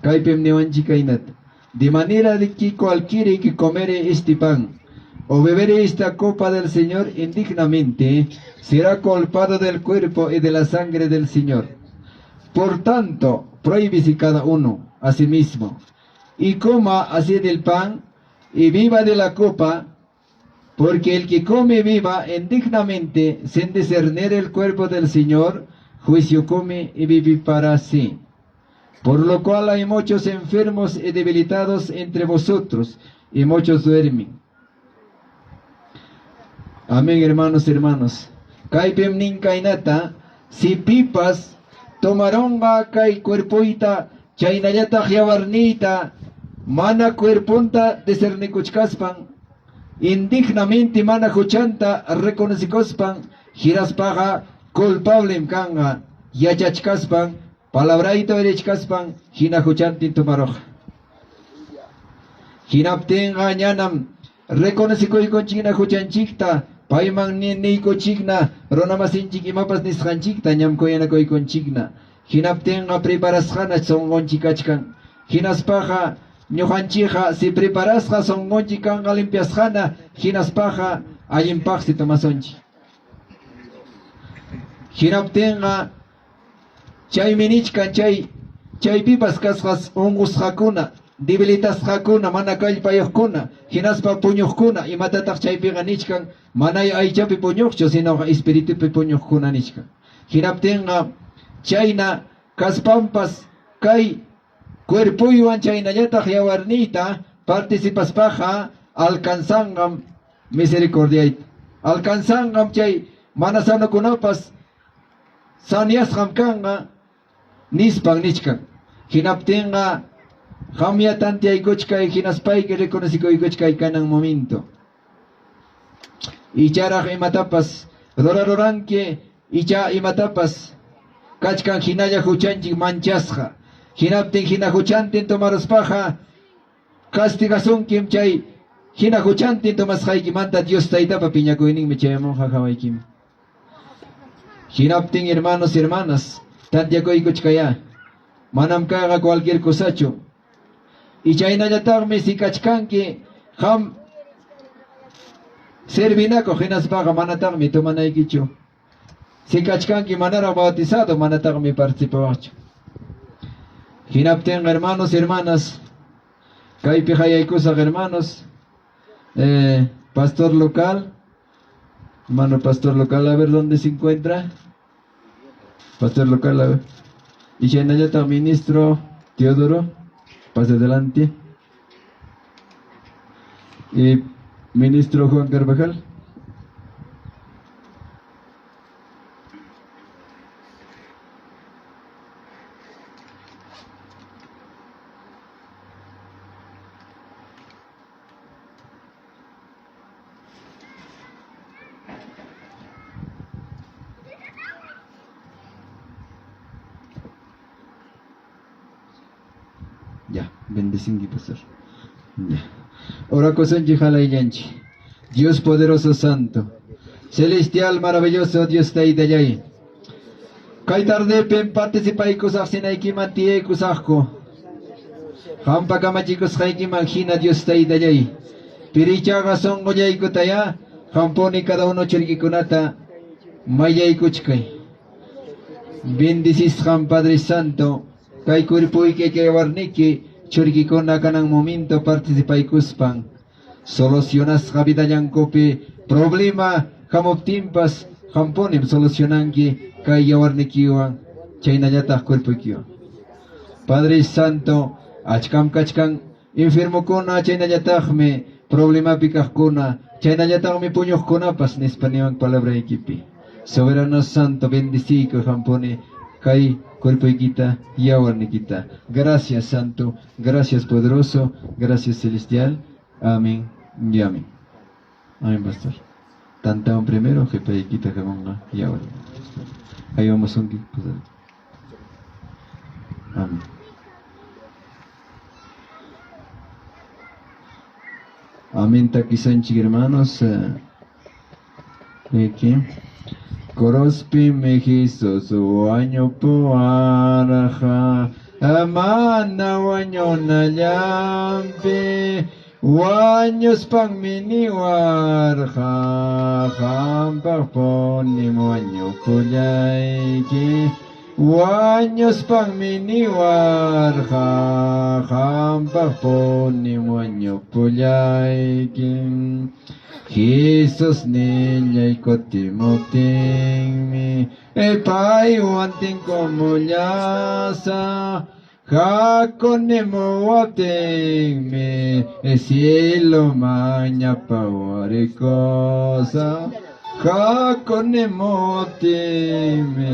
Kaypim niwanchik kaynata. De manera de que cualquiera que comere este pan o bebere esta copa del Señor indignamente, será culpado del cuerpo y de la sangre del Señor. Por tanto, prohíbese cada uno a sí mismo, y coma así del pan y viva de la copa, porque el que come y viva indignamente sin discernir el cuerpo del Señor, juicio come y vive para sí. Por lo cual hay muchos enfermos y debilitados entre vosotros, y muchos duermen. Amén, hermanos, hermanos. Kaypim nin kaynata, si pipas tomaronqa kay cuerpoyta chaynallataq yawarniyta mana cuerponta discernikuchkaspan indignamente mana huchanta reconocikuspan hinaspaqa culpablem kanqa yachachkaspan palabrayta uyarichkaspan hina huchantin tomaruqa. Hinaptinqa ñanam reconocikuykunchikna huchanchikta payman niykuchikna runamasinchik imapas nisqanchikta ñam kuyanakuykunchikna. Hinaptinqa preparasqana sunqunchik kachkan. Hinaspaqa ñuqanchikqa si preparasqa sunqunchik kanqa limpiasqana hinaspaqa allinpaqsi tomasunchik. Hinaptinqa chaymi nichkan chay chaypipas kasqas unqusqakuna, debilitasqakuna, mana kallpayuqkuna, hinaspa puñuqkuna, imatataq chaypiqa nichkan manay aychapi puñuqchu, sinoqa espiritupi puñuqkuna nichkan. Hinaptinqa chayna kaspanpas kay cuerpoywan chaynallataq yawarniyta participaspaqa alcanzanqam misericordiayta. Alcanzanqam chay mana sanokunapas saniyasqam kanqa nispan nichkan. Hinaptinqa qamya tanteaykuchkay hinaspayki reconoceykuykuchkay kanan momento. Icharaq imatapas ruraruranki icha imatapas kachkan hinalla huchanchik manchasqa. Hinaptin hina huchantin tomaruspaqa castigasunkim chay hina huchantin tomasqaykimanta Dios Taytapa piñakuyninmi chayamunqa hawaykiman. Hinaptin hermanos, hermanas, tanteakuykuchkayá. Manam kayqa cualquier cosachu. Y chaynallataqmi si kachkanki qam servinakuq hinaspaqa manataqmi tomanaykichu. Si kachkanki manaraq bautizado manataqmi participawaqchu. Hinaptinqa hermanos, hermanas, kaypi qayaykusaq hermanos, pastor local, hermano pastor local, a ver dónde se encuentra. Pastor local, a ver. Y chaynallataq ministro Teodoro, pase adelante. Y ministro Juan Carvajal. Ya, bendecinki, pastor. Ya. Orakusunchik halayllanchik. Dios poderoso santo, celestial maravilloso Dios Taytallay. Kay tardepim participaykusaq sinaykiman tiyaykusaqku. Qampa kamachikusqaykiman hina Dios Taytallay. Pirichaqa sunqullaykutayá qampuni cada uno churikikunata mayllaykuchkay. Bendecisqan Padre Santo, kay cuerpoyki kay warniki churikikuna kanan momento participaykuspan solucionasqa vidallankupi problema hamuptinpas qampunim solucionanki kay yawarnikiwan chaynallataq cuerpoykiwan. Padre Santo, achkam kachkan enfermokuna chaynallataqmi problemapi kaqkuna chaynallataqmi puñuqkunapas nispa niwan palabraykipi. Soberano Santo, bendiciykuy qampuni kay cuerpoykita yawarnikita. Gracias Santo, gracias poderoso, gracias celestial. Amén y amén. Amén, pastor. Tantawan primero, qhipaykita hamunqa yawar. Ahí vamos un Amén. Amén, takisanchik hermanos. Eki. Korospimi Jesus wañupuwarqa, mana wañunallanpi wañuspanmi niwarqa, qampaqpunim wañupullayki. Wañuspanmi niwarqa, qampaqpunim wañupullayki. Jesus nillay kutimuptinmi, paywan tinkumullasa. Hakunimuwaptinmi, cieloman ñapawarikusa. Hakunimuwaptinmi,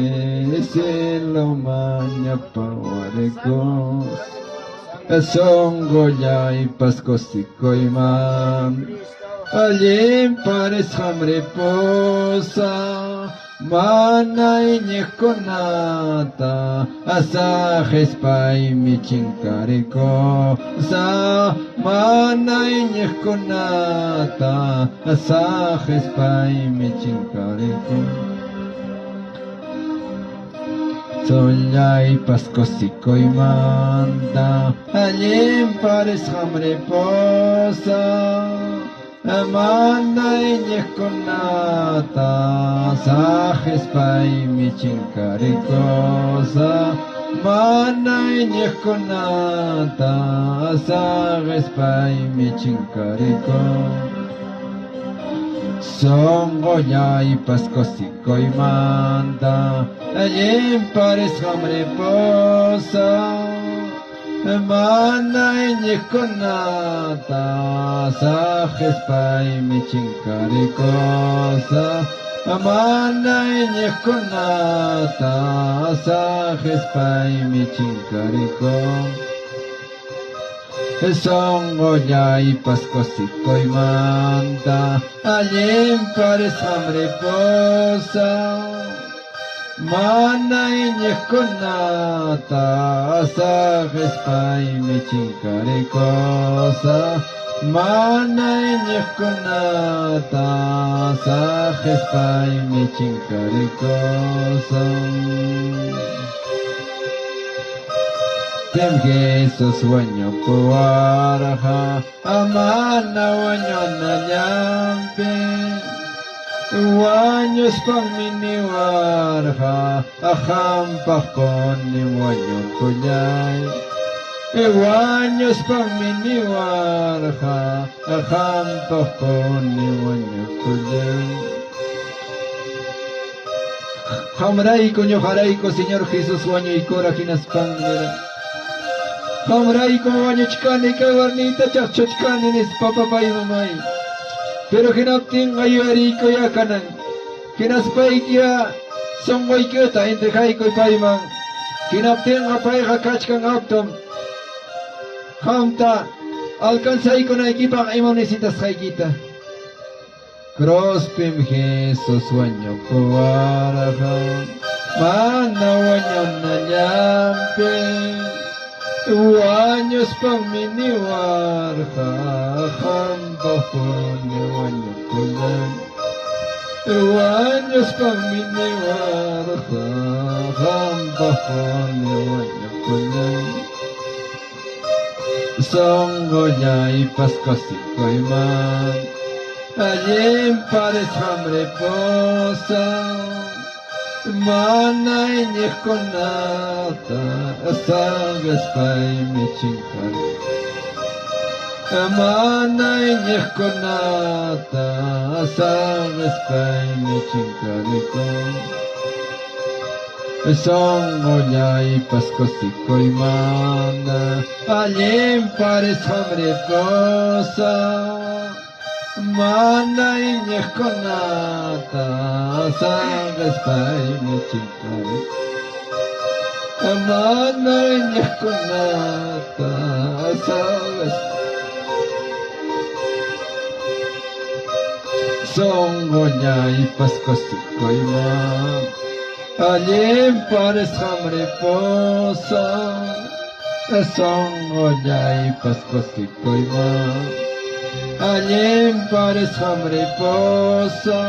cieloman ñapawarikusa. Sunqullaypas kusikuyman, allin parisqam ripusa. Mana iñiqkunata saqespaymi chinkarikusa. Mana iñiqkunata saqespaymi chinkarikusa. Sollaypas kusikuymanta allin parisqam ripusa. Mana iñiqkunata saqespaymi chinkarikusa. Mana iñiqkunata saqespaymi chinkarikusa. Sunqullaypas kusikuymanta allin parisqam ripusa. Mana iñiqkunata saqespaymi chinkarikusa. Mana iñiqkunata saqespaymi chinkarikun. Sonqollaypas kusikuymanta allin parisqam ripusa. Mana iñiqkunata saqespaymi chinkarikusa. Mana iñiqkunata saqespaymi chinkarikusa. Tem Jesus wañupuwarqa amana wañunallanpi. Wañuspanmi niwarqa qampaqpunim wañukullay. Wañuspanmi niwarqa qampaqpunim wañukullay. Qamrayku ñuqarayku Señor Jesus wañuykura hinaspanmi nira. Qamrayku wañuchkani kay warniyta chaqchuchkani nispa papay mamay. Pero hinaptinqa yuyariykuya kanan. Hinaspaykiya sunquykita entregaykuy payman. Hinaptinqa payqa kachkan aptum. Qamta alcanzaykunaykipaq ima necesitasqaykita. Cruzpim Jesus wañupuwarqa mana wañunallanpi. Wañuspanmi niwarqa qampaqpuni wañukullay. Wañuspanmi niwarqa qampaqpuni wañukullay. Sonqollaypas kusikuyman allin parisqam ripusa. Mana iñiqkunata saqespaymi chinkari. Mana iñiqkunata saqespaymi chinkarikun. Sonqollaypas kusikuymanta allin parisqam ripusa. Mana iñiqkunata saqespaymi chinkari. Mana iñiqkunata saqespaymi. Sonqollaypas kusikuyman allin parisqam ripusa. Sonqollaypas kusikuyman allin parisqam ripusa.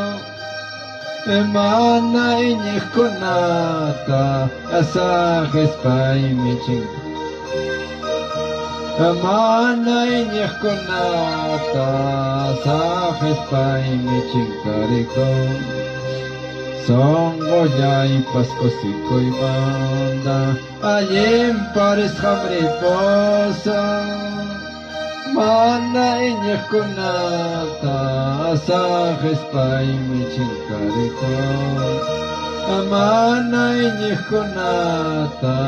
Mana iñiqkunata saqespaymi chinka. Mana iñiqkunata saqespaymi chinkarikun. Sonqollaypas kusikuymanta allin parisqam ripusa. Mana iñiqkunata saqespaymi chinkarikun. Mana iñiqkunata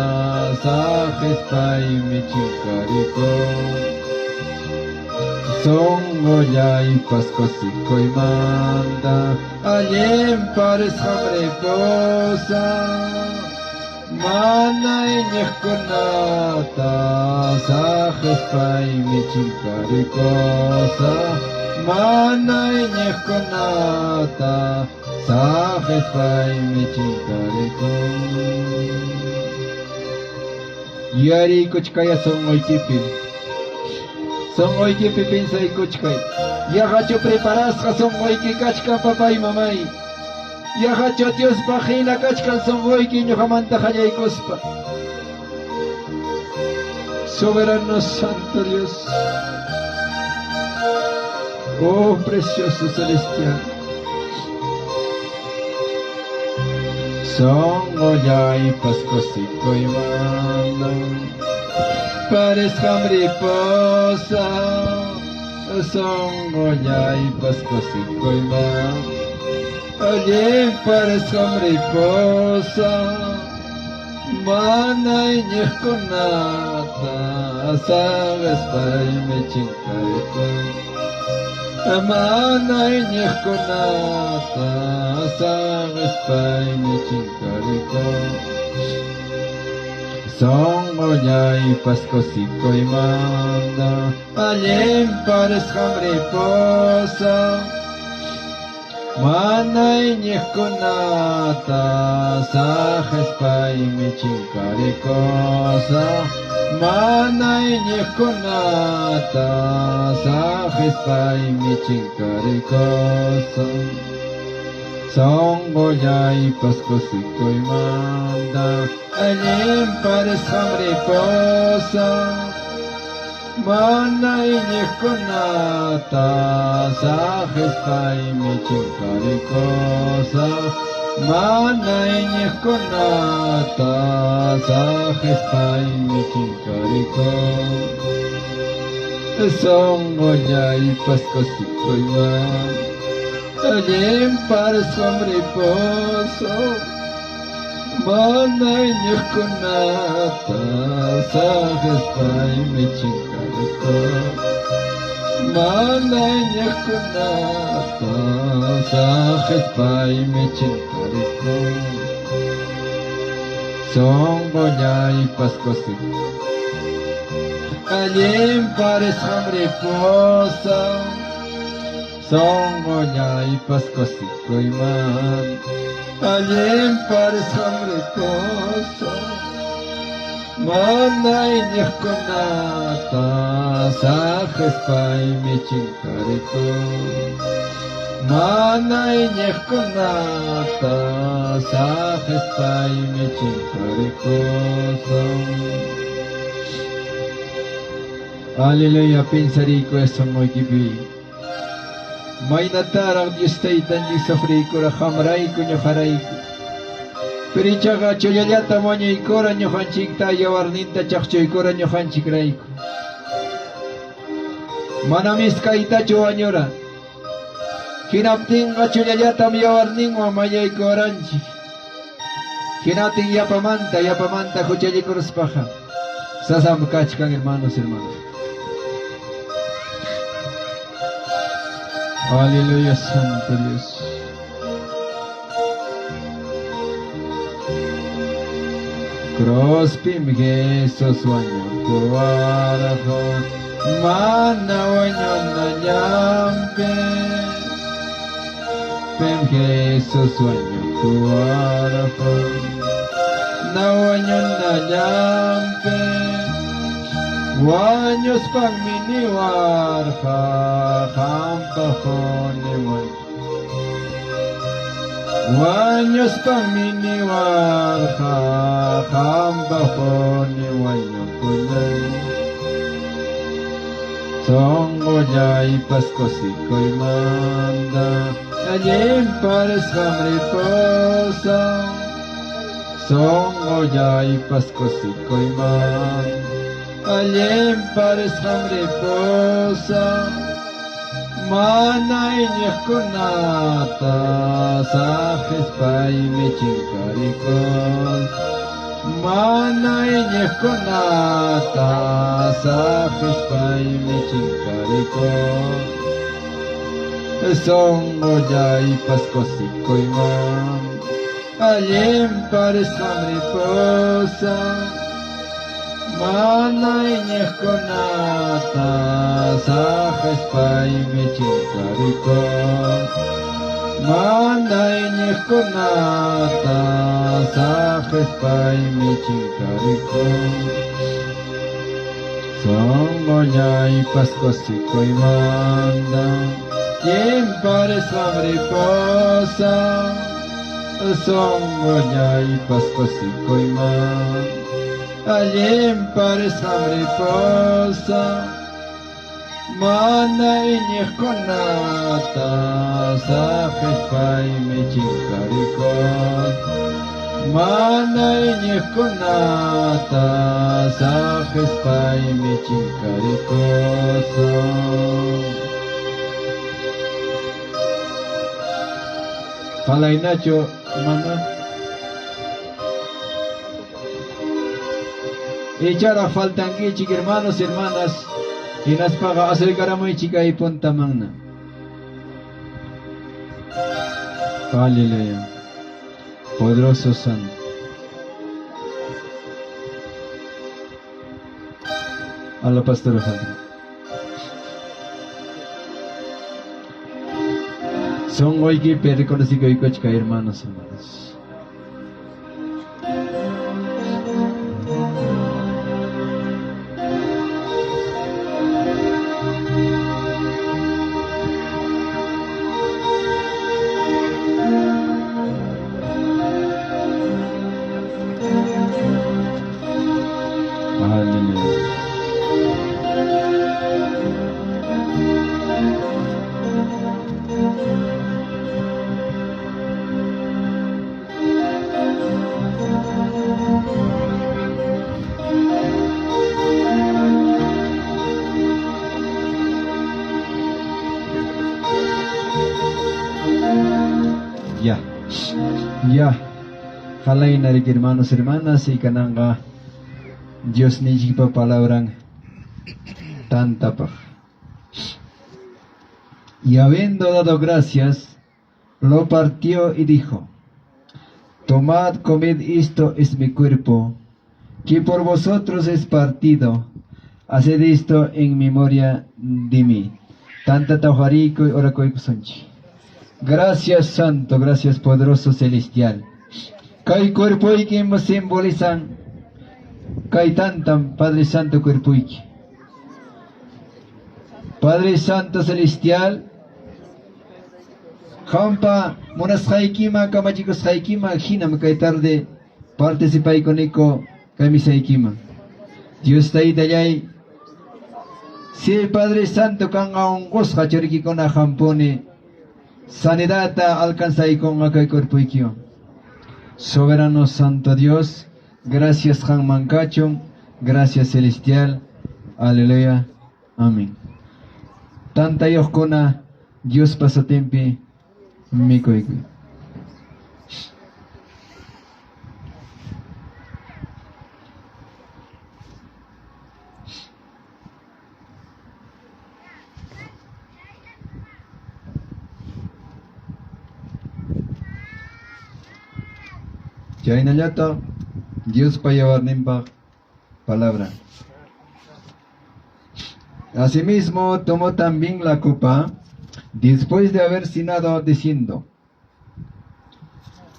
saqespaymi chinkarikun. Sonqollaypas kusikuymanta allin parisqam ripusa. Mana iñiqkunata saqespaymi chinkarikusa. Mana iñiqkunata saqespaymi chinkarikun. Yuyariykuchkaya sunquykipi. Sunquykipi piensaykuchkay. Yaqachu preparasqa sunquyki kachkan papay mamay. Yaqachu Diospaq hina kachkan sunquyki ñuqamanta qallaykuspa. Soberano Santo Dios. Oh precioso celestial. Sonqollaypas kusikuymanta parisqam ripusa. Sonqollaypas kusikuyman allin parisqam ripusa. Mana iñiqkunata Saqespaymi chinkarikun. Mana iñiqkunata saqespaymi chinkarikun. Sonqollaypas kusikuymanta allin parisqam ripusa. Mana iñiqkunata saqespaymi chinkarikusa. Mana iñiqkunata saqespaymi chinkarikusa. Sonqollaypas kusikuymanta allin parisqam ripusa. Mana iñiqkunata saqespaymi chinkarikusa. Mana iñiqkunata saqespaymi chinkarikusa. Sonqollaypas kusikuymanta allin parisqam ripusa. Mana iñiqkunata saqespaymi chinkarikun. Mana iñiqkunata saqespaymi chinkarikun. Sonqollaypas kusikuy allin parisqam ripusa. Sonqollaypas kusikuyman allin parisqam ripusa. Mana iñiqkunata saqespaymi chinkarikun. Mana iñiqkunata saqespaymi chinkarikusa. Aleluya, pensariko sonqoykipi. Maynataraq Dios Taytanchik sufriykura qamrayku ñuqarayku. Pero ichaqa chullallata wañuykura ñuqanchikta yawarninta chaqchuykura ñuqanchikrayku. Manam iskaytachu wañura. Hinaptinqa chullallatam yawarninwan mañaykuranchik. Hinatin yapamanta yapamanta huchallikuruspaqa. Sasam kachkan hermanos, hermanas. Aleluya, Santo Dios. Cruzpim Jesus wañukuwarqa mana wañunallanpi. Pim Jesus wañukuwarqa na wañunallanpi. Wañuspanmi niwarqa qampaqpuni wañu. Wañuspanmi niwarqa qampaqpuni wañukullay. Sonqollaypas kusikuymanta allin parisqam ripusa. Sonqollaypas kusikuymanta allin parisqam ripusa. Mana iñiqkunata saqespaymi chinkarikun. Mana iñiqkunata saqespaymi chinkarikun. Sonqollaypas kusikuyman allin parisqam ripusa. Mana iñiqkunata saqespaymi chinkarikun. Mana iñiqkunata saqespaymi chinkarikun. Sonqollaypas kusikuymanta allin parisqam ripusa. Sonqollaypas kusikuyman allin parisqam ripusa. Mana iñiqkunata saqespaymi chinkarikun. Mana iñiqkunata saqespaymi chinkarikusa. Qalaynachu mana? Icharaq faltankichik hermanos, hermanas, hinaspaqa asuykaramuychik kay puntamanna. Aleluya. Poderoso Santo. A la pastora Fátima. Sonqoykipi reconocikuykuchka hermanos, hermanas. Aleluya. Ya. Ya. Qalayna riki hermanos, hermanas, y kananqa Diosninchikpa palabran tantapaq. Y habiendo dado gracias, lo partió y dijo, Tomad, comed, esto es mi cuerpo, que por vosotros es partido. Haced esto en memoria de mí. Tantata huqariykuy orakuykusunchik. Gracias Santo, gracias poderoso celestial. Kay cuerpoykim simbolizan kay tantam Padre Santo cuerpoyki. Padre Santo celestial, qampa munasqaykiman kamachikusqaykiman hinam kay tarde participaykuniko kay misaykiman. Dios Taytallay, si Padre Santo kanqa unqusqa churikikuna hampuni sanidadta alcanzaykunqa kay cuerpoykiwan. Soberano Santo Dios, gracias qamman kachun, gracias celestial, aleluya, amén. Tantayuqkuna Diospa sutinpi mikuykuy. Chaynallataq Diospa yawarninpaq palabra. Asimismo tomó también la copa después de haber cenado, diciendo,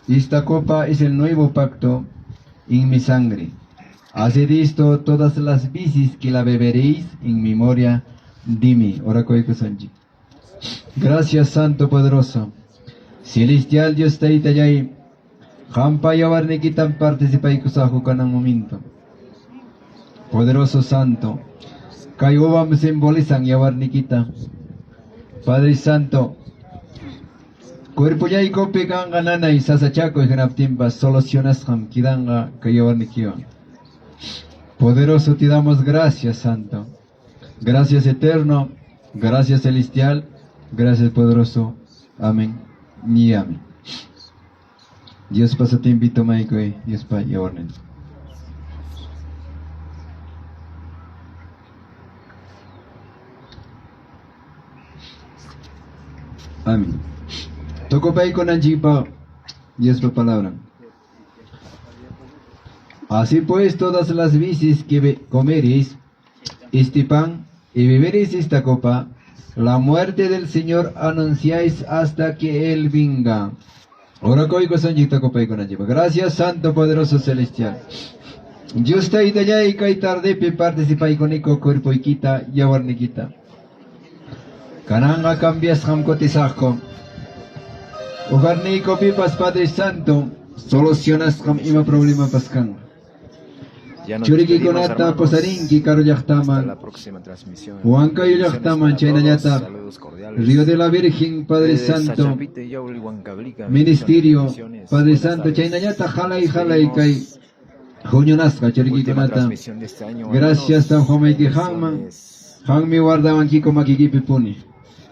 Esta copa es el nuevo pacto en mi sangre. Haced esto todas las veces que la beberéis en memoria de mí. Orakuykusunchik. Gracias, Santo Poderoso. Celestial Dios Taytallay, qampa yawarnikitam participaykusaqku kanan momento. Poderoso Santo, kay uvam simbolizan yawarnikita. Padre Santo, cuerpollaykupi kanqa nanay sasachakuy hinaptinpas solucionasqam kidanqa kay yawarnikiwan. Poderoso te damos gracias, Santo. Gracias eterno, gracias celestial, gracias poderoso. Amén y amén. Diospa sutinpi tomaykuy, Diospa yawarnin. Amén. Tukupaykunanchikpa Diospa palabra. Así pues, todas las veces que comeréis este pan y beberéis esta copa, la muerte del Señor anunciáis hasta que Él venga. Gracias, Santo Poderoso Celestial. Dios Taytallay kay tardepi participaykuniko cuerpoykita yawarnikita. Kananqa cambiasqam kutisaqku. Hogarniykupipas Padre Santo solucionasqam ima problemapas kanqa. Ya nos despedimos, Churikikunata hermanos. pusarinki karu Hasta llaqtaman, la próxima transmisión. Huancayo Bendiciones llaqtaman, para todos. chaynallataq Saludos cordiales. Río de la Virgen, Padre Desde Santo, Sachapita y Yauli, Huancavelica. Ministerio, Bendiciones. Padre Buenas Santo, tardes. chaynallataq jalay jalay kay Despedimos. huñunasqa Última churikikunata. transmisión de este año, Gracias San hermanos. Juan Hanman. Bendiciones. Hanmi guardawankiku makikipi puni.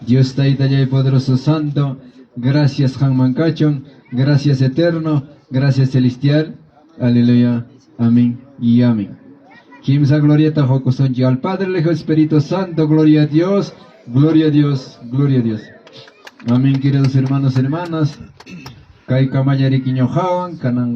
Dios Taytallay poderoso santo, gracias Hanman kachun, gracias eterno, gracias celestial. Aleluya. Amén y amén. Kimsa gloriata qokusunchik al Padre, al Hijo, Espíritu Santo, gloria a Dios, gloria a Dios, gloria a Dios. Amén, queridos hermanos, hermanas. Kay kamallariki ñuqawan kanan.